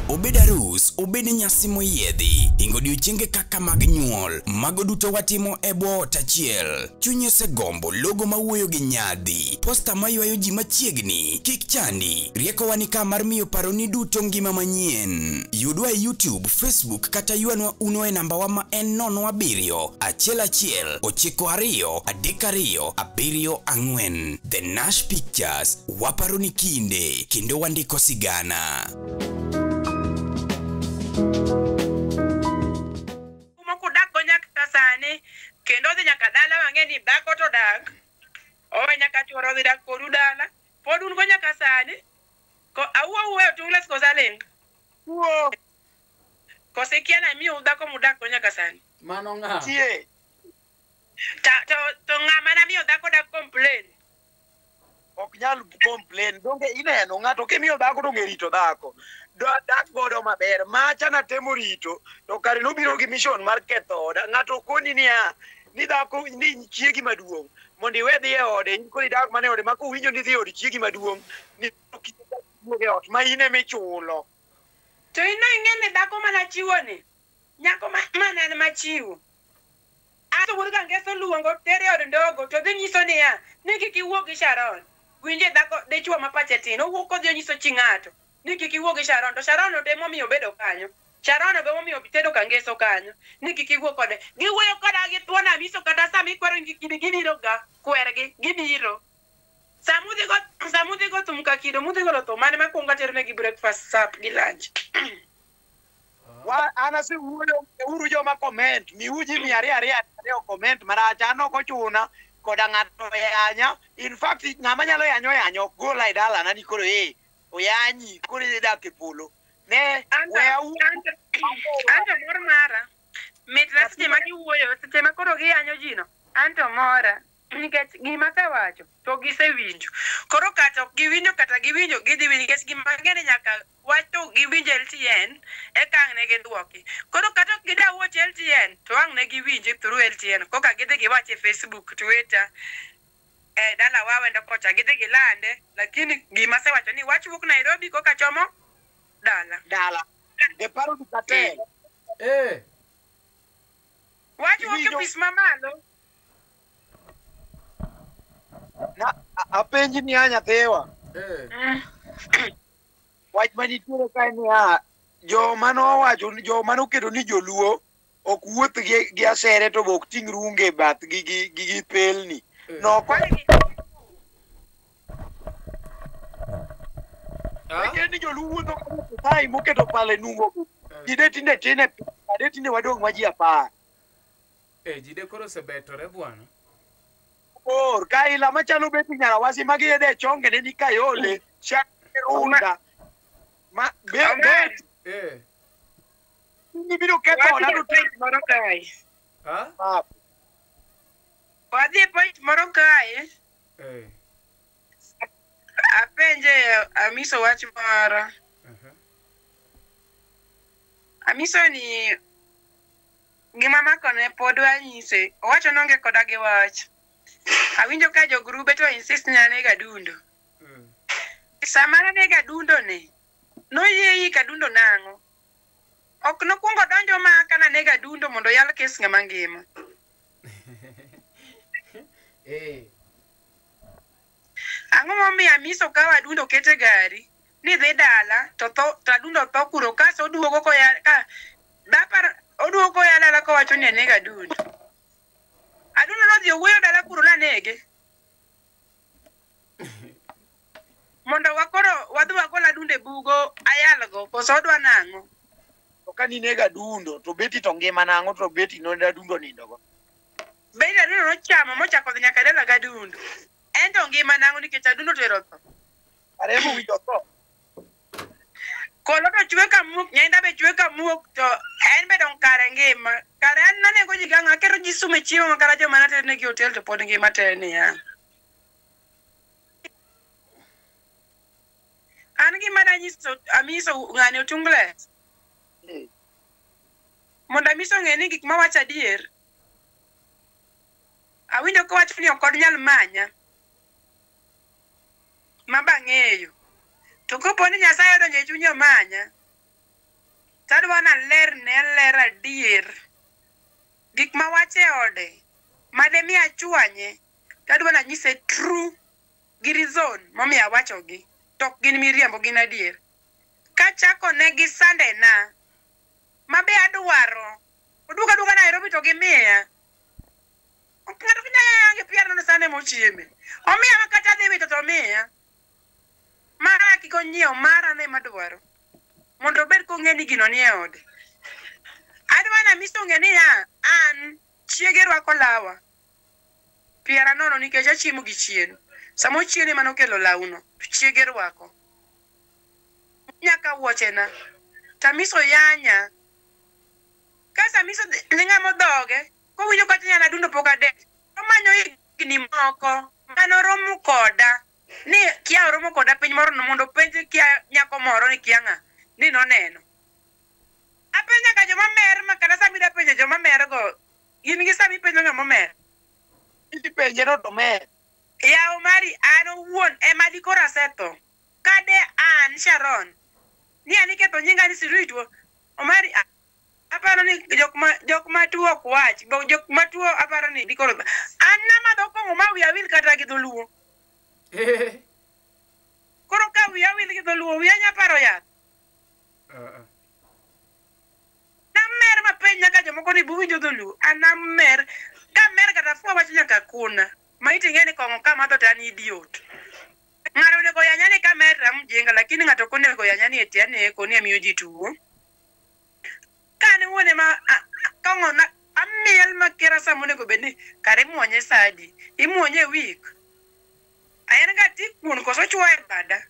Speaker 1: Obed arus, obed nyasi moyiedhi, hingo odiochienge kaka mag nyuol, mago duto watimo e bwo ot achiel. Chunyi osegombo logo mawuoyo gi nyadhi, posta maywayo ji machiegni, kik chandi. Riekowa ni ka mar miyo paroni duto ngima manyien. Yudwa e YouTube, Facebook kata ywanwa uno e nambawa ma en 07 11 92 32 74. The Nash Pictures, waparo ni kinde kendo wandiko sigana.
Speaker 5: Moko dak go nyaka sani kendo odhi nyaka dala wang'e ni dhako to dak owe nyaka chuoro odhi dak kodu dala pod un go nyaka sani ko awuo wuoyo Otungles koso aling'
Speaker 4: Wuo.
Speaker 5: Koso ikia na miyo dhako mudak go nyaka sani.
Speaker 3: Mano ng'a?
Speaker 4: Tie.
Speaker 5: To ng'ama namiyo dhako dak complain.
Speaker 4: Ok nyal complain. Donge ineno ng'ato kimiyo dhako donge rito dhako. Dak godo maber. Macha natemo rito to kare nobiro gi mission mar ketho oda. Ng'ato koni niya ni dhako ni chiegi maduong' mondo iwe dhi e ode in koro idak mana e ode ma kowinjo ni dhi e od chiegi maduong' ni wuog e ot ma in ema ichulo.
Speaker 5: To in no ing'e ni dhako mana chiwo ni nyako mana en machiwo. Ato wuod Kangeso luongo tere od ndogo to dhi nyiso niya ni kik iwuog gi Sharon. Winje dhako dichuo ma pache tin owuok kodhi onyiso chi ng'ato ni kik iwuog gi Sharon to Sharon to emomiyo obedo kanyo. Sharon be emomiyo tedo Kangeso kanyo ni kik iwuog kode. Giwuoyo koda gi thuon amiso kata sama ikwero ni kik gibiro ga kwergi gibiro. Samudhi go thum ka kido mudhi golo thum mane makwongo atero negi breakfast sap gi lunch.
Speaker 4: Wa an asewuoyo uru joma comment miu ji 200 comment marach an ok ochuna koda ng'ato yanya. In fact ng'ama nyalo yanyo yanyo ok gola e dalana ni koro oyanyi koro idhi dak e polo. Ne
Speaker 5: Anto mor mara mitna seche ma giwuoyo seche ma koro giyanyo ji no anto mora nikech gima asewacho to gisewinjo. Koro kata ok giwinjo kata giwinjo gidhi winjo nikech gima ng'eni nyaka wach to giwinjo LTN eka ang' ne gidwoki. Koro kata ok gidwa wuoch LTN to ang' ne giwinje through LTN koka gidhi giwach e Facebook, Twitter, dala wawendo kocha gidhi gilande, lakini gima asewacho ni wach wuok Nairobi koka chomo dala.
Speaker 4: Dala. The parody cartel.
Speaker 5: Wach wuok e ofis mamalo.
Speaker 4: Na apenji ni nyathiwa. Wach manitiere kae niya, joma nowacho ni joma noketo ni joluo ok wuoth gi, gi asere to be ok ting' runge e bathgi gi, gi, gi pelni. Noko
Speaker 3: Ah?
Speaker 4: ni joluo wuotho ka Maasai moketo pala e nungo. Tinde tinde tin e piny, tinde tinde wadong' ma ji 10.
Speaker 3: Eh, jide koro osebetore bwana.
Speaker 4: Or ka ila machalo beti Nyarawasi magi yede chonge ne ni Kayole, Runda. Ma be
Speaker 5: Omar.
Speaker 4: be
Speaker 3: Eh.
Speaker 4: gibiro ketho oda
Speaker 5: Wadhi
Speaker 4: to
Speaker 5: e point moro kae.
Speaker 3: Ah?
Speaker 4: tap.
Speaker 5: Wadhi e point moro kae.
Speaker 3: Eh.
Speaker 5: Apenje Amiso wach moro.
Speaker 3: Uh-huh.
Speaker 5: Amiso ni gima makone pod wanyise. Owacho ni onge koda gi wach. Awinjo ka jogrube to insist ni anego Adundo. Sama nanego Adundo ni, noyie yik Adundo nang'o? Ok nokwongo donjo maka nanego Adundo mondo oyal kes ng'ama ngima.
Speaker 3: Eh.
Speaker 5: Ang'o momiyo Amiso kawo Adundo kete gari ni dhi dala to tho to Adundo tho kuro kaso oduogo koya ka dapar oduogo koya dala kowacho ni anego Adundo. Adundo nodhi owuoyo dala kuro nanege. Mondo wakoro wadhi wagol Adundo e bugo ayalgo koso odwa nang'o?
Speaker 4: To ka ninego Adundo to beti to ngima nang'o to beti no Adundo nindo go.
Speaker 5: Bende Adundo nochamo mochako dhi nyaka dala gi Adundo. En to ngima nang'o nikech Adundo to ero tho.
Speaker 4: Aremo winjo tho.
Speaker 5: Kolo to chwe ka muok, nyainda be chwe ka muok to en be dong kare ngima. Kare an nanego ji gang'o aketo ji sum e chiemo ma kata joma naternegi e hotel to pod ngima te niya. An gima danyiso Amiso ng'ani Otungles. Mondo Amiso ong'e ni gik mawacho adier. Awinjo kowacho ni ok onyal manya. Ma bang'eyo. To kopo ni Nyasaye odonjo e chunye omanya, tadwa nalerne aler adier. Gik mawacho e ode, mademi achwanye, tadwa nanyise true gi reason momiyo awachogi. To ok gin miriambo, gin adier. Kachako ne gi Sunday na, mabe adwaro, oduogo aduoga Nairobi to gimiya. Ok ng'ato ok nyal yange pier nono sande mochieme. Omiya ma kata adhi wito to omiya. Mara kik onyiew, mara ne madwaro. Mondo obed kong'e ni gino nie ode. Adwa ni Amiso ong'e niya, an chiege rwako lawa. Piera nono nikech achiemo gi chien. Sama ochiene mano okelo lawno, to chiege rwako. Nyaka wuochena. To Amiso yanya. Ka Amiso ni ng'ama odhoge, kowinjo kata ni an Adundo pok adek, omanyo higni moko manoromo koda. Ni kia oromo koda piny moro no mondo openj kia nyako moro ni kia ng'a ni noneno. Apenjo ka joma mer ma kata sama ida penjo joma mer go, in gi sama ipenjo ng'ama omer.
Speaker 4: Ipenje no to mer.
Speaker 5: Yaw mari an owuon ema dikoro asetho. Kade an Sharon, ni an iketho nyinga ni sirui tuo. Omari aparo ni jok ma tuo ok wach, bo jok ma tuo aparo ni dikoro an namadho kong'o ma wiya wil kata gi dholuo. Koro ka wiya wil gi dholuo, wiya nya paro yath. Namer mapenj nyaka jomoko ni buwinjo dholuo. An namer, kamer kata fwa wacho nyaka kuna. Ma iting'e ni kong'o kamadho to an idiot. Ng'ato onego yanya ni kamer to amjinga, lakini ng'ato ok onego yanya ni eti aneko ni amiyo ji tuo. Ka an wuon ema kong'o na amiel makera sama onego bed ni kare imuonye sa adi? Imuonye e week. En ga tik kuon koso chuoyo e bada.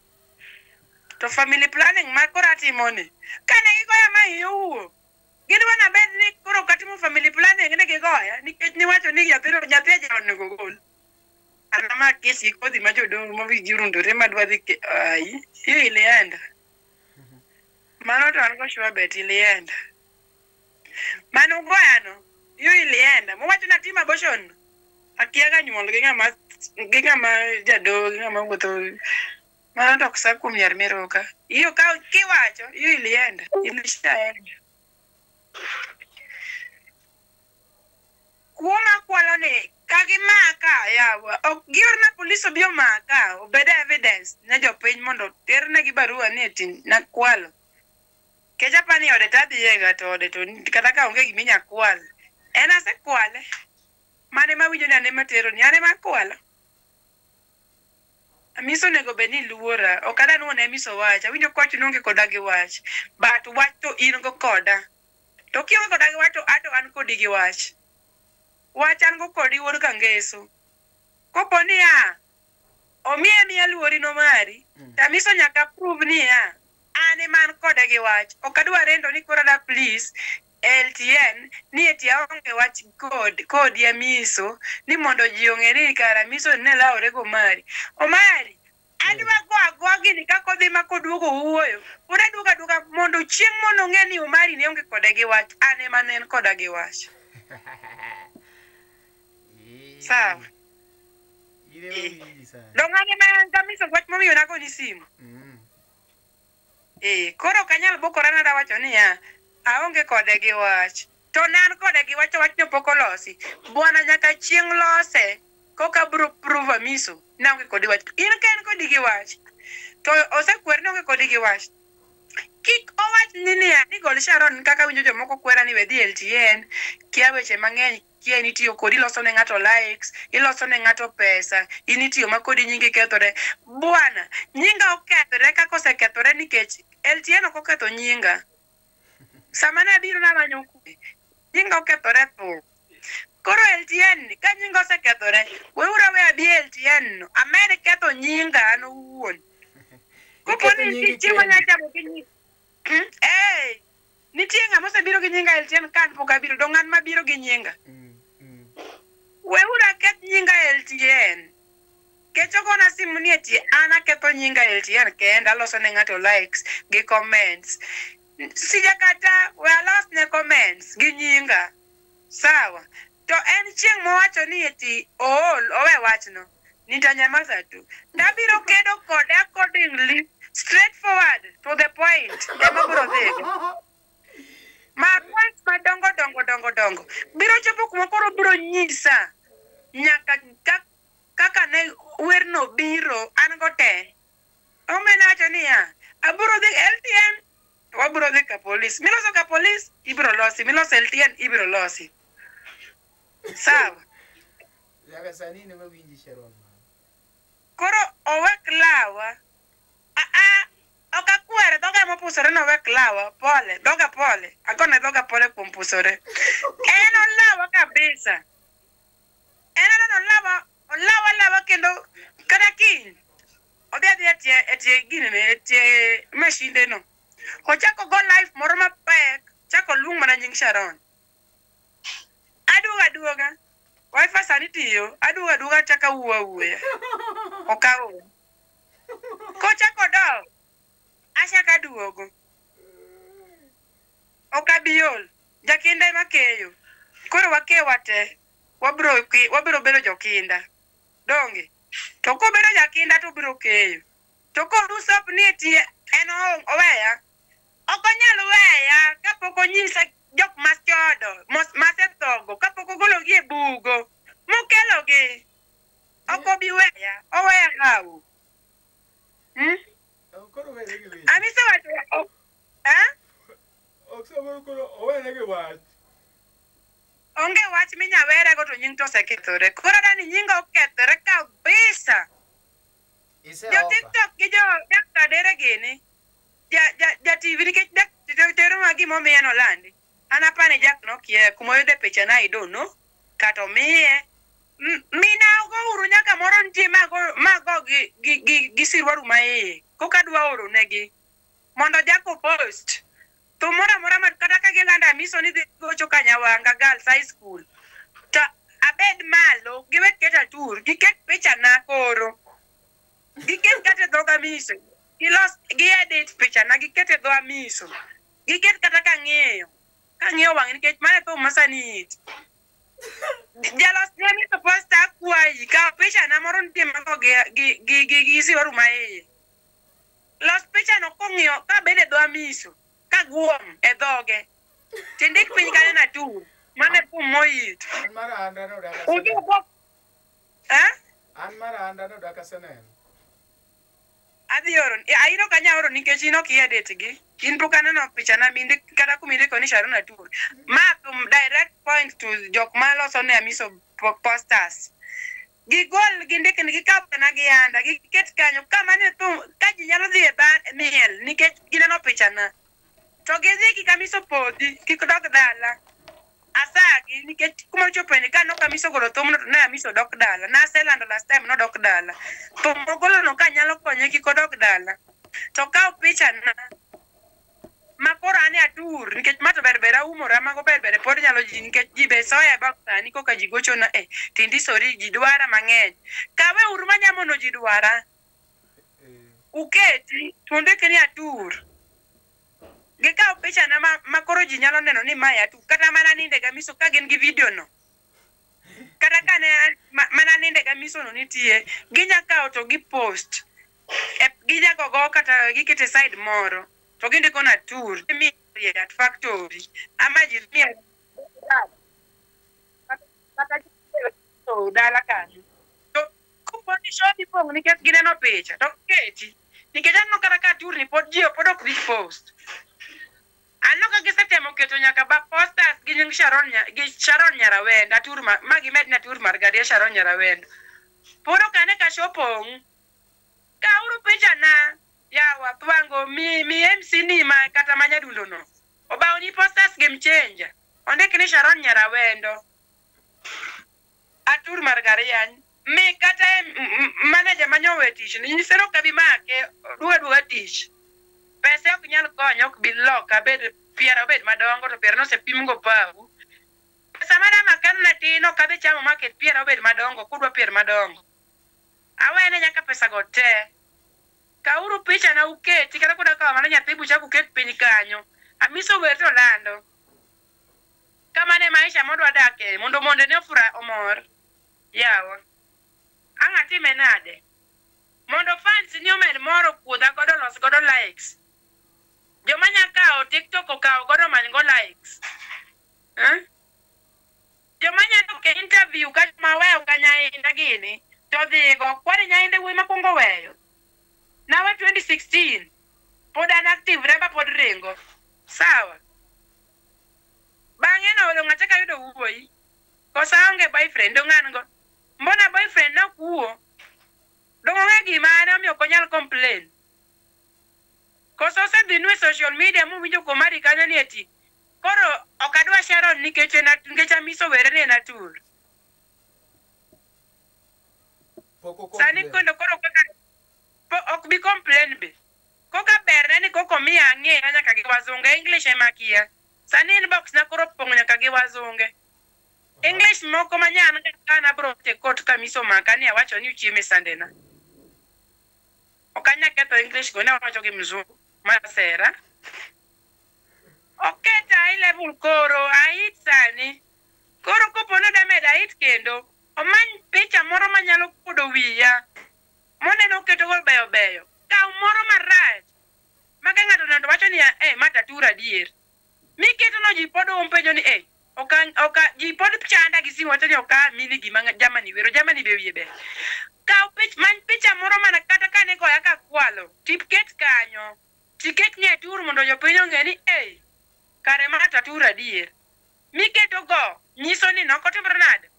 Speaker 5: To family planning ma koro atimo ni. Kane gigoya ma iye owuok. Gidwa nabed ni koro ok atimo family planning ni gigoya nikech niwacho ni nyathi nyathi e jaod onego gol. An ma kes gi kodhi ma jodolo ma wigi orundore madwa dhi ke ai hiyo ilienda. Mano to an go sure bet ilienda. Mano goyano hiyo ilienda. Mowacho ni atim abortion. Akia ga nyuol gi ng'ama jadolo gi ng'ama wuotho. Mano to ok sa kuom nyar Miruka. Hiyo ka kiwacho hiyo ilienda. Ilishaenda. Kuo makwalo ni Ka gimaka yawa, ok giorna polis obi omaka, obed evidence ne jopiny mondo ternegi barua ni eti nakwalo. Kech apani ode tadhiyega to ode to kata ka onge giminya kwal. En asekwale. Mane mawinjo ni an ema teroni, an ema akwalo. Amiso onego bed ni luora. Ok adwa ni ne Amiso wach. Awinjo kowacho ni onge koda gi wach. But wach to in go koda. To kionge koda gi wach to ato an kodi gi wach. Wach an go kodi wuod Kangeso. Kopo niya, omiye miya luori no mari, to Amiso nyaka prove niya, an ema an kode gi wach. Ok adwa rendo ni koro ada please LTN ni eti aonge wach kod kodi Amiso ni mondo ji ong'e ni kara Amiso ne lawore go Omari. Omari, adwa go agoa gini kaka odhi ma koduogo wuoyo. Pod aduogo aduoga mondo chieng' mondo ong'e ni Omari ne onge kode gi wach, an ema ne en koda gi wach. Sawa.
Speaker 3: In ema winji sani.
Speaker 5: Dong' an ema an Amiso wach momiyo nagoni simu. Koro ok anyal bukora nada wacho niya, aonge kode gi wach. To ne an kode gi wach to wachno pok olosi. Bwana nyaka chieng' lose, koka bro prove Amiso ni aonge kode wach. In ka en kodi gi wach, to osekwer ni onge kodi gi wach. Kik owach ni niya, ni gol Sharon kaka winjo jomoko kwera ni we dhi LTN, kia weche mang'eny, kia in itiyo kodi iloso ne ng'ato likes, iloso ne ng'ato pesa, in itiyo ma kodi nyingi kethore. Bwana, nyinga okethore kaka osekethore nikech LTN ok oketho nyinga. Sama ne abiro namanyo kwe, nyinga okethore thum. Koro LTN, ka nyinga osekethore, weuru awe abi LTN no, amed ketho nyinga an owuon. Kopo
Speaker 3: Iketho
Speaker 5: ni
Speaker 3: nyingi
Speaker 5: nitie chiemo
Speaker 3: kendi.
Speaker 5: nya chamo gi nying. Eh, nitie ng'ama osebiro gi nyinga LTN ka an pok abiro, dong' an mabiro gi nyinga. Weuru aketh nyinga LTN. Kech ogona simu ni eti an aketho nyinga LTN kenda, aloso ne ng'ato likes gi comments. Sija kata we alos ne comments gi nyinga. Sawa. To en chieng' mowacho ni eti ool, owe wachno. Nitanyamaza tu. Ndabiro kedo kode accordingly, straightforward, to the point. Ema biro dhigo. Ma points madongo dongo dongo dongo. Biro chopo kuma koro biro nyisa nyaka kaka ne werno biro an go te. Omena wacho niya, abiro dhi LTN, wabiro dhi ka polis. Miloso ka polis, ibiro losi. Miloso LTN, ibiro losi. Sawa.
Speaker 3: Nyaka sani in ema winji Sharon.
Speaker 5: Koro owek lawa. Aa, ok akwere, dhoga ema opusore ni owek lawa. Pole, dhoga pole. Agone dhoga pole kuom pusore. En olawa kabisa. En aneno olawa, olawa lawa kendo kata kiny. Odhi adhiya e tie ginene, e tie mashinde no. Ochako go live moro mapek, chako luong mana nying Sharon. Aduogo aduoga. Wifi sani tiyo, aduogo aduoga chako awuo awuoya. Ok aol. Kochako dok, achako aduogo. Ok abi ol. Jakinda ema keyo. Koro wakewa te. Wabiro bedo jokinda. Donge? To kobedo jakinda to obiro keyo. To korusop ni eti en oweya. Ok onyal weya kapok onyisa jok machodo, masethogo, kapok ogologi e bugo, mokelogi. Ok obi weya, oweya hawo.
Speaker 7: Koro were gi weche.
Speaker 5: Amiso wacho, eh?
Speaker 7: Ok samoro koro owere gi wach.
Speaker 5: Onge wach minya werego to nying to osekethore. Koro adani nyinga okethore kabisa.
Speaker 3: Ise
Speaker 5: Jo
Speaker 3: ofa.
Speaker 5: TikTok gi jo Dr. Dere gini. Ja TV nikech tero ma gima omiye nolandi. An apani Jack nokia kuma oyude picha na I don't know. Kata omiye. Mina ogo uru nyaka moro nitie mago gi sirwaru ma iye. Koka adwa oro negi. Mondo Jack opost. To moro amora ma kata ka gilando Amiso ni dhi gocho Kanyawanga Girls High School. To abed malo giwe keta tur giket picha na koro. Giket kata e dhog Amiso. Gilos gi edit picha na giket e dho Amiso. Giket kata kang'iyo. Kang'iyo wang'e nikech mano e thum ma sani it. Jalos ne Amiso posta akwayi kaw picha na moro nitie mago gi siwaru ma iye. Los picha no kong'iyo kabedo e dho Amiso. Kaguom e dhoge. Tindik piny kanyo na tur. Mano e thum moit.
Speaker 7: An mar andra no dala
Speaker 5: Udu
Speaker 7: sega.
Speaker 5: go Eh?
Speaker 3: An mar anda no dak aseneno.
Speaker 5: Adhi oro, in ok anyal oro nikech in ok i-edit gi. In pok aneno picha na mindi kata kuma indiko ni Sharon Atur. Ma thum direct point to jok ma loso ne Amiso posters. Gigol gindik gikaw kana gi anda giket kanyo kama ne thum ka ji nyalo dhi e miel nikech gineno picha na. To gidhi kik Amiso podhi, kik dog dala. Asagi nikech kuma ochopo ni ka nok Amiso ogolo thumno to ne Amiso dok dala. Naselando last time nodok dala. Thum mogolo no ka nyalo konye kik odok dala. To kaw picha na ma koro an e atur nikech ma to ber ber aumora mago ber ber pod nyalo ji nikech ji be soya e box sani koka ji gochona eh tindisori ji dwara mang'eny. Kawe uru manyamono ji dwara. Uketi to undik ni atur. Gikaw picha na ma koro ji nyalo neno ni mae atur. Kata mana ninde ga miso ka gin gi video no. Kata ka ne mana ninde ga miso no nitie, ginya kawo to gi post. E, ginya gogo kata gikete side moro. To gindiko na atur. At factory. Ama ji miel kata to dala kanyo. To kopo ni show pong' nikech gineno picha to keti. Nikech aneno kata ka atur ni pod ji pod ok dhi post. Aneno ka gisetemo keto nyaka ba posters gi nying Sharon gi Sharon Nyarawendo atur ma gimed ni atur mar Gadia Sharon Nyarawendo. Pod ok ane ka show pong'. Kauru picha na yawa thwango mi MC ni ma kata ma nyadundo no. Obaw ni posters game changer. Ondik ni Sharon Nyarawendo. Atur mar Gariany. Mi kata manager manyowe tich nyise ni ok abi make duoga duoga tich. Pesa ok nyal konyo ok bi loka abed piero obed madongo to piero nosepim go pau. Pesa mana makan na tin ok adhi chamo maket piero obed madongo kudwa pier madongo. Awene nyaka pesa go te. Kauru picha na uketi kata kuda kawo mana nyathi bucha uket piny kanyo. Amiso wer to lando. Kamano e maisha modwa dake mondo monde ne ofura omor. Yawa. Ang' atime nade? Mondo fans ni omed mor okuodha godo los godo likes. Joma nya kawo TikTok okawo godo omany go likes. Eh? Joma nya dok e interview ka joma weyo ka Nyainda gini to dhigo kwani Nyainda wuoyi makwongo weyo. Nawe 2016 pod an active remba pod ringo. Sawa. Bang'e no dong' achako ayudo wuoyi. Koso aonge boyfriend dong' an go. Mbona boyfriend nok wuo? Dong' ong'e gima an omiyo ok onyal complain. Koso osedhinu e social media muwinjo komari kanyo ni eti koro ok adwa Sharon nikech en nikech Amiso were ni en atur. Sani kendo koro kaka ok bi complain be. Koka berne ni koko miya ang'eya nyaka gi wazunge English ema kia. Sani inbox na koro opong' nyaka gi wazunge. English moko ma nyan ka an abro te kot ka Amiso maka ni awacho ni uchiemo e sande na. Ok anya ketho English go ne awacho gi mzungu masera. Oketa high level koro ait sani. Koro kopo ni oda medo ait kendo, omany picha moro manyalo kuodo wiya. Moneno oketo go beyo beyo. Kaw moro marach. Ma ka ng'ato oneno to wacho ni eh ma tatur adier. Miketo no ji pod penjo ni eh oka ji pod chanda gi simu wacho ni ok amini gima jamani wero jamani be wiye ber. Kaw pich many picha moro mana kata kane goya ka kwalo. Tiket kanyo. Tiket ni atur mondo jopiny ong'e ni eh kare ma tatur adier. Miketo go nyiso ni nokotimre nade.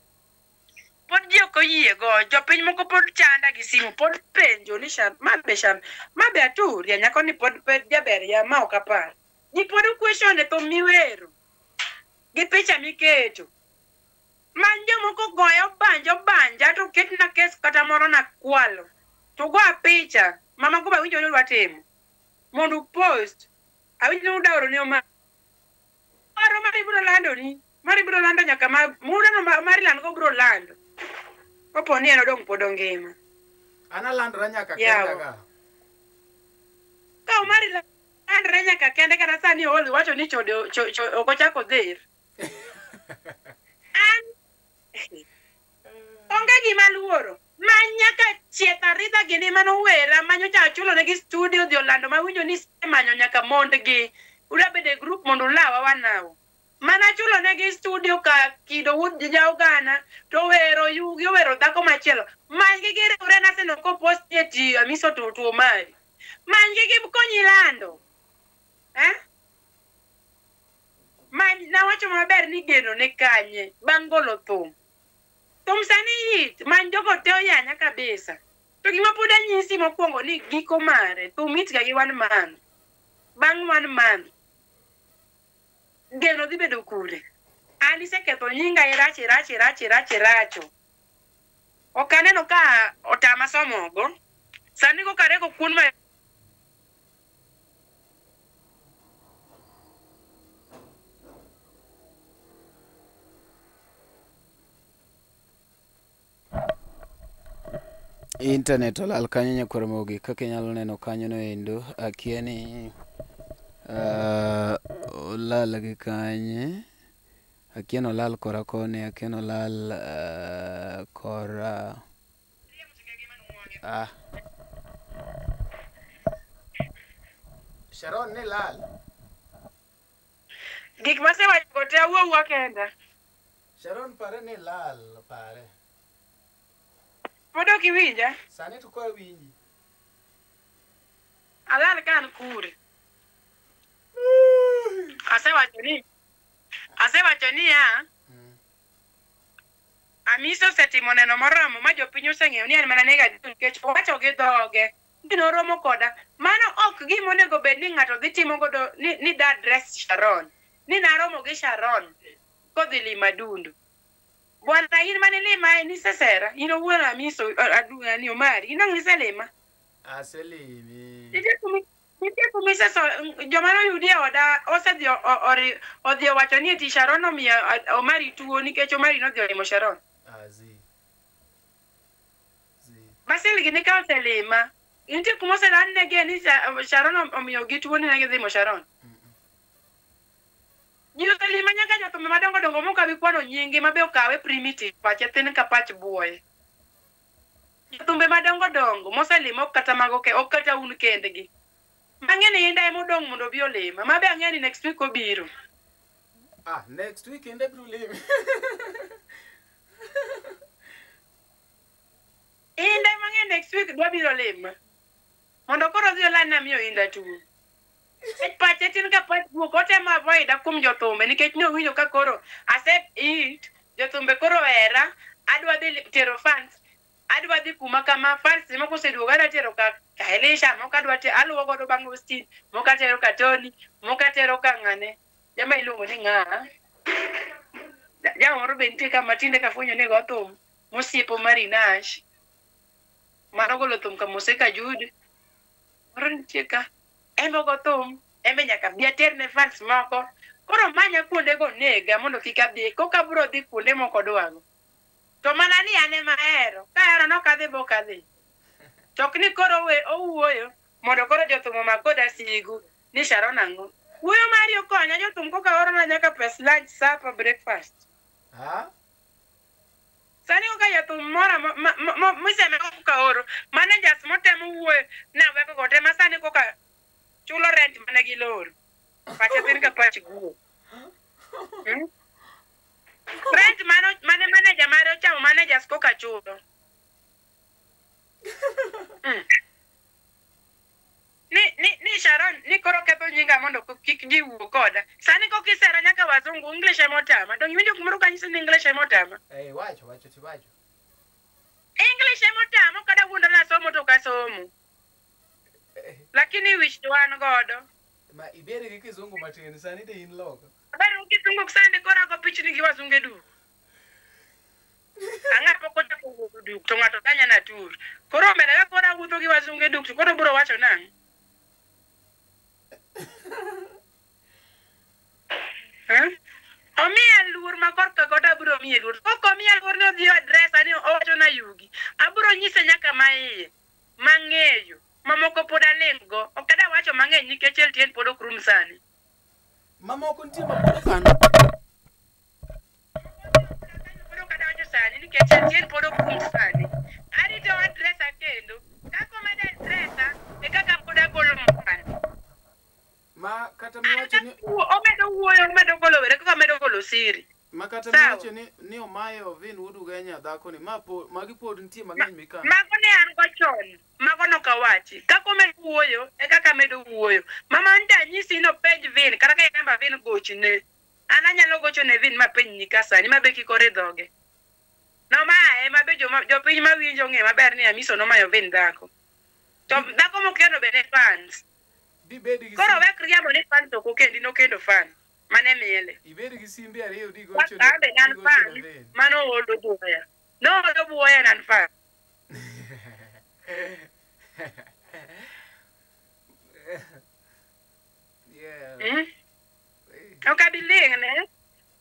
Speaker 5: Pod ji ok oyie go, jopiny moko pod chanda gi simu, pod penjo ni ma be ma be atur ya nyako ni pod jaber ya ma ok apar. Ji pod question e thum miwero gi picha miketo. Many jomoko goya obanja obanja to ketna kes kata moro nakwalo. To goa picha, mamago be awinjo ni udwa timo. Mondo upost. Awinjo ni uda oro ne Omari. Paro mari biro lando ni. Mari biro lando nyaka ma muda no mari lando go biro lando. Kopo ni en odong' pod ongima.
Speaker 3: An alandora nyaka kenda ga.
Speaker 5: Ka Omari landre nyaka kende kata sani ool wacho ni chode ok ochako dher. An onge gima luoro. Ma nyaka chieth aridha gini manowera manyocha achulo negi studio dhi olando mawinjo ni semanyo nyaka mondgi. Udwa bedo e group mondo ulawa wanawo. Mana chulo negi studio ka kido wuod jaugana to wero yugi owero dhako machielo. Manygi giriwre naseno kopost e ti Amiso to tuo mari. Manygi gikonyi lando. Eh? Many nawacho maber ni geno ne kanye bang' golo thum. Thum sani hit, many jogo te oyanya kabisa. To gima pod anyisi mokwongo ni giko mare, thum hit ga gi 1 month. Bang' 1 month, geno dhi bedo kure. An iseketho nyinga irach irach irach irach iracho. Ok aneno ka otama somogo. Sani koka arego kuon ma
Speaker 3: Internet olal kanyo nyakwar Mogi kaka inyalo neno kanyo no endo akia ni olal gi kanye akia ni olal kora koni akia ni olal kora
Speaker 9: Sharon ni lal.
Speaker 5: Gik masewacho go te awuo awuoa kenda.
Speaker 9: Sharon pare ni lal pare.
Speaker 5: Pod ok iwinja?
Speaker 9: Sani to koa winji.
Speaker 5: Alal ka an kure. Asewacho niya, Amiso osetimo neno moromo ma jopiny oseng'eyo ni en mana nega nikech owacho gi dhoge ni noromo koda. Mano ok gima onego bed ni ng'ato dhi timo godo ni da address Sharon. Ni naromo gi Sharon kodhi limo Adundo. Bwana in mane lima ni sesera, in owuon Amiso Adundo ni Omari, in ang' iselima.
Speaker 9: Aselimi.
Speaker 5: Nitie kuma iseso joma noyudi e oda osedhi odhi owacho ni eti Sharon omiyo Omari tuo nikech Omari nodhi olimo Sharon.
Speaker 9: Azi.
Speaker 5: Basil gini ka oselima. Nitie kuma oselandnegi ni Sharon omiyo gi tuo ni ne gidhi limo Sharon. Ji oselima nyaka jothumbe madongo dongo mok abi kwano nyingi mabe okawe primitive pache thin ka pach buoye. Jothumbe madongo dongo moselima ok kata mago ke ok kata un kendgi. Mang'e ni Inda ema odong' mondo obi olima. Mabe ang'e ni next week obiro.
Speaker 9: Next week Inda biro limi.
Speaker 5: Inda mang'e next week dwa biro lima. Mondo koro odhi oland ni amiyo Inda tuo. Pache tin ka pach guok otemo avoida kuom jothumbe nikech nowinjo ka koro ase hit jothumbe koro ohera adwa dhi tero fans adwa dhi kuma kama fans moko oseduogo adwa tero ka Elisha moko adwa aluwo godo bang' Austin moko atero ka Tony moko atero ka ng'ane jama iluongo ni ng'a jama moro be nitie kama tinde kafwenyo ni go thum mosiepo Marinash mano golo thum ka Moseka Jude moro nitie ka embe ogo thum embe nyaka bi aterne fans moko koro manya kuondego nega mondo kik adhi koka abiro dhi kuonde moko dwago to mana ni an ema ahero ka ahero nok adhi bok adhi to ok ni koro owuoyo mondo koro jothum omak koda sigu ni Sharon ang'o wuoyo mari okonya jothum koka orona nyaka pes lunch supper breakfast. Sani koka jathum mora miseme koka oro managers motemo wuoyo naweko go te ma sani koka chulo rent mana gi loro pache thin ka pach guo. Rent mane manager mare ochamo managers koka chulo. Ni Sharon ni koro ketho nyinga mondo kik ji wuo koda. Sani koka isera nyaka wazungu English ema otama. Dong iwinjo kumoro kanyisi ni English ema otama.
Speaker 9: Wacho wacho tiwacho.
Speaker 5: English ema otama kada wuondo na somo to ok asomo. Lakini wich to an godo.
Speaker 9: Ma ibere gi kizungu matin sani de in loka.
Speaker 5: Abero gi kizungu sani koro ago pichni gi wazungu duk. Ang'a pok ochako wuotho duk to ng'ato kanya na tur. Koro omera ka koro awuotho gi wazungu duk to koro biro wacho nang'o? Omiya luor ma korka godo abiro miye luor. Kok omiya luor ni odhi address ani owacho na yugi. Abiro nyise nyaka ma iye mang'eyo. Mamoko pod aling' go. Ok adwa wacho mang'eny nikech LTN pod ok rum sani.
Speaker 9: Mamoko nitie ma pod okano.
Speaker 5: Pod ok adwa wacho sani nikech LTN pod ok rum sani. Arito addressa kendo. Kaka omedo addressa e kaka pod agolo mokano.
Speaker 9: Ma Makata miwacho ni
Speaker 5: Omedo wuoyo, omedo golo were kaka omedo golo siri.
Speaker 9: Makata
Speaker 5: Sawa.
Speaker 9: miwacho ni omayo Vin Wuod Ugenya dhako ni ma po, magi pod nitie mang'eny mikano.
Speaker 5: Mago ne an go chon, mago nok awachi. Kaka omedo wuoyo, e kaka amedo wuoyo. Mama nte anyisi ni openj Vin, kata ka inamba Vin gochne. An anyalo gocho ne Vin mapenj ni ka sani, mabe kik ore dhoge. Nomaye, mabe jopiny mawinjo ong'eyo maber ni Amiso nomayo Vin dhako. To dhako mokendo be ne fans.
Speaker 9: Dibed gi
Speaker 5: Koro
Speaker 9: sim-
Speaker 5: wek riambo ni fans ok okendi, nokendo fan. Mane miele.
Speaker 9: Ibed gi simbe ariyo digocho ne
Speaker 5: An be nan
Speaker 9: digocho
Speaker 5: fan,
Speaker 9: ne Vin.
Speaker 5: mano olo buoya. Noolo buoya nan fan.
Speaker 9: Yeah.
Speaker 5: Ok abi ling' ne.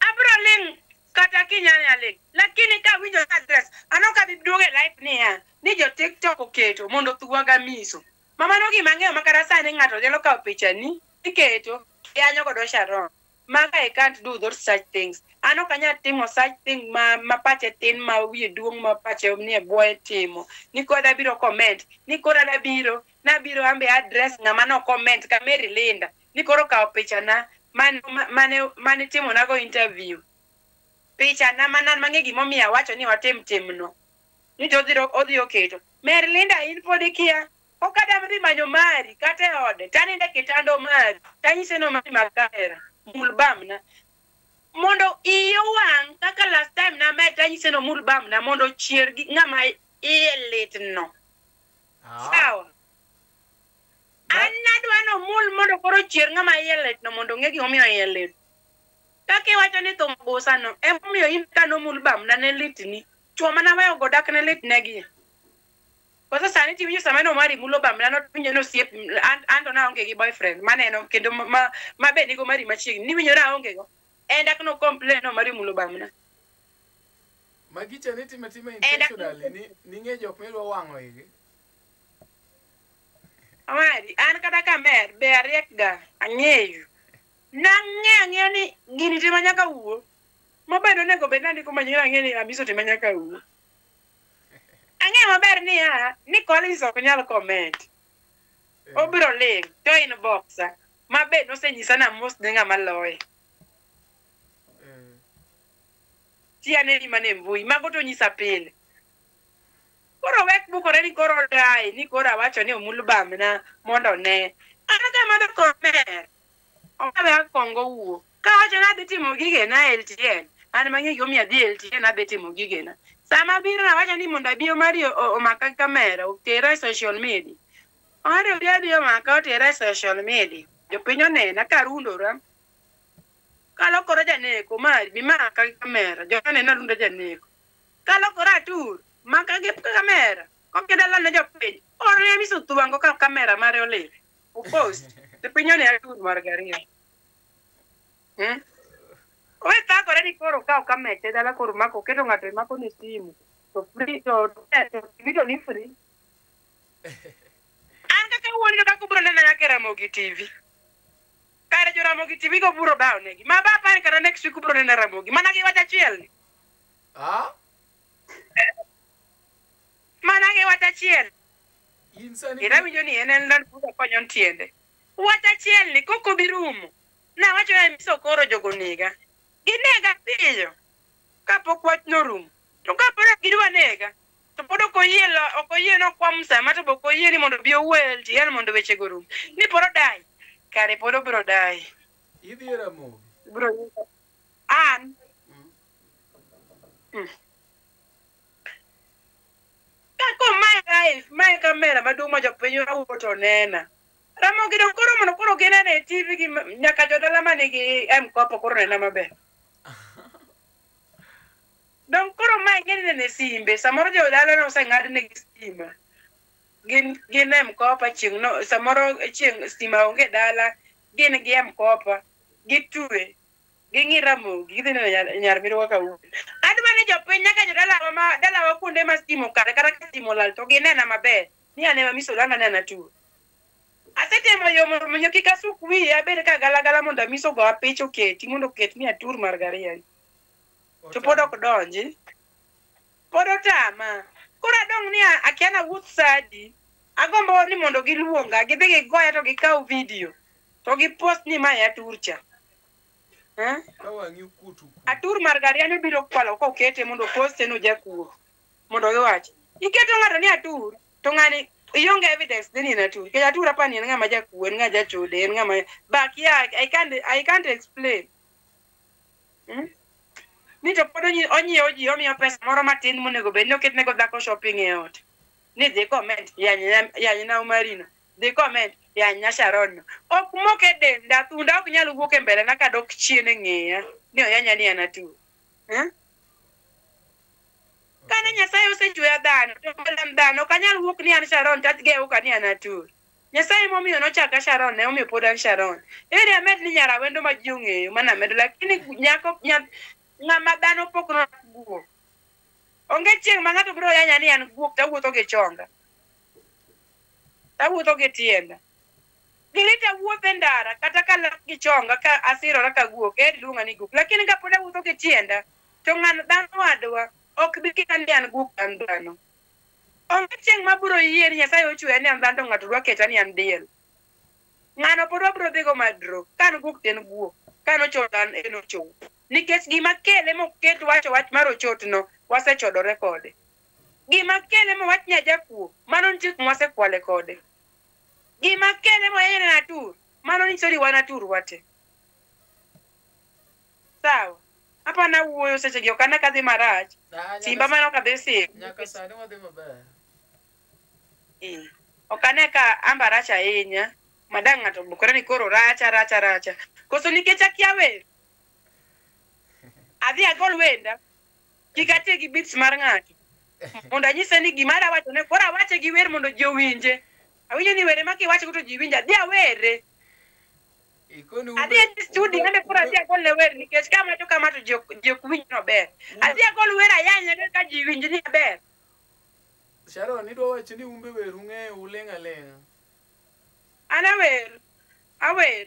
Speaker 5: Abro ling' kata kinyanya ling'. Lakini ka winjo address, an ok abi duogo e life niya, ni jo TikTok oketo mondo othuwa Amiso. Ma mano gima ang'eyo ma kata sani ng'ato nyalo kawo pichani, iketo, yanyo godo Sharon. Maga I can't do those such things. An ok anyal timo such thing ma pache tin, ma wiye duong', ma pache nie bwoye timo. Ni koro abiro comment, ni koro nabiro, nabiro ambe address ng'ama no comment ka Mary Linda. Ni koro kawo pichana mane timonago interview. Pichana mana mang'e gimomiyo awacho ni watim timno. Ni to odhi oketo. Mary Linda in pod ikia. Ok adam dhi manyo mari kata e ode, tanindo e kitanda mari, tanyise no mari mag kamera, mul bamna. Mondo iye owang' kaka last time named tanyise no mul bamna mondo ochier gi ng'ama iye litno. Sawa. An nadwa nomul mondo koro ochier ng'ama iye litno mondo ong'e gimomiyo iye lit. Kaka iwacho ni thum busano, emomiyo in ka nomul bamna ne litni. Chuo mana weyo go dak ne litnegi. Koso sani tiwinjo sama no mari mulo bamna no tiwinjo ni osiep an to naonge gi boyfriend maneno kendo ma be nigo mari machiegni niwinjo na aonge go. En dak no complain no mari mulo bamna.
Speaker 9: Magicha ni tima tima
Speaker 5: En dak
Speaker 9: intentionally ni ng'e jok midwa wang'o igi.
Speaker 5: Omari, an kata ka mer be ariek ga ang'eyo. Nang'eyo ang'eyo ni gini tima nyaka wuo. Maber onego bed nandiko manyien ang'eyo ni Amiso tima nyaka wuo. Ang'eyo maber niya, ni Collins ok nyal comment. Obiro ling' to inboxa. Mabe nosenyisa ni amos ne ng'ama loye. Ti ane ni mane mbui, mago to nyisa pile. Koro wek bukore ni koro dai, ni koro awacho ni omul bamna mondo one. An ka madho komer, ok awe akongo wuo. Ka awacho ni adhi timo gigena e LTN, an mang'e gimomiyo adhi e LTN adhi timo gigena. Sama abiro nawacho ni mondo abi Omari omaka gi kamera, otera e social media. Omari obi abi omaka otera e social media. Jopiny onena karundora. Kalokora janeko, Omari bi maka gi kamera. Joma nena arundo janeko. Kalokora atur, maka gi kamera. Kokida lal ne jopiny. Orne Amiso thuango ka kamera mare olil. Upost. Jopiny one atur mar gariyo. Owe thagore ni koro okawo kameche dala koro mako oketo ng'ato mako ne simu. To free to TV to ni free. An kaka wuon to kaka ubiro nena nyaka e Ramogi TV. Kare jo Ramogi TV go biro bawo negi. Ma ba apar kata next week ubiro nena Ramogi. Mana gi wach achiel ni.
Speaker 9: Ah?
Speaker 5: Mana gi wach achiel.
Speaker 9: In sani
Speaker 5: Kendo awinjo ni en en Land Cruiser konyo tiende. Wach achiel ni kok obi rumo. Nawacho ni Amiso koro jogo nega. Ginega piyo kapok wach norumo. To kapod ok gidwa nega, to pod ok oyie ok oyie nokwam sama to be ok oyie ni mondo obi owuo e LTN mondo wechego orum. Ni pod odai. Kare pod obiro dai.
Speaker 9: Idhi e Ramogi.
Speaker 5: Biro an. Kako mae live, mae kamera maduong' ma jopiny owuo to nena. Ramogi dong koro mondo koro ginene e TV gi nyaka jodala manigi M-Kopa koro nena maber. Dong koro mae ing'e ni nene simbe, samoro jodala noseng'ad negi stima. Gin M-Kopa chieng' no, samoro chieng' stima onge dala, gin gi M-Kopa, gitwe, ging'i Ramogi, gidhi neno nyar mirwa kawuono. Adwa ni jopiny nyaka jodalawa ma dalawa kuonde ma stima okale kata ka stima olal to ginena maber. Ni an ema Amiso Olanda ne an atuo. Asetemo yo mondo kik asuk wiya abed ka galagala mondo Amiso ogowa picha oketi mondo oket ni atur mar gariyo. To pod ok donji. Pod otama. Koro adong' ni akia nawuoth sa adi. Agombo ni mondo giluonga, gidhi gigoya to gikaw video. To gi post ni mae atur cha. Eh?
Speaker 9: Ka wang'i okuot okuot.
Speaker 5: Atur mar Gariano biro kwalo kokete mondo poste no jakuo. Mondo giwach. Iketo ng'ato ni atur to ng'ani ionge evidence ni en atur. Nikech atur apani en ng'ama jakuo, en ng'ama jachode, en ng'ama but yeah, I can't explain. Ni to pod onyiewo ji, omiyo pesa moro matin monego bed ni oketnego dhako shopping e ot. Ni dhi comment yanyna Omarino. Dhi comment yanyna Sharon no. Ok mok e denda, thunda ok nyal wuok e mbele na kadok chien e ng'eya ni oyanya ni an atur. Eh? Kane Nyasaye osechweya dhano, to pod an dhano, ok anyal wuok ni an Sharon to agewo ka ni an atur. Nyasaye momiyo nochaka Sharon ne omiyo pod an Sharon. Eri amed ni nyar Awendo ma ji ong'eyo mana amedo, lakini nyako ng'ama dhano pok guok. Onge chieng' ma ng'ato biro yanya ni an guok tawuotho gi chonga. Tawuotho gi tienda. Girita wuotho e ndara kata ka lak gi chonga ka asirora ka guok, eri luonga ni guok. Lakini kapod awuotho gi tienda, to ng'ano dhano wadwa ok bi keta ni an guok, an dhano. Onge chieng' ma biro yie ni Nyasaye ochweya ni an dhano to ng'ato dwa keta ni an diel. Ng'ano pod wabiro dhigo madro. Ka an guok to en guok. Ka an ochot an en ochot. Nikech gima kele moket wacho wach mar ochot no, wasechodore kode. Gima kele mowach ni ajakuo, mano nitie kuma wasekwale kode. Gima kele moyenye ni atur, mano nyiso ni wan atur wate. Sawa. Hapana wuoyo sechegi ok ane kadhi marach.
Speaker 9: Ah,
Speaker 5: Simba mano ok adhi sim.
Speaker 9: Nyaka sani wadhi maber.
Speaker 5: Eh. Ok ane ka amba rach ahinya. Madang' ng'ato obukore ni koro racha racha racha. Koso nikech akia wer. Adhi agol wenda. Kik ati gi beats mar ng'ato. Mondo anyise ni gima adwa wacho ne koro awache gi wer mondo ji owinje. Awinjo ni were ma kiwacho go to ji winjo. Adhi awere.
Speaker 9: Ikoni
Speaker 5: Adhi e studio ande koro adhi agol ne wer nikech kamacho kama to ji ok winj maber. Adhi agol wer ayany ka ji winj ni aber.
Speaker 9: Sharon, idwa wacho ni umbe wer ung'eyo uling' aling'a.
Speaker 5: An awer. Awer.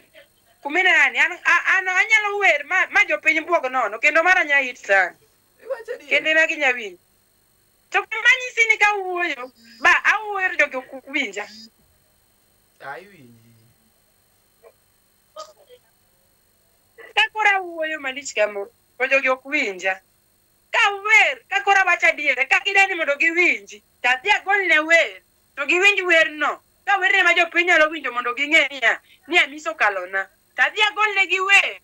Speaker 5: Kumina nani an anyalo wer ma jopiny buog nono kendo mara nya hit sana.
Speaker 9: Iwacho adier.
Speaker 5: Kendo ema ginya winjo. To kuma nyisi ni kawuoyo, ba awuoyo to jogi ok winja.
Speaker 9: Ah, iwinji.
Speaker 5: Ka koro awuoyo malich kama, to jogi ok winja. Ka wer, ka koro awacho adier, ka gidani mondo giwinji, to adhi agolne wer, to giwinj werno. Ka werno ema jopiny nyalo winjo mondo ging'e niya, ni Hamisa okalona. To adhi agolnegi wer,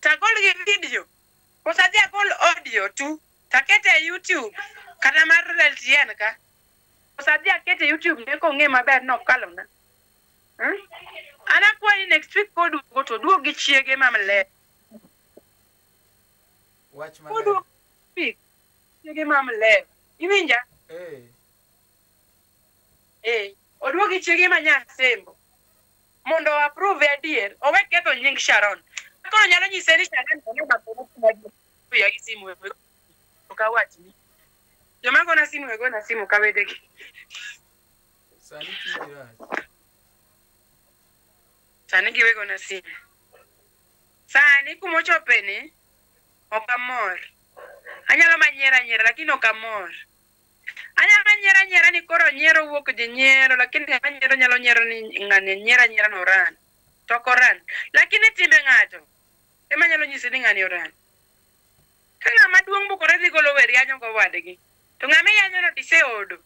Speaker 5: to agol gi video, koso adhi agol audio tu, to akete e YouTube, kata mar LTN ka. Koso adhi akete e YouTube ne kong'e maber ni okalona. Hmm? An akwayi next week koduogo to oduog gi chiege mamler.
Speaker 9: Wach maler.
Speaker 5: Koduogo week, chiege mamler. Iwinja?
Speaker 9: Eh.
Speaker 5: Eh, oduog gi chiege ma Nyasembo. Mondo o approve adier, owe ketho nying Sharon. Koro nyalo nyise ni Sharon to ne wiya gi simu ok awachni. Joma gona simu we gona simu ka wedegi.
Speaker 9: Sani chunyi rach.
Speaker 5: Sani giwe gona simu. Sani kumochope ni, ok amor. Anyalo manyiero anyiera lakini ok amor. Anyalo nyiero anyiera ni koro nyiero wuok ji nyiero lakini ng'ama nyiero nyalo nyiero ni ng'ani nyiero anyiera no oran. To ok oran. Lakini timbe ng'ato ema nyalo nyisi ni ng'ani oran. Ka ng'ama duong' bukore dhi golo wer yanyo go wadgi. To ng'ama iyanyo no tiseodo.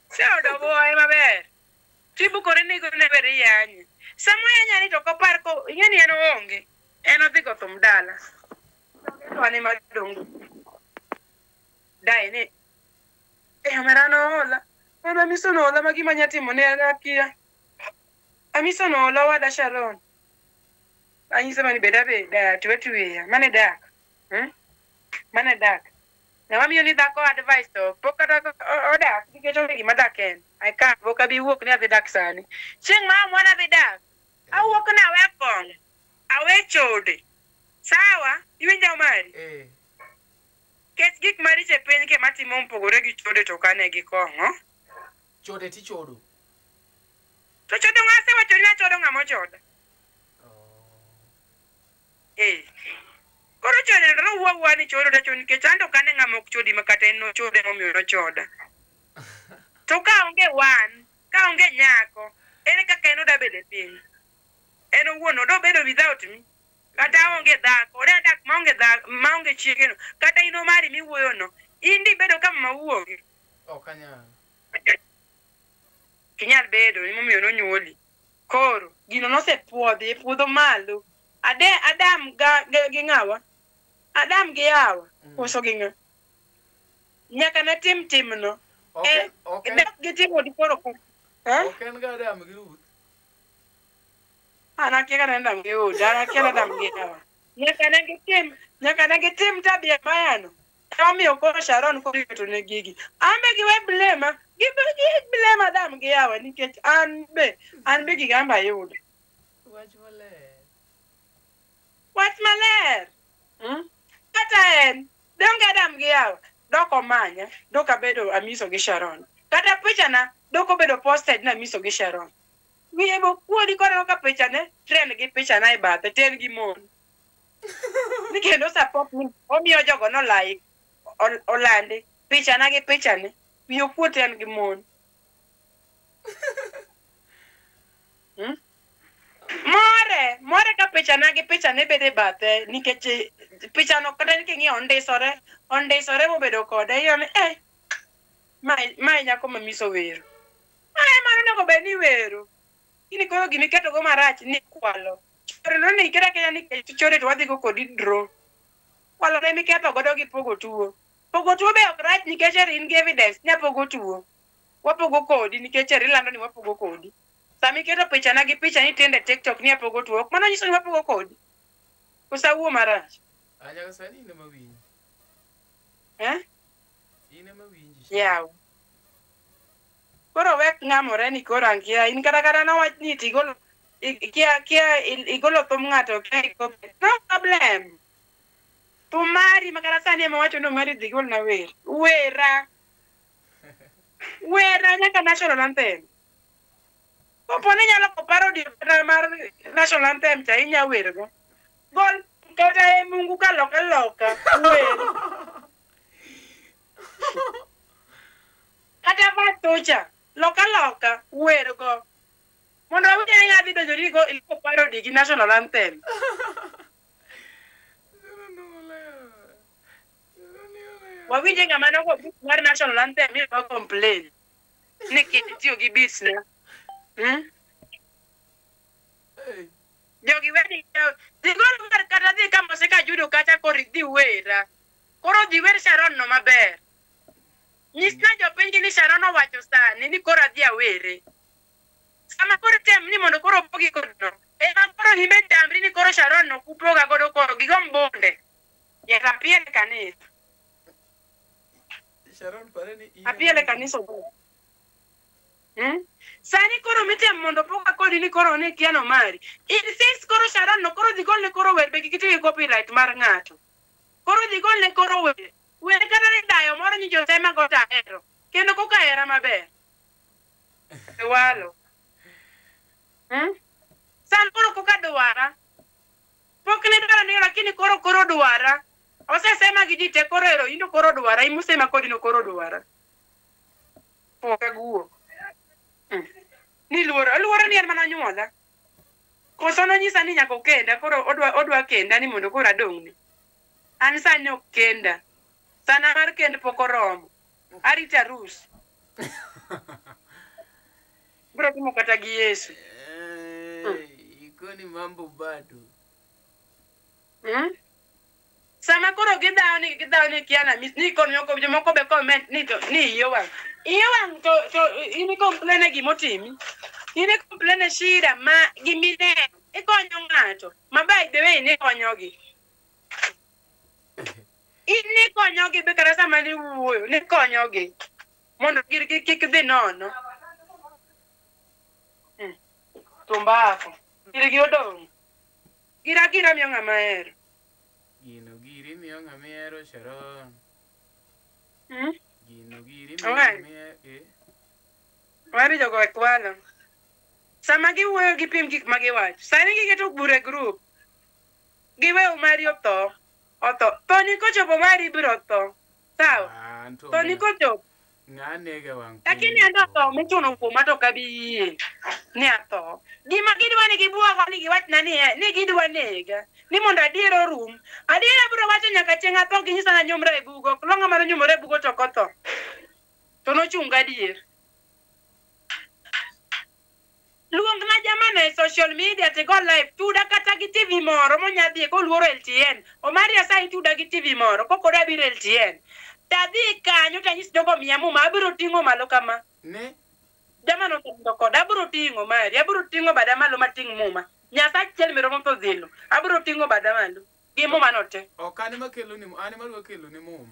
Speaker 5: Seodo boye maber. Tibukore ni gone wer iyanye. Sama oyanya ni to ok opar ko ing'e ni en oonge. En odhi go thum dala. To an ema adong'. Dai ni eh omera noola. An Hamisa noola ma gima anya timo ne an akia. Hamisa noola owada Sharon. Anyise mani bed abeda twe tweya. Mane dak. Mane dak. Ng'ama miyo ni dhako advice to pok kata odak nikech onge gima dak en. I can't pok abi wuok ni adhi dak sani. Chieng' ma amua adhi dak, awuok ni awe kong'o, awe chode. Sawa? Iwinja Omari?
Speaker 9: Eh.
Speaker 5: Ket gik maricho e piny ke matimo mopogore gi chode to ok ane gi kong'o.
Speaker 9: Chode tichodo.
Speaker 5: To chodo ng'a asewacho ni achodo ng'ama ochoda. Eh. Koro chode to nowuo awuoya ni chodo tachodo nikech an to ok ane ng'ama ok chodi ma kata en nochode momiyo nochoda. To ka onge wan, ka onge nyako, Ere kaka en oda bedo e piny? En owuon odo bedo without me. Kata aonge dhako, oda dak maonge dhako, maonge chiegeno. Kata in Omari miwuoyono, in dibedo ka mama wuonge.
Speaker 9: Ok anyal.
Speaker 5: Kinyal bedo, emomiyo nonyuoli. Koro, gino nosepuodhi, puodho malo. Ade, Adam ga, ga, gi ng'awa? Adam gi Hawa, koso gi ng'a? Nyaka ne tim timno.
Speaker 9: Ok
Speaker 5: Eh,
Speaker 9: en- ok en-
Speaker 5: dak gitimo di koro ko. Eh?
Speaker 9: Ok en ga Adam gi Ruth.
Speaker 5: An akia kata Adam gi Ruth, an akia Adam gi Hawa. Nyaka ne gitim, nyaka ne gitim tabia mayano. Emomiyo koro Sharon koro iketo ne gigi. An be giwe blame, gi blame Adam gi Hawa nikech an be giga an be ayudo.
Speaker 9: Wach maler.
Speaker 5: Wach maler. Kata en, donge Adam gi Hawa, dok omanya, dok abedo amiso gi Sharon. Kata pichana, dok obedo posted na amiso gi Sharon. Wiye bo kuodi koneno ka pichane, trend gi pichana e bathe, to en gi mon. Ni kendo support ni, omiyo jogo no like, olandi, pichana gi pichane, wiye okuot en gi mon. More ka pichana gi pichane bedo e bathe, nikech pichano kata ni king'iyo ondisore mobedo kode, iyudo ni, mae nyako ma miso wero. Mae mano onego bed ni wero. Lakini koro gimiketo go marach ni kwalo. Chore no ni kera kera ni chore to wadhi go kodi draw. Kwalo ne miketho godo gi pogo tuo. Pogo tuo be ok rach nikech eri in gi evidence ni apogo tuo. Wapogo kodi nikech eri lando ni wapogo kodi. Sama iketo pichana gi picha ni tiende TikTok ni apogo tuo, ok mano nyiso ni wapogo kodi. Koso awuo marach?
Speaker 9: Ah, nyaka sani in ema winji.
Speaker 5: Eh?
Speaker 9: In ema winji.
Speaker 5: Yaw. Koro wek ng'amore ni koro ankia in kata kata nowach ni tigolo kia igolo thum ng'ato kia ikope. No problem. Thum mari ma kata sani ema wacho ni Omari dhi gol na wer. Wera. Wera nyaka national anthem. Kapo ni inyalo go parody kata mar national anthem cha inya wergo. Gol kata e Mungu ka loka loka wer. Kata vatucha loka loka wergo. Mondo awinj ni adhi donjo ni go go parody gi national anthem. Wawinje ng'ama nogo book mar national anthem mi wa complain. Ni kitiyo gi beats na. Jogi weni dhi gol wer kata dhi kama oseka judo kacha koro idhi wera. Koro dhi wer Sharon no maber. Nyisna jopiny gi ni Sharon owacho sani ni koro adhi awere. Sama koro tem ni mondo koro opogi kodno. Ema koro hime tamri ni koro Sharon no kupoga godo koro gigo mbonde. Nyaka apiel e kanisa.
Speaker 9: Sharon pare ni in
Speaker 5: Apiel e kanisa. Sani koro mitem mondo poga kodi ni koro ne kiano mari. Insist koro Sharon no koro dhi golne koro wer be kik iti gi copyright mar ng'ato. Koro dhi golne koro wer. Wer kata ni dayo moro ni josema go tahero. Kendo koka hera maber. Walo. San koro koka dwara. Pok ne dwara ni lakini koro koro dwara. Osesema gi ji te koro ero indo koro dwara imusema kodi no koro dwara. Poka guo. Ni luoro ni en mana nyuola. Koso nonyisa ni nyaka okenda koro odwa kenda ni mondo koro adong'ne. An sani ok kenda. Sana mar kend pok oromo. Arito arus. Biro timo kata gi Yesu.
Speaker 9: Ikoni mambo bado.
Speaker 5: Sama koro gidhawo ni kiana mis ni kono jomoko jomoko be comment ni to ni iye wang'. Iye wang' to in complain e gimotimi. In complain e shida ma gimineno. Ikonyo ng'ato. Ma by the way ni konyogi. In ni konyogi be kata sama ni wuoyo ni konyogi. Mondo girgi kik dhi nono. Tumbako. Girgi odong'. Gira gira miyo ng'ama hero.
Speaker 3: Gino giri miyo ng'ama ihero Sharon. Gino giri miyo
Speaker 5: Owe.
Speaker 3: ng'ama ihero.
Speaker 5: Wari jogo e kwalo. Sama giwuoyo gipim gik ma giwacho. Sani giketo bura e group. Giwe Omari otho. Otho. Tho ni kochopo Omari biro tho. Sawa. Tho ni kochopo.
Speaker 3: Ng'a nege wang'
Speaker 5: Lakini an to tho mochuno kuoma to ok abi yie. Ni atho. Gima gidwa ni gibuoga ni giwachna ni ni gidwa nega. Ni mondo adiera orum. Adiera biro wacho nyaka chieng' atho ginyisa nanyumra e bugo. Ok long'a mane onyumore e bugo to ok otho. To nochung' gadier. Luong na jamano e social media to go live tuda kata gi TV moro monya dhie koluoro LTN. Omari asayi tuda gi TV moro kokoda biro LTN. Tadhi kanyo tanyis jogo miya muma abiro ting'o malo kama.
Speaker 9: Ne?
Speaker 5: Jamano osetho koda abiro ting'o mari abiro ting'o bada malo mating' muma. Nyasach chiel miromo tho dhilo. Abiro ting'o bada malo gi muma no te.
Speaker 9: Ok an ema keloni, an ema adwa keloni muma.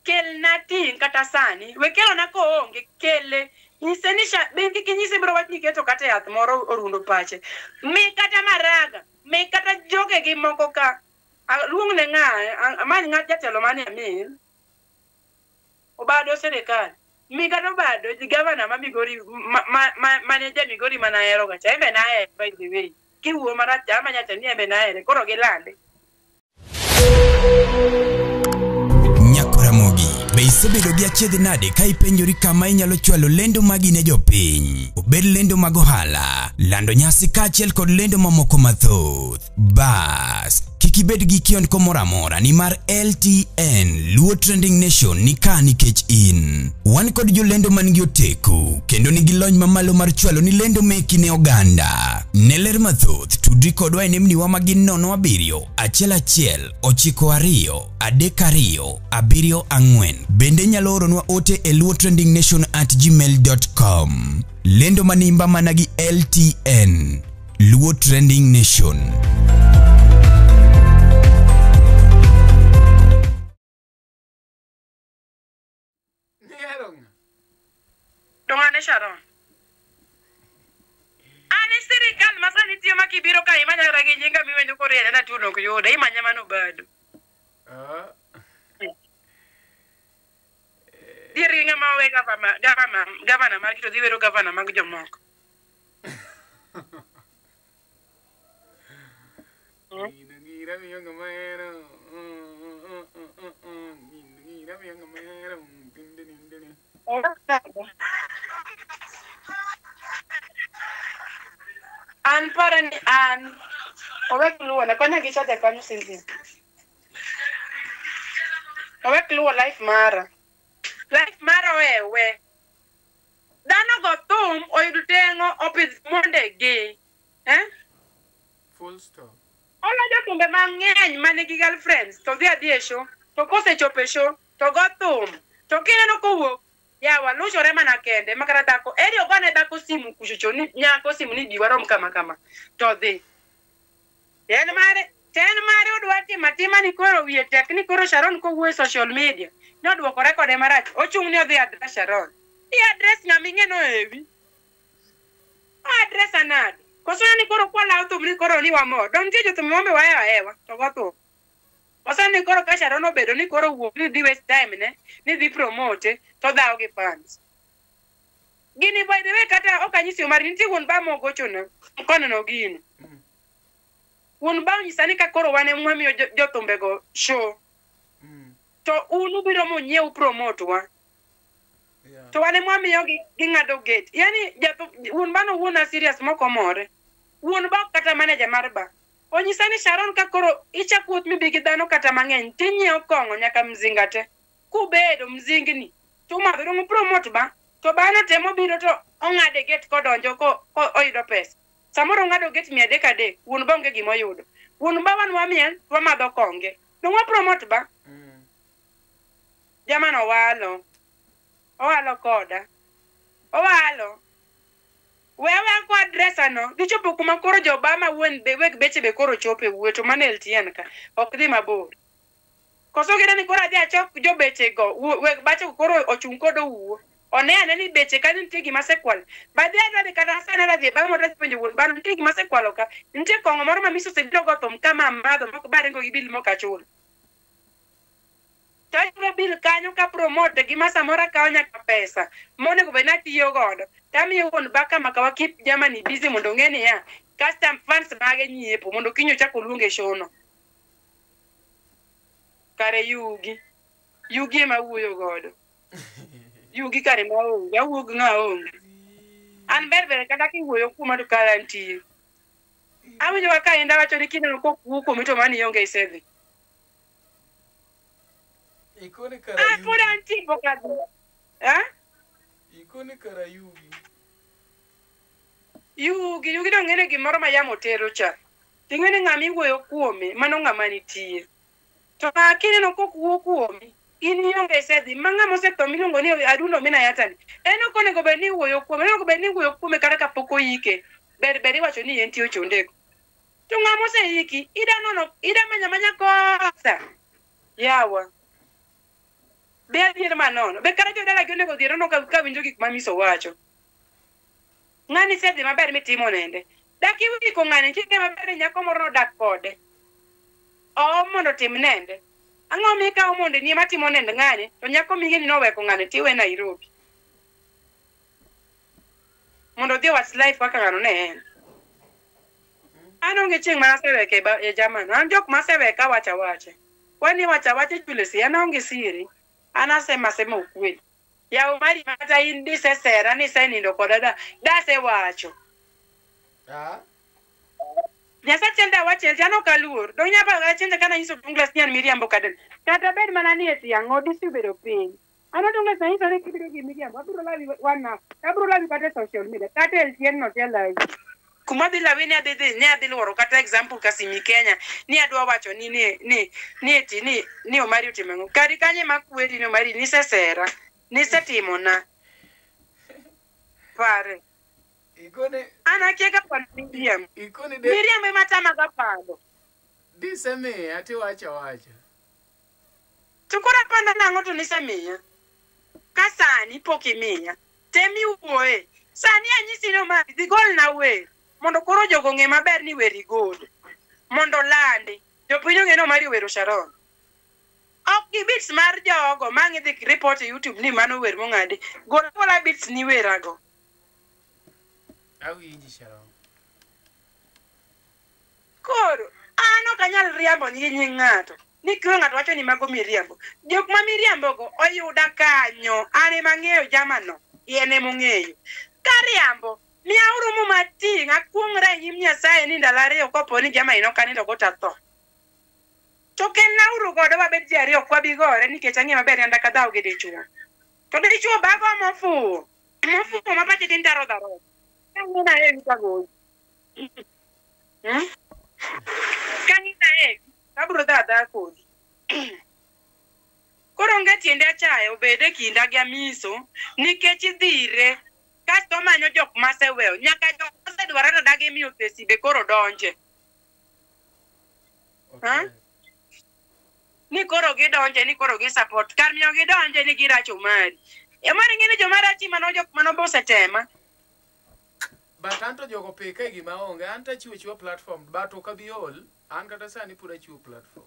Speaker 5: Kelna ting' kata sani. We kelona koonge, kele. Nyise ni sha, be kik inyise biro wach ni iketo kata yath moro orundo pache. Mi kata maraga, mi kata jogegi moko ka. Aluong ne ng'a, amany ng'at jatelo mane amil. Obado sirikal. Mi kata obado gavana ma Migori mane ja Migori mana ahero ga cha. En be nahere by the way. Kiwuoyo marach to amanya cha ni en be nahere. Koro gilande.
Speaker 1: Nyakoramogi, be isebedo gi achiedh nade ka ipenjori kama inyalo chwalo lendo magi ne jopiny? Obed lendo mag ohala, lando nyasi kaachiel kod lendo mamoko mathoth. Bas, kik ibed gi kiondko moro amora nimar LTN Luo Trending Nation ni ka nikech in. Wan kod jolendo man gi oteku kendo nigi lony mamalo mar chwalo ni lendo meki ne oganda. Ne ler mathoth, tudri kodwa e nembniwa ma gin 07 11 92 32 74. Bende inyalo oronwa ote e luotrendingnation@gmail.com. Lendo manimba mana gi LTN Luo Trending Nation.
Speaker 9: Nihero ng'a?
Speaker 5: To ng'ane Sharon? An e sirikal ma sani tiyo ma kibiro ka imanya kata gi nyinga miwinjo korienya na tuo ok yuda, imanya mano bado.
Speaker 9: Ah.
Speaker 5: Dier gi ng'ama owe gavana, gavana, gavana margi to dhi wero gavana mag jomoko.
Speaker 9: Ng'ino ng'ira miyo ng'ama hero. Ng'ino ng'ira miyo ng'ama hero. Din din din.
Speaker 5: An paro ni an owek luwo na konya gi chaja kanyo Cynthia. Owek luwo life mara. Life mara owewe. Dhano go thum oyud teng'o opidh mondegi. Eh?
Speaker 9: Full stop.
Speaker 5: Olo jothumbe mang'eny manigi girlfriends to dhi adhi e show to kosechopo e show to go thum to kineno kowuok yawa luchore mana kende ma kata dhako eri ogone dhako simu kuchocho ni nyako simu ni bi warom kama kama to dhi en mare to en mare odwa timo atima ni koro wiye tek ni koro Sharon kowuoyo e social media ni oduokore kode marach ochung' ni odhi address Sharon i address ng'ama ing'e no ewi address anade koso ni koro kwalawo thum ni koro ni wamor dong nitie jothum mambe wahewo ahewa to go thum koso ni koro ka Sharon obedo ni koro wuok ni dhi waste time ne ni dhi promote to dhawo gi fans gini by the way kata ok anyisi Omari nitie wuon ba mogochona koneno gino wuon ba onyisa ni ka koro wan ema wamiyo jothumbego show to un ubiro munyiew promote wa to wan ema wamiyogi ging'ado gate yani jathum wuon ba nowuona serious mokomore wuon ba ok kata manager mar ba onyisa ni Sharon ka koro ichak wuoth mibi gi dhano kata mang'eny tinyiewo kong'o nyaka mzinga te kubedo mzingni tumadho dong promote ba to bano temo biro to ong'ade gate kodonjo ko, ko oyudo pesa samoro ong'ado gate 300 300 wuon ba onge gima oyudo wuon ba wan wamiel wamadho konge dong wa promote ba jamano owalo owalo koda owalo we aweya ko addressa no dhi chopo kuma koro jo Obama wuon be weg beche be koro chope wuoyo to mano LTN ka ok dhi mabor koso gine ni koro adhi achok jobeche go weg bache go koro ochung' kod owuo one ane ni beche kanyo nitie gima asekwalo badhi adwa dhi kata sani adwa dhi e bama mondo adhi penjo wuon bano nitie gima asekwalo ka nitie kong'o moro ma miso osebiro go thum ka ma amadho mok baringo gi bil mok achulo to ayudo bil kanyo ka promote gima samoro akawo nyaka pesa monego bed ni atiyo godo tamiyo wuon ba kama kawa keep Germany busy mondo ong'e niya custom fans mage nyiepo mondo kiny ochak oluonge e show no kare yugi yugi ema awuoyo godo yugi kare ma onge awuok ng'a onge An ber ber kata kiwuoyo kuoma to kara antie. Awinjo kaka inda wacho ni kineno kok wuo kuomi to mano ionge isedhi.
Speaker 9: Ikoni kara
Speaker 5: Ah, pod
Speaker 9: yugi.
Speaker 5: antie pok adhi. Eh?
Speaker 9: Ikoni kara yugi.
Speaker 5: Yugi, yugi to ng'ene gimoro ma yamo tero cha. Ting'e ni ng'ama iwuoyo kuome, mano ng'ama nitie. To ka kineno kok wuo kuomi, in ionge isedhi. Ma ng'ama osetho miluongo ni Adundo Mina Yatani, en ok onego bed ni iwuoyo kuome, en onego bed ni iwuoyo kuome kata kapok oike. Ber ber iwacho ni entie ochondeko. To ng'ama oseiki, ida nono, ida manya manya kosa. Yawa. Be adier manono. Be kata jodalagi onego dhi nono ka winjo gik ma Miso wacho. Ng'ani isedhi maber mitimo nende. Dak iwiko ng'ani king'e maber ni nyako moro nodak kode. Oom mondo otim nende. Ang'o mikawo mondo ni ema timo nend ng'ani to nyako ming'e ni noweko ng'ani tiwe Nairobi. Mondo odhi owach life kaka ng'ano ne en. An onge chieng' mana aseweke e German. An jok maseweka wacho awacha. Kwani wacho awacha chule si an aonge siri. An asema asema ukweli. Yaw mari kata in disesera ni isenindo koda da dasewacho.
Speaker 9: Ah.
Speaker 5: Nyasache nda wache an ok aluor. Dong nyapa achiel kana nyiso Douglas ni an miriambo kada. Kata bed mana ni eti ang'o disi bedo piny. An Douglas anyiso ni kibiro gi miriambo abiro lawi wana. Abiro lawi kata e social media kata e LTN no telawi. Kuma dhi lawi ni adhi dhi ni adhi luoro kata example Kasimi Kenya ni adwa wacho ni ni ni ni eti ni ni Omari otimo ang'o. Kari kanye makwedi ni Omari nisesera. Nisetimona. Pare.
Speaker 9: Ikoni
Speaker 5: An akia ga pando miriambo.
Speaker 9: ikoni de
Speaker 5: Miriambo ema tama ga pando.
Speaker 9: disemiya tiwacho awacha.
Speaker 5: To koro apanda nang'o to nisemiya? Ka sani pok imiya. Tem iwuoye. Sani anyisi ni Omari dhi golna wer. Mondo koro jogo ong'e maber ni wer igolo. Mondo landi. Jopiny ong'e ni Omari owero Sharon. Ok gi beats mar jogo ma ang' idhi report e YouTube ni mano wer mong'adi. Gol agola beats ni werago.
Speaker 9: Awinji Sharon.
Speaker 5: Koro an ok anyal riambo ni nying ng'ato. Ni koro ng'ato wacho ni mago miriambo. Jok ma miriambogo oyuda kanyo. An ema ang'eyo jamano. En ema ong'eyo. Kariambo, miyauru muma ting' akuong'ra e nyim Nyasaye ni ndalo ariyo kopo ni jamani nok anindo go tatho. To kelnauru godo wabed ji ariyo ok wabi gore nikech ang'eyo maber ni an dak adhaw gi dichuo. To dichuo bago mofuwo. Mofuwo ma pache tin tarodh arodha. Kang'ina e tagoyi. Hmm? Kang'ina e abiro dhi adhaya kodi. Koro onge tiende achaye obed e kinda gi Amiso nikech idhire kasto omanyo jok maseweyo nyaka jok mosedware to dagi miyo pesi be koro donje. Ha?
Speaker 9: Okay.
Speaker 5: Ni koro gidonje ni koro gi support kar miyo gidonje ni giracho Omari. Omari ng'e ni joma rachi mano jok mano be osetema.
Speaker 9: But anto jogo pika e gima onge. An to achiwo achiwa platform but ok abi ol. An kata sani pod achiwo platform.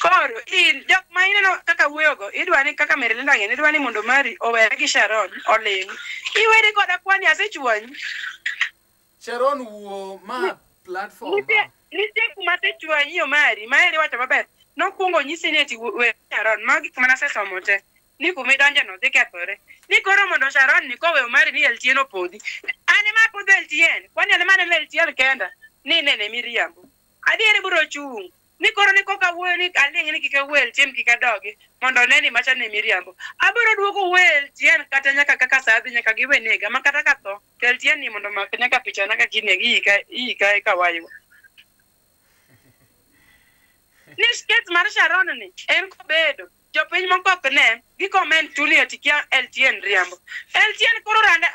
Speaker 5: Koro in jok ma ineno kaka wuoyogo idwa ni kaka Merilinda ng'e idwa ni mondo Omari owere gi Sharon oling'. Iweri koda kwani asechwanyi.
Speaker 9: Sharon wuo ma platform
Speaker 5: Nitie
Speaker 9: ma.
Speaker 5: nitie kuma asechwanyi Omari ma eri wacho maber. Nokwongo onyisi ni eti we Sharon mago gik mana asesomo te. Ni kuma idonje no dhi kethore. Ni koro mondo Sharon ni kowe Omari ni LTN opodhi. An ema apodho LTN. Kwani an ema aneno LTN kenda. Ni nene miriambo. Adieri biro chung'. Ni koro ni koka wuoyo ni aling' ni kik awuo LTN kik adogi mondo one ni macha ne miriambo. Abiro duogo wuoyo LTN kata nyaka kaka sa dhi nyaka giwe nega ma kata katho to LTN ni mondo omak nyaka pichana kaka inege iika iika eka waywa. Ni case mar Sharon ni en kobedo jopiny moko ok ne gi comment tu ni eti kia LTN riambo. LTN koro randa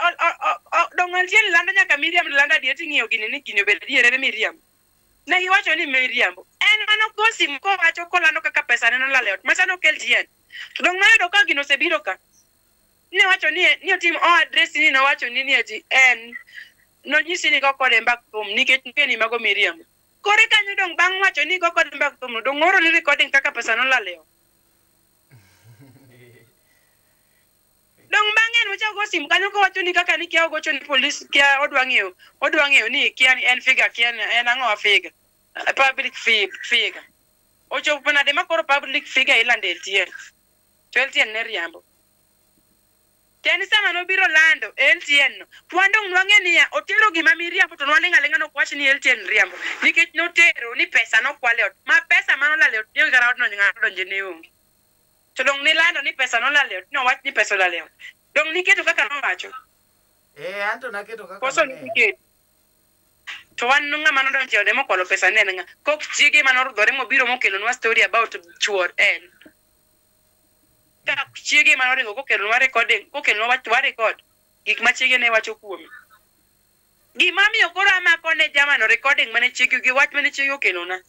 Speaker 5: dong LTN lando nyaka miriambo lando adier ting'iyo gini ni gini obedo adier en miriambo. Ne giwacho ni miriambo. En mano go simu kowacho kolando kaka pesa ne nolal e ot. Macha nok LTN. To dong noyudo ka gino osebiro ka. Ne wacho ni ni otim o address ni nowacho ni ni eti en nonyisi ni go kode mbak thum nikech ng'e ni mago miriambo. Kore kanyo dong bang' wacho ni go kode mbak thum dong oro ni recording kaka pesa nolal e ot. Dong bang'e en ochako go simu kanyo kowacho ni kaka ni kia ogocho ni polis kia odwa ng'eyo ni kia ni en figure kia ni en ang'o figure public figure. Ochopo nade ma koro public figure ilando e LTN. To LTN ne riambo. To en sama nobiro lando e LTN no, wan dong' nwang'e niya, otero gima miriambo to nwaling' aling'a nok wach ni LTN riambo. Nikech notero ni pesa nokwal e ot, ma pesa manolal e ot ni onge kata odno ng'ato donje ne onge. To dong' nilando ni pesa nolal e ot, nowach ni pesa olal e ot. Dong' niketo kaka nowacho.
Speaker 9: Eh, anto naketo kaka
Speaker 5: Koso
Speaker 9: noneno.
Speaker 5: niketo. To wan ng'ama nodonjo e ode mokwalo pesa ne en ng'a? Kok chiege manorudhore mobiro mokelonwa story about chuor en. Ka chiege ema noringo kokelonwa recording, kokelonwa wach to wa record gik ma chiege ne wacho kuome. Gima miyo koro amako ne jamano recording mane chiege gi wach mane chiege okelona.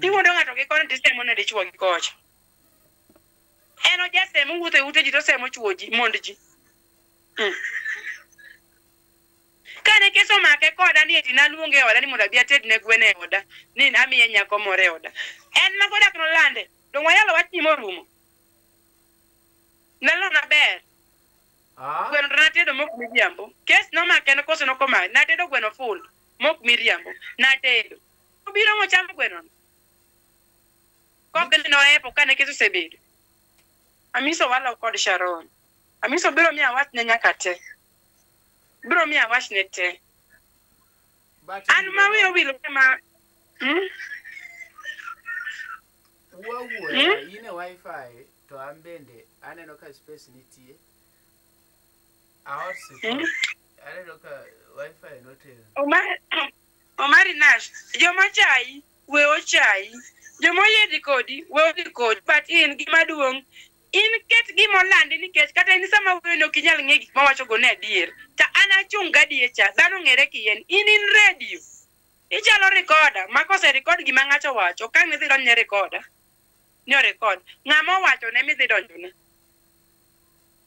Speaker 5: Iwuondo ng'ato gi koni tisemo ne dichuo gi kocha. En ojasemo wuotho e ute ji tosemo chuo ji mond ji. Kane kes omake koda ni eti naluonge e oda ni mondo abi atedne gwen e oda ni amiye nyako moro e oda. En mago dak nolande. Dong wayalo wach ni morumo. Ndalo maber.
Speaker 9: Ah.
Speaker 5: Gweno to natedo mok miriambo. Kes nomake en koso nokomake. Natedo gweno full mok miriambo. Natedo. Obiro mochamo gweno no. Kok ni noepo kane kes osebedo. Amiso walo kod Sharon. Amiso biro miya wachne nyaka te. Biro miya wachne te.
Speaker 9: But
Speaker 5: An ma wiya owil ma
Speaker 9: Wuo awuoya, in e wifi to an bende aneno ka space nitie. A hotspot. Aneno ka wifi notegno.
Speaker 5: Omar, Omari Nash, joma chayi, we ochayi. Joma oyie dhi kodi, we odhi kodi. But in gima duong', in ket gima olandi nikech kata in sama wuoyo ok inyal ng'e gik mawachogo ne adier. Ta an achung' gadier cha, dhano ong'ere kien. In in radio. Ichalo recorder, ma kose record gima ng'ato owacho, ok ang' idhi donjne recorder. Ni o record. Ng'ama owachone midhi donjone.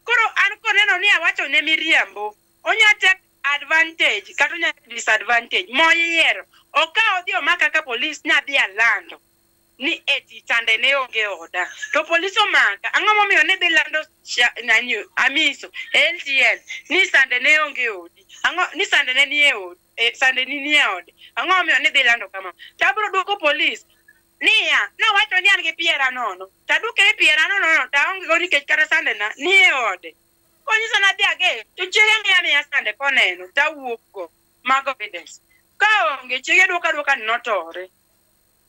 Speaker 5: Koro an koneno ni awacho ne miriambo, onya take advantage kata onya take disadvantage moyiero. Okaw odhi omaka ka polis nadhi alando ni eti chande ne onge oda. To polis omaka, ang'o momiyo ne dhi lando nani, Amiso, LTN, ni sande ne onge odi. Ang'o ni sande ne nie odi, sande ni nie ode. Ang'o momiyo ne dhi lando kama? To abiro duoko polis niya, nowacho ni an gi piera nono. To aduoke ni piera nono no, to aonge go nikech kata sande na nie ode. Konyisa nadhi ager, to chiege miya miya sande koneno, to awuok go. Mago evidence. Ka onge, chiege duoka aduoka ni notore.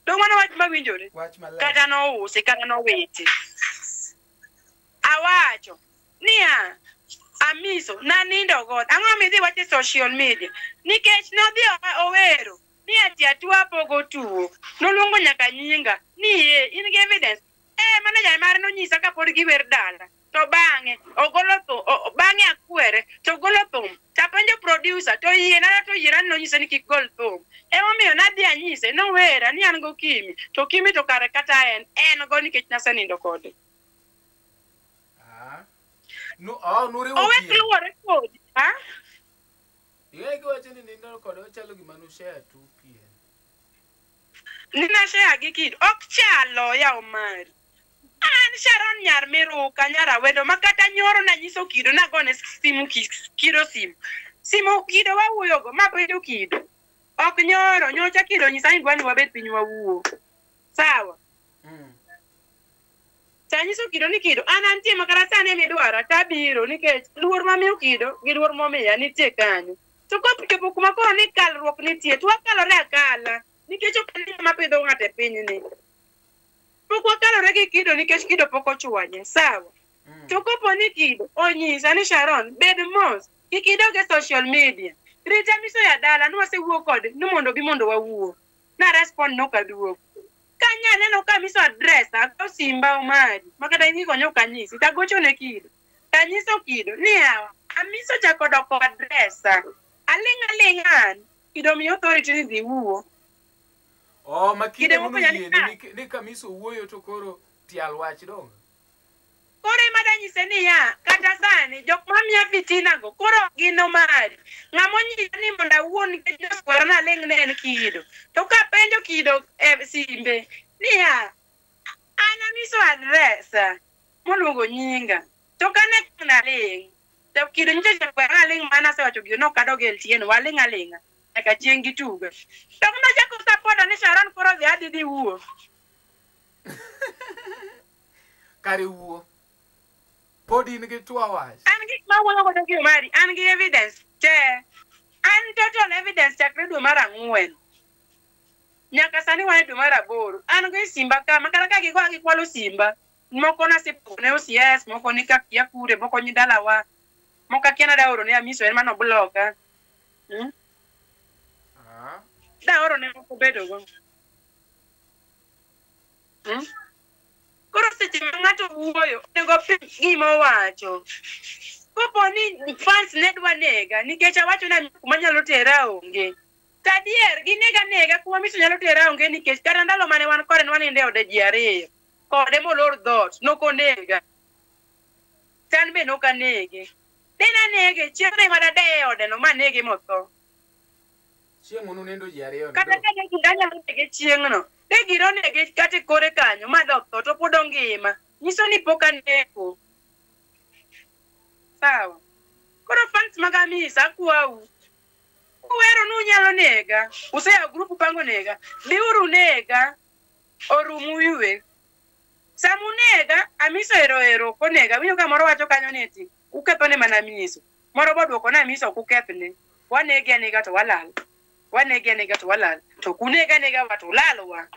Speaker 5: Dong' mano wach mawinjore.
Speaker 9: Wach maler.
Speaker 5: Kata nousi, kata nowiti. Awacho niya, Amiso, nanindo godo. Ang'o midhi wacho e social media? Nikech nodhi owero ni ati atuo pogo tuo. Noluongo nyaka nyinga ni ye, in gi evidence. Manager mare nonyisa kapod giwer dala. To bang'e ogolo thum, bang'e akwere to ogolo thum. Tapenjo producer to yiena to yiena nonyisa ni kik gol thum. Emomiyo nadhi anyise nowera ni an go Kimi. To Kimi to kare kata en go nikech nasenindo kode.
Speaker 9: Ah. Nu, oh, nuriwo
Speaker 5: Owe
Speaker 9: pien.
Speaker 5: luwore kodi. Ha?
Speaker 9: Ing'e kiwacho ni nindo kode ochalo gima nushare tu pien.
Speaker 5: Ni nashare gi Kido. Ok chalo ya Omari. An Sharon nyar Miruka nyar Awendo ma kata nyoro nanyiso Kido nagone simu Kido simu. Simu Kido wawuoyogo ma bedo Kido. Ok nyoro, nyocha Kido nyisa ni dwa ni wabed piny wawuo. Sawa. Tanyiso Kido ni Kido an antie ma kata sani midwara tabiro nikech luor mamiyo Kido gi luor momiya nitie kanyo. To kochopo kuma koro ni kalruok nitie to wakalore akala nikech ok en ng'ama pidho ng'ato e pinyni. Pok wakalore gi Kido nikech Kido pok ochwanye, sawa. To kopo ni Kido onyisa ni Sharon bed mos, kik idog e social media. Rita miso ya dala nwasewuo kode ni mondo obi mondo wawuo. Na respond nok aduogo. Kanya neno ka miso address akawo simba Omari ma kata in ikonyo ok anyisi tagocho ne Kido. Tanyiso Kido ni yawa Amiso chako doko addressa. Aling' aling' an. Kido miyo authority ni dhi wuo.
Speaker 9: Oh, ma Kido
Speaker 5: Kido
Speaker 9: mono
Speaker 5: mopenjo ni
Speaker 9: yieni
Speaker 5: ka.
Speaker 9: ni Kamiso wuoyo to koro tial wach dong.
Speaker 5: Koro ema danyise niya, kata sani jok mamiya fitina go koro gin Omari. Ng'ama onyisa ni mondo awuo nikech noswara naling' ne en Kido. To kapenjo Kido e simbe niya, an Amiso addressa moluongo nyinga. To kane naling', to Kido nyicha osekwera naling' mana asewacho gino nok adog e LTN, waling' aling'a nyaka chieng' gituga. To nochako sapota ni Sharon koro dhi adhi dhi wuo.
Speaker 9: Kare wuo. Pod in gi twa wach.
Speaker 5: An gi mawuoyo godo gi Omari, an gi evidence te. An total evidence chakre dwe mar ang'wen. Nyaka sani wan e dwe mar aboro. An go e simba ka, ma kata ka gigo gikwalo simba. Moko nasepogo ne OCS, moko ni kakia kure, moko ni dalawa. Moko akia nada oro ne Amiso en mano bloka. Hmm?
Speaker 9: Ah.
Speaker 5: Daoro ne moko bedo go. Hmm? Koro seche ma ng'ato wuoyo, onego opim gima owacho. Kopo ni fans ne dwa nega, nikech awacho ni kuma nyalo tera onge. To adier, ginega nega kuma Miso nyalo tera onge nikech kata ndalo mane wan kode ne wanindo e ode ji ariyo. Kode molor dhoot, nokonega. To an be nokanege. Dine anege, chieng'no ema dadeye e odeno manege motho.
Speaker 9: Chieng' mane unindo ji ariyo ni
Speaker 5: Kata
Speaker 9: do.
Speaker 5: ka ne gira nyalo nege chieng'no, de giro nege kata e kore kanyo ma dotho to pod ongima. Nyiso ni pok aneko. Sawa. Koro fans mag Hamisa akwau. Uwero ni unyalo nega. Useyawo group upango nega. Biuru nega. Orum uywe. Sama unega, Amiso ero ero ok onega. Winjo ka moro wacho kanyo ni eti ukethone mana Amiso. Moro boduoko ni Amiso ok ukethne. Wanege anega to walal. Wanege anega to walal. To ok unega anega wa to ulalwa.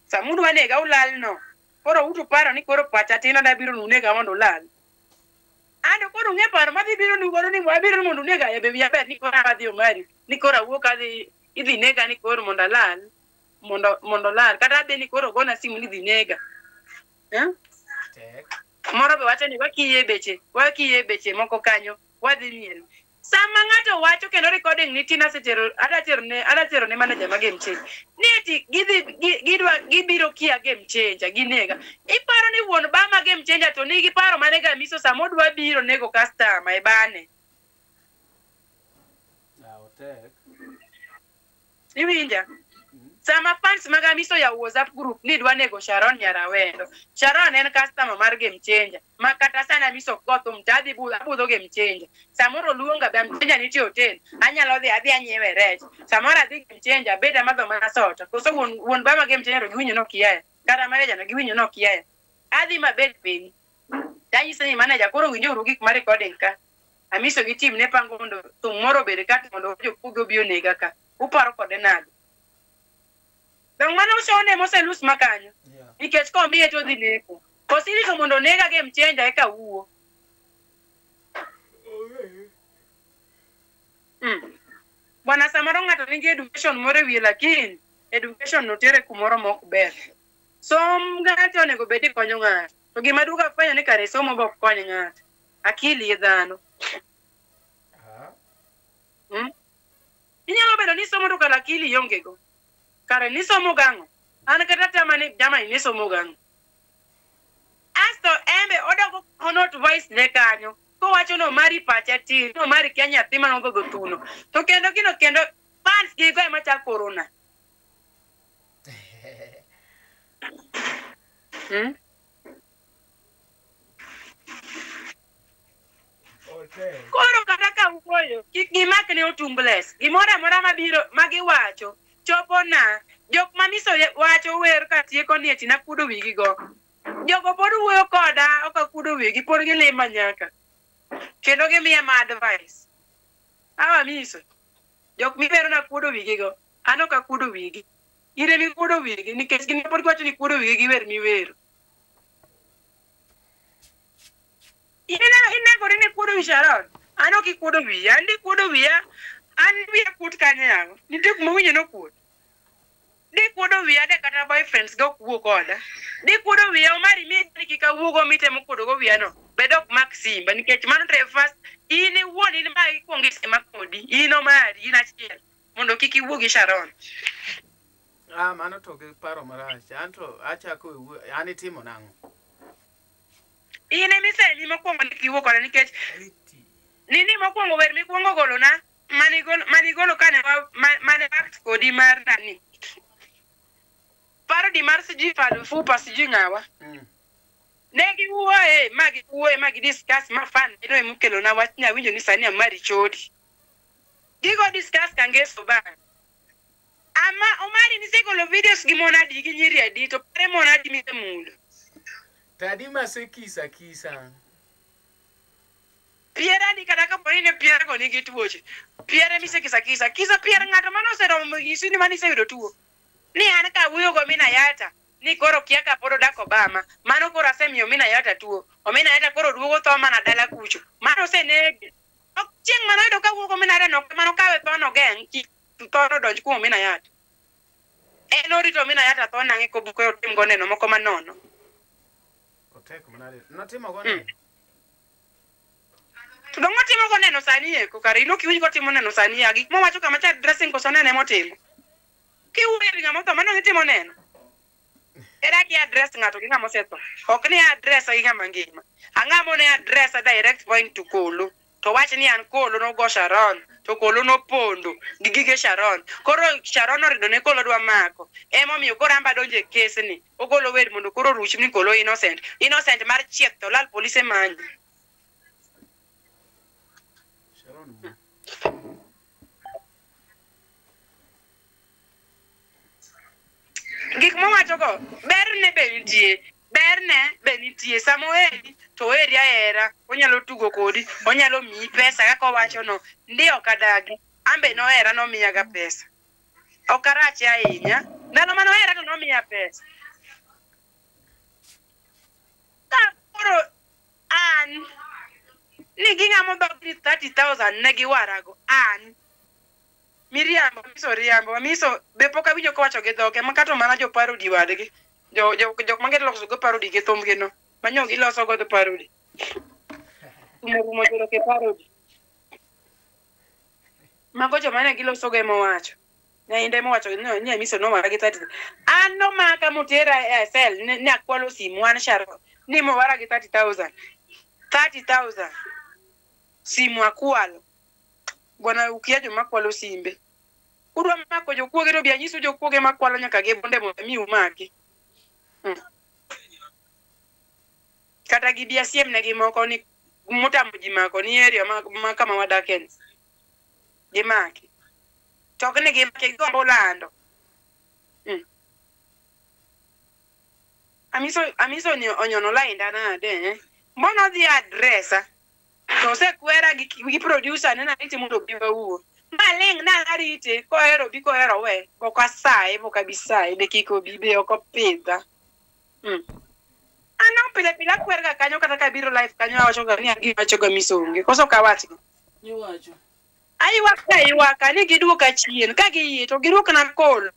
Speaker 5: Sama udwa nega ulal no. Koro uto paro ni koro pacha tin adwa biro nunega mondo ulal. Ando koro ung'e paro madhi biro nu godo ni wabiro ni mondo unega e be wiya ber ni koro adhi Omari. Ni koro awuok adhi idhi nega ni koro mondo alal. Mondo mondo lal. Kata adhi ni koro gona simu ni idhi nega. Eh?
Speaker 9: Tek.
Speaker 5: Moro be wacho ni wakiye beche, wakiye beche moko kanyo, wadhi miel. Sama ng'ato wacho kendo recording nitie nasetero, adwa tero ne, adwa tero ne manager ma game changer. Ni eti gidhi gidwa gibiro kia game changer ginega. Iparo ni wuon bama game changer to nigi paro mane ga miso sama odwa biro nego customer e bane.
Speaker 9: Ah, tek.
Speaker 5: Iwinja? Sama fans mag Amiso yawo WhatsApp group ni dwa nego Sharon Nyarawendo. Sharon en customer mar game changer. Ma kata sani Amiso ok go thum to adhi abudho game changer. Samoro luonga be game changer nitie hotel. Anyalo dhi adhi anyiewe rech. Samoro adhi game changer abed amadho mana soda. Koso wuon wuon bama game changer to giwinjo nokiaye. Kata manager no giwinjo nokiaye. Adhi mabed piny. Tanyise ni manager koro winjo gik ma recording ka. Amiso gi team ne pango mondo thum moro obed ka to mondo jopuoge obi onega ka. Uparo kode nade? Dong mano usone moselus makanyo.
Speaker 9: Yeah.
Speaker 5: Nikech komiye to odhi neko. Kosirito mondo onega game changer eka wuo. Mm. Bwana samoro ng'ato nigi education moro e wiye lakini education no tere kumoro mok ber. Som ng'ato onego bed ni konyo ng'ato. To gima duogo afwenyo ni kare somo be ok kony ng'ato. Akili e dhano.
Speaker 9: Ah.
Speaker 5: Mm? Inyalo bedo ni somo to kara akili ionge go. Kare nisomo gang'o? An kata tama ni jamani nisomo gang'o? Asto embe odogo honot voice ne kanyo. Kowacho no mari pacha tin, no mari kia nyathi manodhodho thuno. To kendo gino kendo fans gigo ema chak korona. Hmm?
Speaker 9: Otek.
Speaker 5: Koro kata ka wuoyo, kik gimak ne otumbles. Gimoro amora mabiro magiwacho, chopo na. Jok ma miso wacho wer ka tieko ni eti nakuodo wigi go. Jogo pod wuoyo koda, ok akuodo wigi, pod gilima nyaka. Kendo gimiya ma advice. Awa miso. Jok mibero nakuodo wigi go, an ok akuodo wigi. In ema ikuodo wigi, nikech gin pod giwacho ni ikuodo wigi gi wer miwero. Inegori ni ikuodo wi Sharon. An ok ikuodo wiya, an dikuodo wiya, an wiya kuot kanyo yawa. Nitie kuma winjo nokuot. Dikuodo wiya de kata boyfriends go ok wuo koda. Dikuodo wiya Omari mi ni kik awuogo mitemo kuodo go wiya no. Bed ok mak simba nikech mano to e first in iwuon in ma ikuongo isema kodi. In Omari, in achiel. Mondo kik iwuo gi Sharon.
Speaker 9: Ah, mano to gi paro marach. Anto achako iwuo, an itimo nang'o?
Speaker 5: In emisemi mokwongo ni kik iwuo koda nikech nini mokwongo wer mikwongo golo na manigolo manigolo kane wa mane act kodi mar nani parody mar sijui falufupa sijui ng'awa
Speaker 9: Mm.
Speaker 5: ne giwuoye ma giwuoye ma gidiscuss ma fan eno emokelo na wach ni awinjo ni sani amari chodi gigo discuss kangeso bang' ama Omari nisegolo videos gi mon adi gi nyiri adi to pare mon adi misemulo
Speaker 9: To adi masekisa kisa.
Speaker 5: Piera ni kata kapo ni ne pierago nigi tuoche. Piere misekisa kisa. Kisa pier ng'ato mano oseromo nyisi ni mano iseyudo tuo. Ni an ka wuoyo go Mina Yata ni koro kia ka pod odak Obama. Mano koro asemiyo Mina Yata tuo. Omina Yata koro duogo tho mana dala kucho. Mano osenege. Ok chieng' mano yudo ka wuoyo go Mina Yata no mano kawe tho no geng' kik tho no donj kuom Mina Yata. En orito Mina Yata tho nang'e kobuko otim go neno moko manono.
Speaker 9: Otek manade. Notimo go neno.
Speaker 5: To dong' otimo go neno sani eko kare in ok iwinj kotimo neno sani ya gik mowacho kama cha dressing koso neno emotimo. Kiwuoyo e wi ng'ama otho mano itimo neno. Ere ki address ng'ato gi ng'ama osetho. Ok ni address gi ng'ama ngima. Ang'ama one address direct point to Kolo. To wach ni an Kolo nogo Sharon, to Kolo nopondo gi gige Sharon. Koro Sharon orido ne Kolo dwa mako. Emomiyo koro amba donjo e kesni. Ogolo wer mondo koro oruch ni Kolo innocent. Innocent mar chieth to lal polise manyi.
Speaker 9: Sharon mo.
Speaker 5: Gik mowachogo berne be nitie. Berne be nitie. Sama oheri to oheri ahera. Onyalo tugo kodi, onyalo miyi pesa kaka owachono. Ndi ok adagi. An be nohera nomiyaga pesa. Ok arache ahinya. Ndalo mane ohera to nomiya pesa. Ka koro an ni ging'amo dhog ni 30,000 ne giwarago. An miriambo, Amiso riambo, Amiso be pok awinjo kowacho gi dhoge ma kata mana jo parody wadgi. Jo jo jok mang'eny loso go parody gi thumbgi no. Manyo giloso godo parody. Rumo rumo joro ke parody. Mago joma ne giloso go ema owacho. Nyainde ema owacho ni Amiso nowara gi 30. An nomaka motera e cell ni akwalo simu an Sharon. Ni mowara gi 30,000. 30,000. Simu akwalo. Bwana ukia joma kwalo simbe. Udwa mako jokuoge to bi anyisu jokuoge makwalo nyaka gi bonde mondo mi umaki. Kata gibi asiem negi moko ni motamo ji mako ni area ma kama wadake ni. Gimaki. To ok ni gimaki gombo lando. Amiso ni onyono lainda nade eh? Mbona odhi addressa? To osekwera gi producer ne narite mondo obi wawuo. Maling' na arite kohero bi kohero we. Ok asaye pok abi saye be kik obi be ok opidha. An pile pile akwerga kanyo kata kabiro live kanyo awachoga ni an giwachoga misonge. Koso ok awachgo?
Speaker 8: Iwacho.
Speaker 5: Aywak ka aywaka ni giduoka chien. Ka giyie to giduokna Kolo.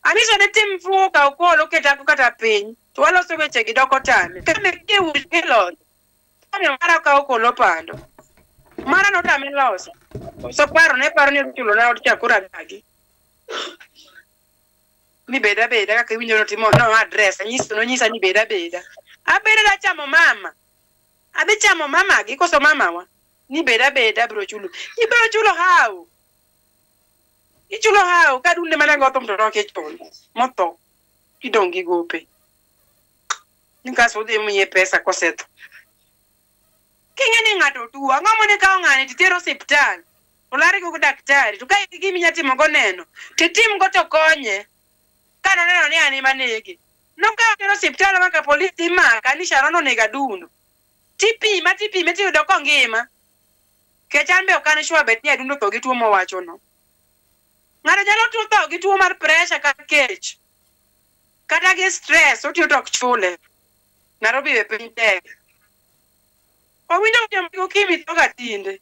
Speaker 5: Amiso ne tim fuwo kaw Kolo ketako kata piny. To waloso weche gi doko tame. Ka mekie wuoch loso. Tame mara kaw Kolo pando. Mara notame loso. So paro ne paro ni ochulo na od cha koro adagi. Ni beda beda kaka iwinjo notimo no address nyiso nonyisa ni beda beda. Abedo da chamo mama. Adhi chamo mama gi koso mamawa. Ni beda beda bro chulo. Ibro chulo how? Ichulo how? Ka dunde mana go thum to ok ichulo. Motho. Idong gi gope. Nikaso udhi miye pesa kosetho. King'e ni ng'ato tuo, ang'o mone kawo ng'ani titero osiptal. Olari go daktari. To ka in gi gima inya timo go neno, titim go to konye. Ka noneno ni an ema nege. Nokawo tero osiptal ma ka polis imaka ni Sharon onego Adundo. Tipima tipime tiyudo kongima. Kech an be ok an sure bet ni Adundo tho gi tuo mowacho no. Ng'ato nyalo tuo tho gi tuo mar pressure kata kech. Kata gi stress otiyo to ok chule. Nairobi be piny tek. Owinjo joma okimi tho ga tinde.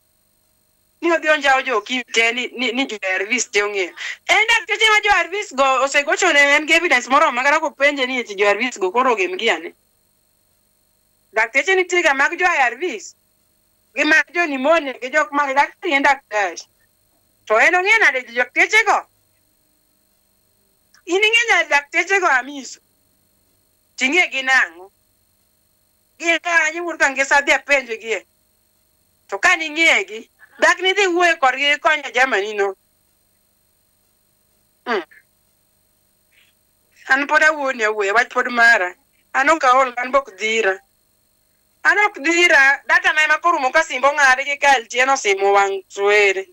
Speaker 5: Ni odhi onjawo jo okimi te ni jo ARVs te ong'eyo. En dakteche ma jo ARVs go osegochone en gi evidence moromo ma kata kopenje ni eti jo ARVs go koro ogem gi ane. Dakteche nitie ga mag jo ARVs. Gi mag jo pneumonia gi jok mag daktari en daktari. To en ong'eyo nade dakteche go? In ing'e nade dakteche go Amiso? Ting'e gi nang'o? Gin kanye wuod Kangesa adhi apenj gie. To ka ning'egi, dak nidhi wuoyo kodgi konya Germany no. An pod awuoni awuoya, wach pod mara. An ok aol, an be ok dhira. An ok dhira, data na ema korumo ka simba ong'adi gi ka LTN osimo wang' swere.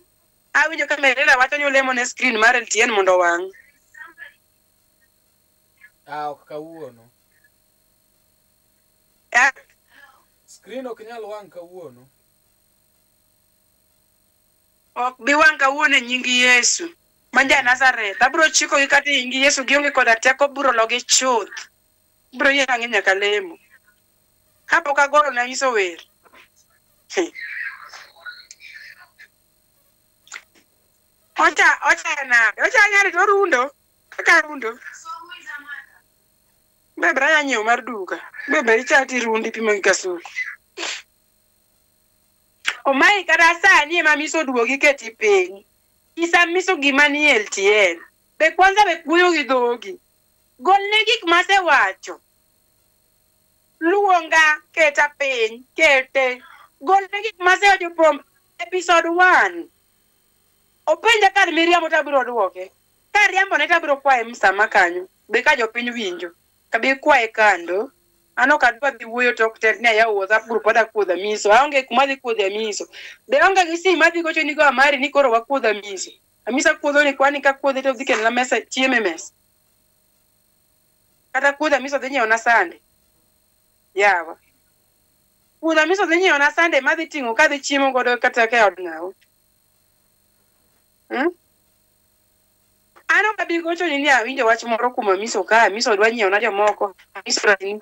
Speaker 5: Awinjo ka Merela wacho ni olemo ne screen mar LTN mondo owang'.
Speaker 9: Ah, ok kawuono. Screen ok nyal wang' kawuono.
Speaker 5: Ok bi wang' kawuono e nying Yesu. Ma ja Nazareth. Abiro chikogi kata e nying Yesu gionge koda teko biro logi chuth. Biro yie ang'e nyaka lemo. Kapok agoro ne anyiso wer. Ocha ocha nade? Ocha nyari to rundo. Kaka rundo. Be Brian nyiewo mar duka. Be ber ichati rundi pimo gi kasuku. Omai kata sani ema miso duogi keti piny. Isa miso gima ni LTN. Be kwanza be kuyo gi dhogi. Golne gik masewacho. Luonga keta piny, kete. Golne gik masewacho from episode 1. Openja kar miriambo to abiro duoke. Kariambo ne to abiro kwaye msamaha kanyo. Be ka jopiny winjo. Kabi kwaye kando. An ok adwa dhi wuoyo tok tek ni ayawo WhatsApp group adwa kuodho Amiso. Aonge kuma adhi kuodhe Amiso. Be aonge gi sim adhi gocho nigo Amari ni koro wakuodh Amiso. Amiso akuodho ni kwani kakuodhe to odhi kelona mesa chiemo e mesa. Kata kuodho Amiso dhi nyiewona sande. Yawa. Kuodho Amiso dhi nyiewona sande madhi ting'o kadhi chiemo godo kata ka e od ng'awu. Hmm? An ok abi gochoni ni awinjo wach moro kuom Amiso ka, Amiso dwa nyiewona jomoko, Amiso rachni.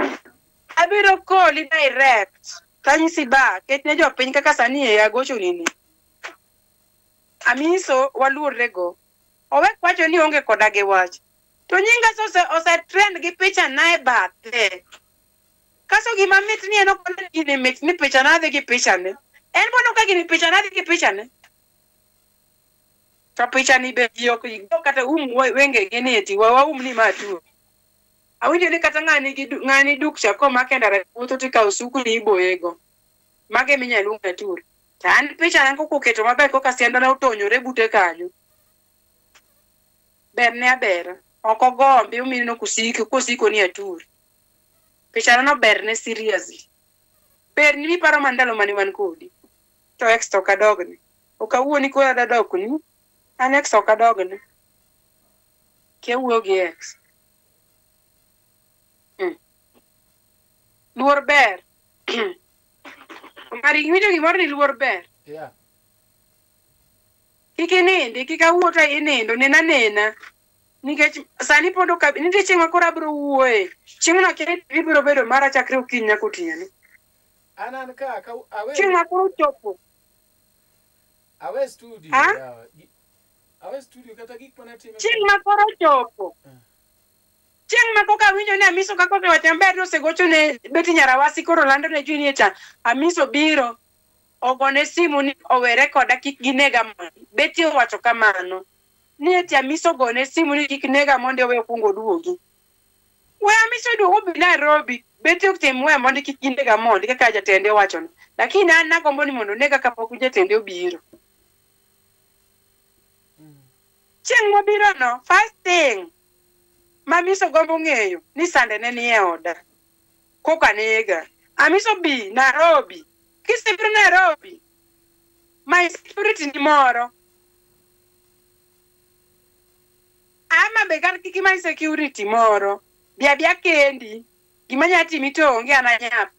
Speaker 5: Abiro koli direct. Tanyisi ba, ketne jopiny kaka sani e agochoni ni. Amiso waluorre go. Owek wacho ni onge koda gi wach. To nyinga ose, ose trend gi picha na e bathe. Kaso gima mit ni en ok oneno gini mit ni picha na dhi gi picha ne. En bono ka gini picha na dhi gi picha ne. To picha ni be ji ok go kata um wengegi ni eti waum ni ma tuo. Awinjo ni kata ng'ani gi ng'ani duk cha komake e ndara wuotho tikawo sukni iboyego. Mago ema inyalo luong ni tur. To an picha na koko oketo maber koka siandana otonyore bute kanyo. Berne abera. Ok ogombi omineno kosiko kosiko ni atur. Picha na no berne seriously. Berni miparo mana ndalo mane wan kodi. To ex to ok adogne. Ok awuoni koro adwa dokni. An ex ok adogne. Kia wuoyo gi ex. Luor ber. Omari iwinjo gimoro ni luor ber.
Speaker 9: Yeah.
Speaker 5: Kik inindi, kik awuo to inindo, nena nena. Nikech sani pod ok abi, nitie chieng' ma koro abiro wuoye. Chieng'no akia ni TV biro bedo mara chakre okinyi nyaka otieno.
Speaker 9: An an ka ka awe
Speaker 5: Chieng' ma koro ochopo.
Speaker 9: awe studio
Speaker 5: Ha?
Speaker 9: yawa. Awe studio kata gik mane atimo.
Speaker 5: Chieng' ma koro ochopo. Chieng' ma koka awinjo ni Amiso kaka osewacho maber ni osegocho ne Betty Nyarawasi koro lando ne ji ni eta Amiso biro ogone simu ni owere koda kik ginega mondi. Betty owacho kamano. Ni eti Amiso ogone simu ni kik nega mondi owe okwongo oduogi. We Amiso duogo obi Nairobi. Betty ok tim we mondi kik ginega mondi kaka jatende owachono. Lakini an nagombo ni mondo onega kapok jatende obiro. Chieng' mobiro no, first thing ma Amiso gombo ng'eyo ni sande ne nie oda. Koka nega. Amiso bi Nairobi. Kisebiro Nairobi, my security ni moro. Ama be kan kik imany security moro. Bi abia kendi. Gima nya timi to onge an anyap.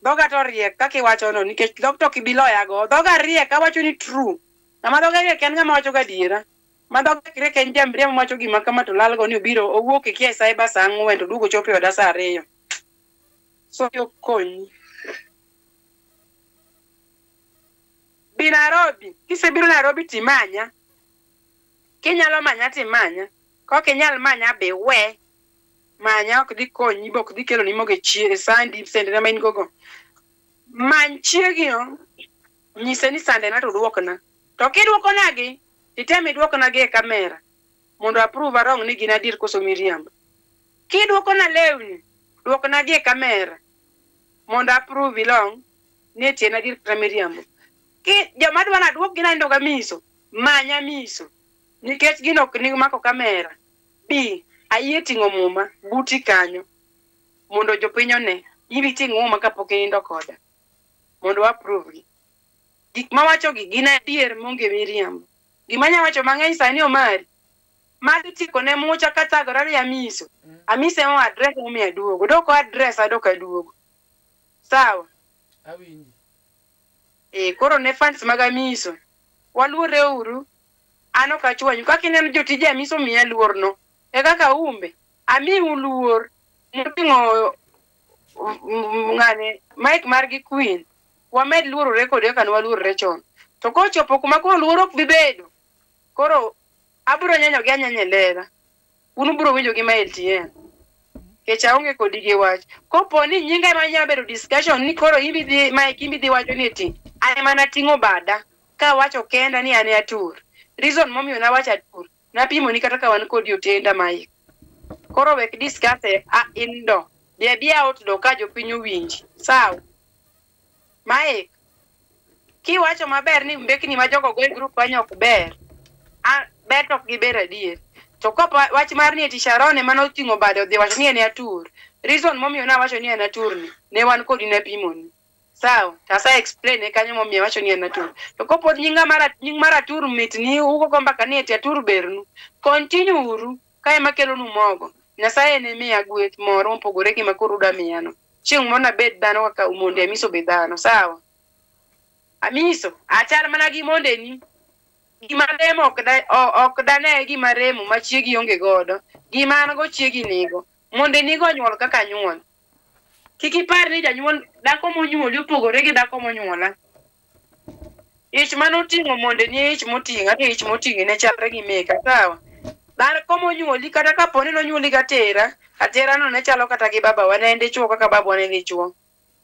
Speaker 5: Dhoga to riek kaka iwachono nikech dhok to ok ibi loyago. Dhoga riek awacho ni true. Ng'ama dhoge riek en ng'ama wacho gadiera. Ma dhoge riek en jamriambo mawacho gima kama to lalgo ni obiro owuok e kia e cyber saa ang'wen to oduogo ochopo e oda saa ariyo. So ok konyi. Bi Nairobi. Kisebiro Nairobi timanya. Kinyalo manya timanya. Kok inyal manya be we. Manya ok dhi konyi be ok dhi keloni mogo e chie sandi sende ma in go go. Many chiegino, nyise ni sandena to duokna. To kiduokonagi, titem iduoknagi e kamera mondo approve arong ni gin adier koso miriambo. Kiduokona lewni, duoknagi e kamera mondo approve ilong ni eti en adier kata miriambo. Ki joma dwa naduok gi nanindo gamiso, manya miso. Nikech gino ok ni mako kamera. Bi, ayie ting'o muma buti kanyo mondo jopiny one. Ibi ting' muma kapok inindo koda mondo approve gi. Gik mawacho gi gin adier maonge miriambo. Gima anya wacho mang'eny sani Omari, madhi tieko ne mucha kathagora ni Amiso. Amiso ema address momiyo aduogo. Dok o address dok aduogo. Sawa?
Speaker 9: Awinji.
Speaker 5: Koro ne fans mag Amiso. Waluorre uru. An ok achwanyu. Kaka ineno jotije Amiso miya luorno. E kaka umbe. Amiu luor. Moting'o ng'ane Mike margi Queen. Wamed luorore kode kaka ne waluorore chon. To kochopo kuma koro luor ok bi bedo. Koro abiro nyanyogi anyanya e lela. Un ubiro winjo gi ma LTN. Kech aonge kodi gi wach. Kopo ni nyinga ema nyalo bedo discussion ni koro imbi dhi Mike imbi dhi wacho ni eti an ema nating'o bada kawacho kenda ni an e atur. Reason momiyo nawacho atur, napimo ni kata ka wan kodi otenda Mike. Koro wek discuss e a indoor. Bi abiya outdoor ka jopiny owinji. Sawa? Mike, kiwacho maber ni mbekni ma jogo go e group kanyo ok ber. A, ber to ok giber adier. To kopo wach mar ni eti Sharon ema noting'o bade odhi wacho ni en e atur. Reason momiyo nawacho ni en atur ni, ne wan kodi napimoni. Sawa, to asa explain e kanyo momiyo awacho ni en atur. To kopod nyinga mar nying mar atur mit ni ugo mbaka ni eti atur bernu. Continue uru ka ema kelonu mogo. Nyasaye ne miya gweth moro mopogore gi ma koro udwa miyano. Chieng' moro nabed dhano kaka monde Amiso be dhano, sawa? Amiso, achal mana gi mondeni. Gima remo ok da, ok dane gima remo ma chiegi onge godo. Gima an go chiegi nigo. Mondeni go onyuol kaka anyuol. Kik ipar ni janyuol dhako monyuoli opogore gi dhako monyuola. Ich manoting'o mondeni e ich moting'a to ich moting'i ne chalre gi meka, sawa? Dhako monyuoli kata kapo ni nonyuoli gatera, atera no ne chalo kata gi babawa, ne en dichuo kaka babawa ne dichuo.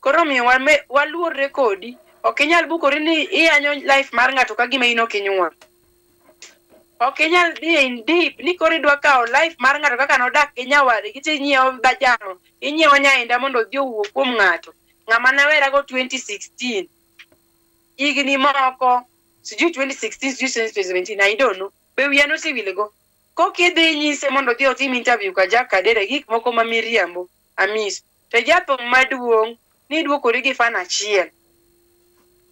Speaker 5: Koro omiyo waluorre kodi. Ok inyal bukori ni iyanyo life mar ng'ato ka gima in ok inyuol. Ok inyal dhi in deep ni koro idwa kawo life mar ng'ato kaka nodak gi nyawadgi tinyiewo dhajano, inyiewo nyainda mondo odhi owuo kuom ng'ato. Ng'ama nawerago 2016. Higni moko, sijui 2016, sijui 2017, I don't know. Be wiya nosewilgo. Kokidhi nyise mondo odhi otim interview ka Jack Kadere gik moko ma miriambo, Amis. To jathum maduong' ni iduokori gi fan achiel.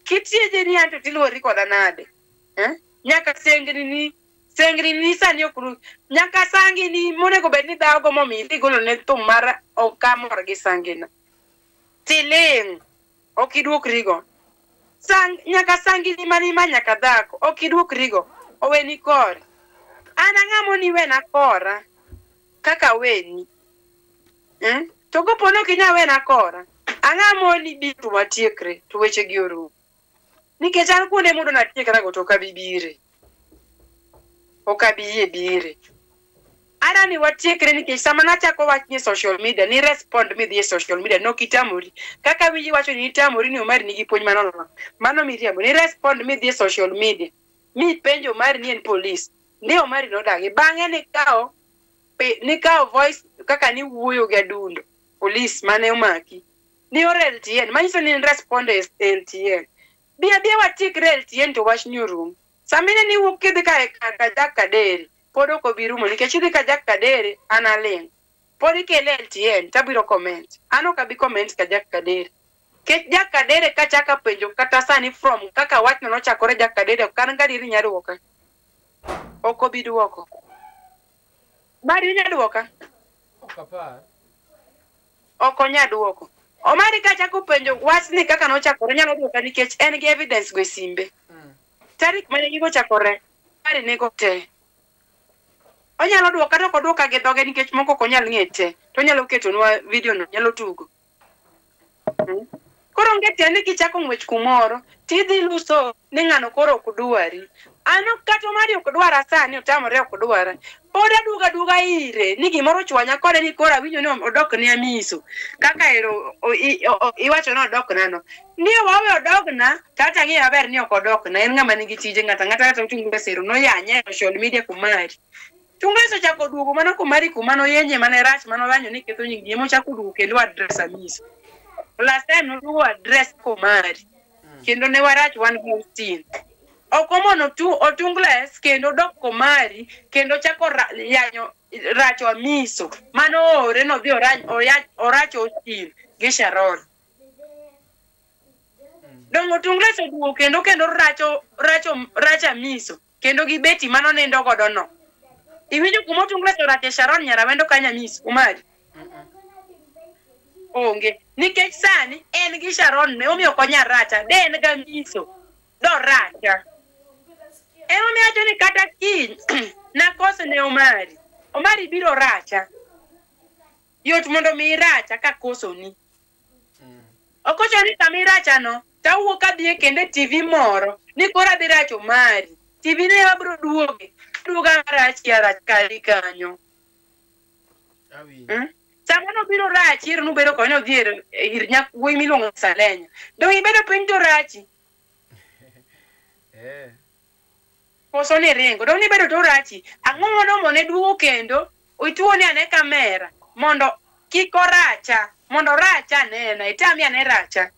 Speaker 5: Kitieje ni anto tiluori koda nade? Eh? Nyaka sengni ni sengni ni sani ok ru. Nyaka sangi ni monego bed ni dhawo go momiyo idhi golo ne thum mar ok amor gi sangina. Tiling' ok iduokrigo. Sang, nyaka sangi ni mani ma nyaka dhako ok iduokrigo. Oweni kore. An ang'amo ni wena kora kaka weni. To kopo ni ok inyal wena kora, ang'amo ni bi to watiekre to weche gi orumo. Nikech an kuonde mudo natiekrago to ok abi bire. Ok abi yie bire. Ara ni watiekre nikech sama nachako wach ni e social media, ni respond midhi e social media, nok itamori. Kaka winji wacho ni itamori ni Omari nigi puonj manono. Mano miriambo. Ni respond midhi e social media. Mi penjo Omari ni en police. Ndi Omari nodagi. Bang'e nikawo voice kaka niwuoyo gi adundo. Police mane omaki. Ni oro LTN. Manyiso ni en respond e LTN. Bi abiya watiekre LTN to wach ni orum. Sama ineno iwuok kidhi ka Jack Kadere, pod ok obi rumo nikech idhi ka Jack Kadere, an aling'. Pod ikele LTN tabiro comment. An ok abi comment ka Jack Kadere. Kech Jack Kadere kachako penjo kata sani from kaka wachno nochakore Jack Kadere ok an gadier ni nyalo duoka. Ok obi duoko. Mari inya duoka?
Speaker 9: Ok apar.
Speaker 5: Ok onya duoko. Omari kachako penjo wachni kaka nochakore nyalo duoka nikech en gi evidence go e simbe. Tarik mane gigo chakore, Omari nego te. Onyalo duoka to ok oduoka gi dhoge nikech moko ok onyal ng'e te. To onyalo ketonwa video no, nyalo tugo. Koro onge tiende kichako ng'wech kumoro, tidhi luso ni ng'ano koro ok dwari. An ok kata Omari ok dwara sani, otamore ok dwara. Pod aduogo aduoga ire ni gimoro ochwanya kode ni koro awinjo ni odok ne Amiso. Kaka ero iwacho ni odok no. Ni wawe odogna, kata ang'eyo maber ni ok odokna. En ng'ama nigi tije ng'ato ang'ata kata Otungu Sero noyanye e social media kumari. Tungesa ochako duogo mano kumari kuma noyenye mane rach mane oyanyo ni ketho nying ji emochako duogo kendo address Amiso. Last time noduogo address Komari. Kendo ne warach wan gi Austin. Ok omono tu Otungles kendo dok Komari kendo chako yanyo racho Amiso. Mano oore nodhi oracho Austin gi Sharon. Dongo Otungles oduogo kendo racho racho racho Amiso kendo gi Betty mano nindo godo no. Iwinjo kuma Otungles orache Sharon Nyarawendo kanyo Amiso Omari? Onge. Nikech sani en gi Sharon ne omiyo ok onyal racha. De en gi Amiso. Doracha. Emomiyo awacho ni kata kiny nakoso ne Omari. Omari biro racha. Yot mondo mi iracha kakosoni. Okocho ni kama irachano, tawuok adhi kendo e TV moro, ni koro adhi racho Omari. TV ne abiro duoge. Duoga rachi arach kari kanyo.
Speaker 9: Awinjo.
Speaker 5: Sama nobiro rachi, ero nubedo kode nodhi ir wuoyi miluongo ni Salenya. Dong' ibedo piny to rachi.
Speaker 9: Eh.
Speaker 5: Koso ni ringo. Dong' nibedo to rachi. Ang'o monomone duogo kendo, ituone ane kamera, mondo kik oracha, mondo oracha anena, itami ane racha.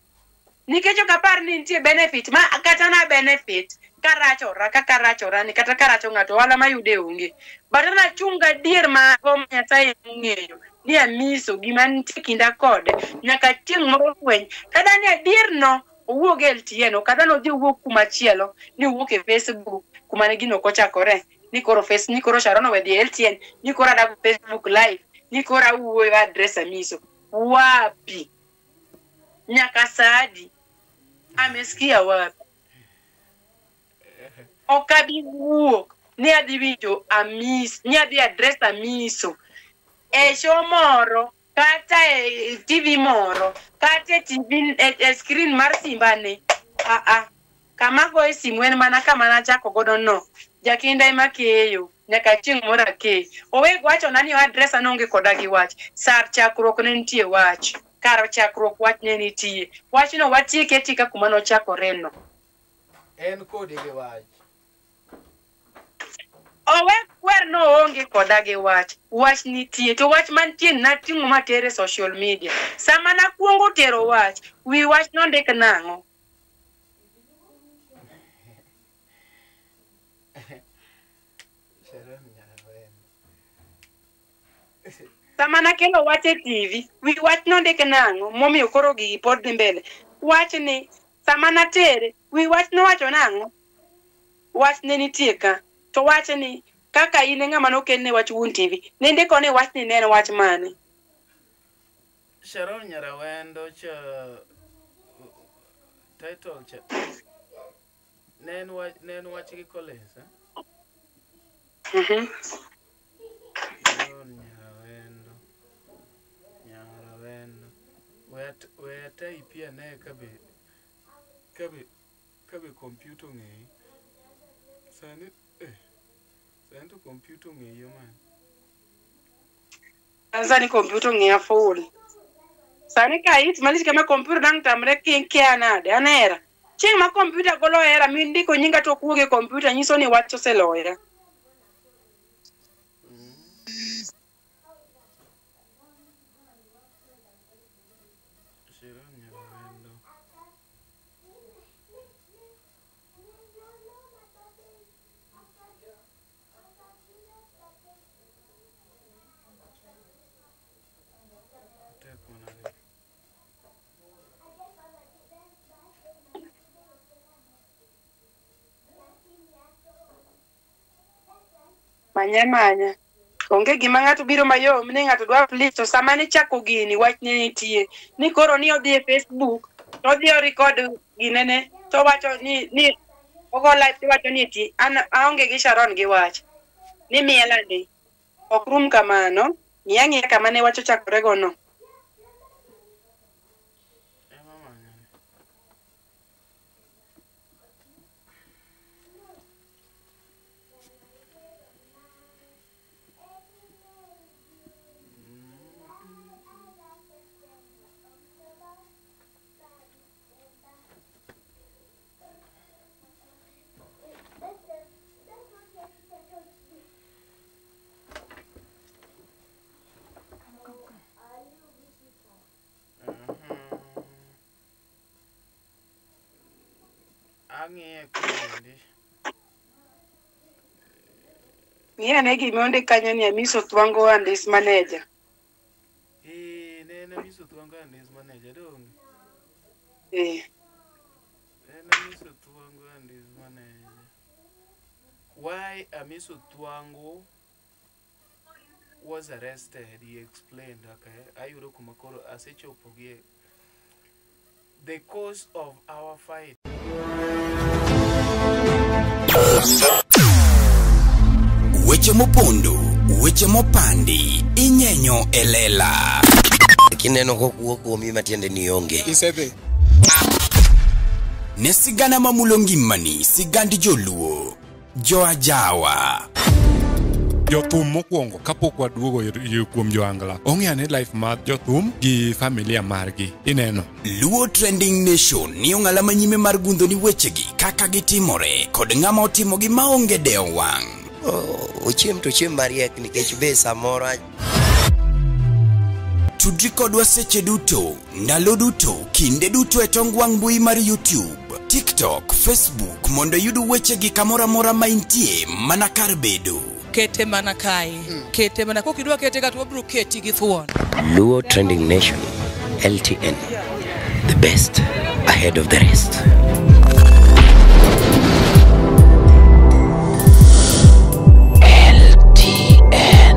Speaker 5: Nikech ok apar ni nitie benefit, ma kata na benefit, karachora, kaka rachora ni, kata karacho ng'ato, ohala mayude onge. But an achung' gadier mago ma Nyasaye ong'eyo, ni amiso gima nitie kinda kode, nyaka chieng' moro fweny. Kata ni adier no, owuog e LTN, ok adwa ni odhi owuog kuma chielo, ni owuok e Facebook, kuma ne gino ok ochakore. Ni koro face, ni koro Sharon owe dhi e LTN, ni koro adago Facebook live, ni koro awuoyo address Amiso. Wapi? Nyaka saadi. Amesikia wapi? Ok abi wuok ni adhi winjo Amis, ni adhi address Amiso. E show moro, kata e TV moro, kata e TV, e screen mar simbane. Aa, kama goye simu en mana kama nachako godo no. Jakinda ema keyo, nyaka chieng' moro akee. Owe wachona ni address an onge koda gi wach. Sar chakruok ne nitie wach. Kar chakruok wach ne nitie. Wachno watieke atika kuma nochakore no.
Speaker 9: En kodi gi wach.
Speaker 5: Owe kwer no onge koda gi wach. Wach nitie. To wach mantie nating'o matere social media. Sama nakuongo tero wach, wi wach nondik nang'o?
Speaker 9: Sharon Nyawendo.
Speaker 5: Sama nakelo wach e TV, wi wach nondik nang'o? Momiyo koro gigi pod dhi mbele. Wach ni, sama natere, wi wach nowacho nang'o? Wach ne nitie ka. To wach ni, kaka in e ng'ama nokelne wach wuon TV, nindiko ni wach ni ne en wach mane?
Speaker 9: Sharon Nyarawendo cha title cha ne en wach gi Collins, eh? Sharon Nyarawendo. Nyarawendo. We type ane kabe computer ong'eyi. Sani sani to computer ong'eyi man.
Speaker 5: Sani computer ong'eya full. Sani ka it malich kama computer dang' tamre kia nade, an hera. Chieng' ma computer golo hera mindiko nyinga to ok wuog e computer nyiso ni wach oseloya.
Speaker 9: Sharon Nyarawendo. Tek manade.
Speaker 5: Manya manya. Onge gima ng'ato biro mayom ni ng'ato dwa please to sama nichako gini wach ne nitie. Ni koro ni odhi e Facebook to odhi o record ginene to wacho ni ogo live to wacho ni eti an aonge gi Sharon gi wach. Ni miela ni. Ok rum kamano. Ng'i ang'iya kama ne wach ochakore go no.
Speaker 9: Ema manya ni. Ang'iye kaendi.
Speaker 5: Ng'i ane gima ondik kanyo ni Amiso Thwango and his manager.
Speaker 9: Ne en Amiso Thwango and his manager dong.
Speaker 5: Eh.
Speaker 9: En Amiso Thwango and his manager. Why Amiso Thwango was arrested, he explained. Okay, ayudo kuma koro asechopo gi the cause of our fight.
Speaker 1: Weche mopondo, weche mopandi, inyenyo e lela.
Speaker 6: Kineno kokuo kuomi matiende ni onge.
Speaker 7: Isedhi.
Speaker 1: Ne sigana mamulo ngimani, sigand joluo, joajawa.
Speaker 7: Jothum mokwongo kapok waduogo kuom joangla ong'e ane life mar jothum gi familia margi ineno.
Speaker 1: Luo Trending Nation ni ong'ala manyime mar gundho ni wechegi kaka gitimore kod ng'ama otimogi maonge dewo wang'.
Speaker 6: Ochiem to ochiem mariek nikech be samoro
Speaker 1: Tudri kodwa seche duto, ndalo duto, kinde duto e tong wang' mbui mar YouTube, TikTok, Facebook mondo iyud wechegi kamoro amora ma intie mana kar bedo.
Speaker 8: Kete mana kae. Kete mana kokidwa kete ka to wabiro keti gi thuon.
Speaker 6: Luo Trending Nation, LTN, the best ahead of the rest. LTN.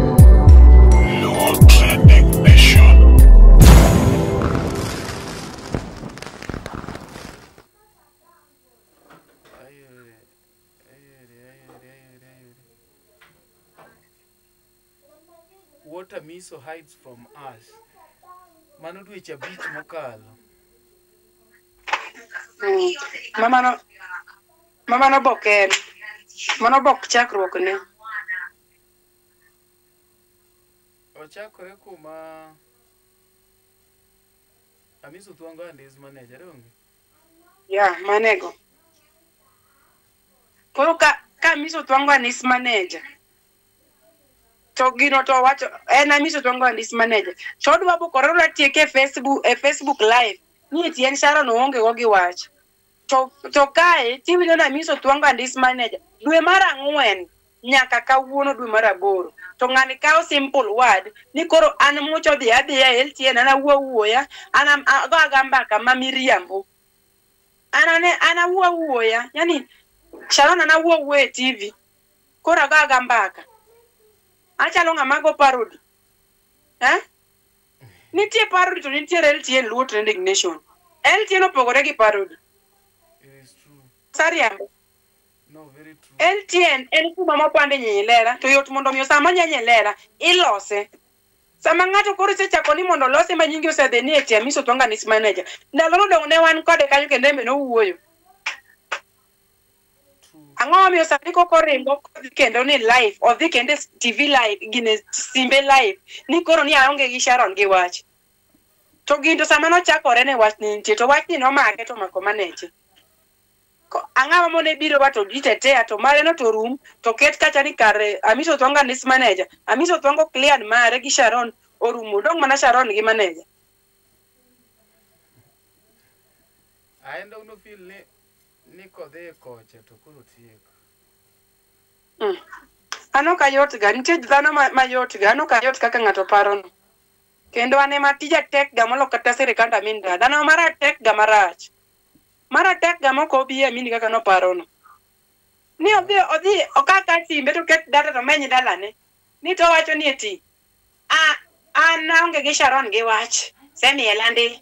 Speaker 10: Luo Trending Nation.
Speaker 3: Ayore, ayore, ayore, ayore, ayore. What Amiso hides from us. Mano dweche 5 mokalo.
Speaker 5: Mama no bok en. Mano bok chakruok ne.
Speaker 3: Ochakore kuma Amiso Thuongo and his manager, onge?
Speaker 5: Yeah, manego. Koro ka Amiso Thuongo and his manager. To gino to wacho en Amiso Thuongo and his manager. To odwa bukore odwa tieke e Facebook live. Ni eti en Sharon oonge go gi wach. To kae tiwinjo ni Amiso Thuongo and his manager. Dwe mar 4 nyaka kawuono dwe mar 8. To ng'ani kawo simple word ni koro an mucho dhi adhiya e LTN an awuo wuoya an ago aga mbaka ma miriambo. An awuo wuoya yani Sharon an awuo wuoya e TV. Koro ago aga mbaka. Achalo ng'ama go parody. Eh? Nitie parody to nitie LTN Luo Trending Nation. LTN opogore gi parody.
Speaker 3: It is true.
Speaker 5: Sariambo.
Speaker 3: No, very true.
Speaker 5: LTN en kuma mopande nyenye lera to yot mondo miyo sama nyenye lera ilose. Sama ng'ato koro osechako ni mondo olose ma nyinge osedhi ni eti Amiso Thuongo and his manager. Ndalo nodong' ne wan kode kanyo kendo en be nowuoyo. Ang'o momiyo sani koko ringo kodhi kendo ni live, odhi kendo e TV live, gine simbe live, ni koro ni aonge gi Sharon gi wach. To gin to sama nochakore ne wach ni nitie, to wachni nomake to omako maneche. Ang'ama mone biro wa to gitetea to mare no to rum to ket kacha ni kare Amiso Thuongo and his manager. Amiso Thuongo cleared mare gi Sharon orumo, dong' mana Sharon gi manager.
Speaker 3: Aenda uno feel ni kodhi kocha to koro tieko.
Speaker 5: Ano ka yot ga, nitie dhano ma yot ga, ano ka yot kaka ng'ato parono. Kendo an ema tija tek ga molo kata sirikand Amin da. Dhano mara tek ga marach. Mara tek ga mok obi Amin kaka noparono. Ni odhi okaka simbe to ket data to meny dalane. Ni to wacho ni eti. An aonge gi Sharon gi wach. Semiela ndi.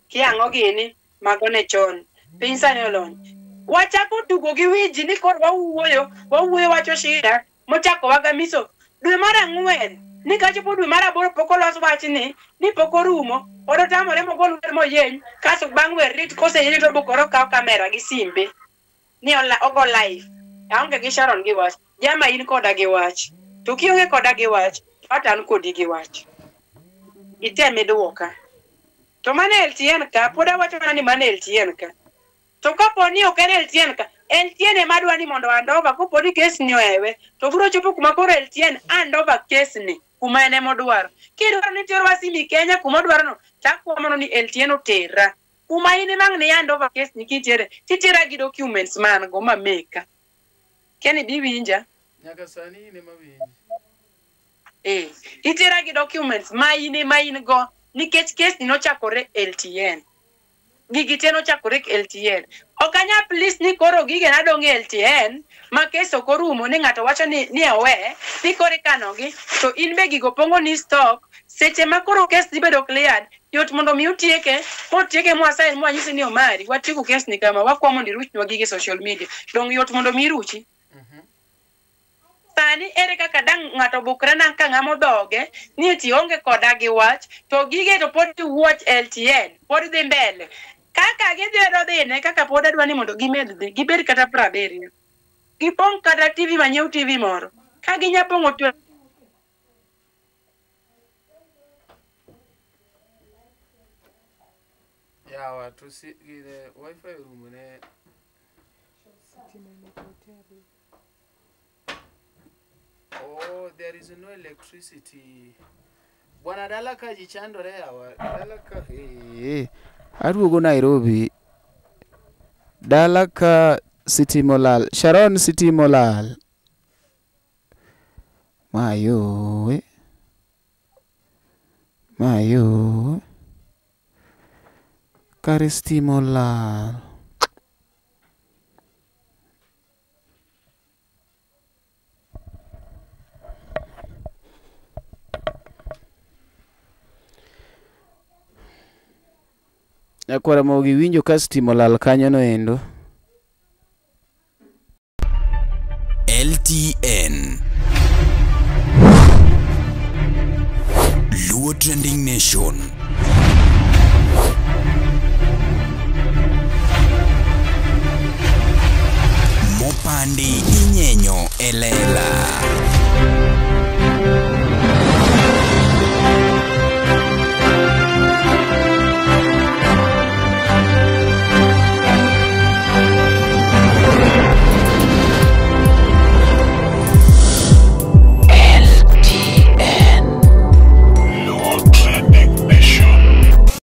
Speaker 5: Kiang'o gini mago ne chon. Piny sani olony. Wachako tugo gi wiji ni koro wawuoyo wacho shida mochako wagamiso dwe mar 4 ni kachopo dwe mar 8 pok olos wachni ni pok orumo pod otamore mogol wer moyeny kasto bang' wer rit koseyeny to bokoro okaw kamera gi simbe ni ogo live. Aonge gi Sharon gi wach. Jama in koda gi wach. To kionge koda gi wach, to an kodi gi wach. Item iduoka. To mano LTN ka pod awacho mana ni mano LTN ka. To kapo ni ok en LTN ka, LTN ema dwa ni mondo handover kopo ni kes ni oewe, to biro chopo kuma koro LTN handover kes ni kuma en ema odwaro. Kidwaro ni terwa simi Kenya kuma odwaro no, takwa mondo ni LTN otera. Kuma in ema ang' ni handover kes ni kitiere, titera gi documents ma an go ma meka. Keni bi winja?
Speaker 3: Nyaka sani in ema winji.
Speaker 5: Itera gi documents ma in ema in go nikech kes ni nochakore LTN. Gigi te nochakore LTN. Ok anya please ni koro gige nadong' e LTN ma kes ok orumo ni ng'ato wacho ni owe ni koro ikanogi to in be gigo pong'o ni stock seche ma koro kes dhi bedo cleared yot mondo mi utieke motieke mwasign mwanyisi ni Omari watieko kes ni kama wakwa mondo iruchnwa gige social media dong' yot mondo mi iruchi. Sani ere kaka dang' ng'ato bukre na ka ng'amo dhoge ni eti onge koda gi wach to gige to pod watch LTN pod dhi mbele. Kaka gidhi dhine kaka pod adwa ni mondo gimed dhi gibed kata 70. Gipong' kata TV manyiew TV moro. Ka ginya pong'o
Speaker 9: Yawa to si gine wifi orumo ne. Oh, there is no electricity. Bwana dala ka ji chandore yawa. Dala ka aduogo Nairobi. Dala ka sitima olal. Sharon sitima olal. Mayo. Mayo. Kare stima olal. Nyakwara Ramogi winjo ka stima olal kanyo no endo.
Speaker 1: LTN Luo Trending Nation. Mopandi inyenyo elela.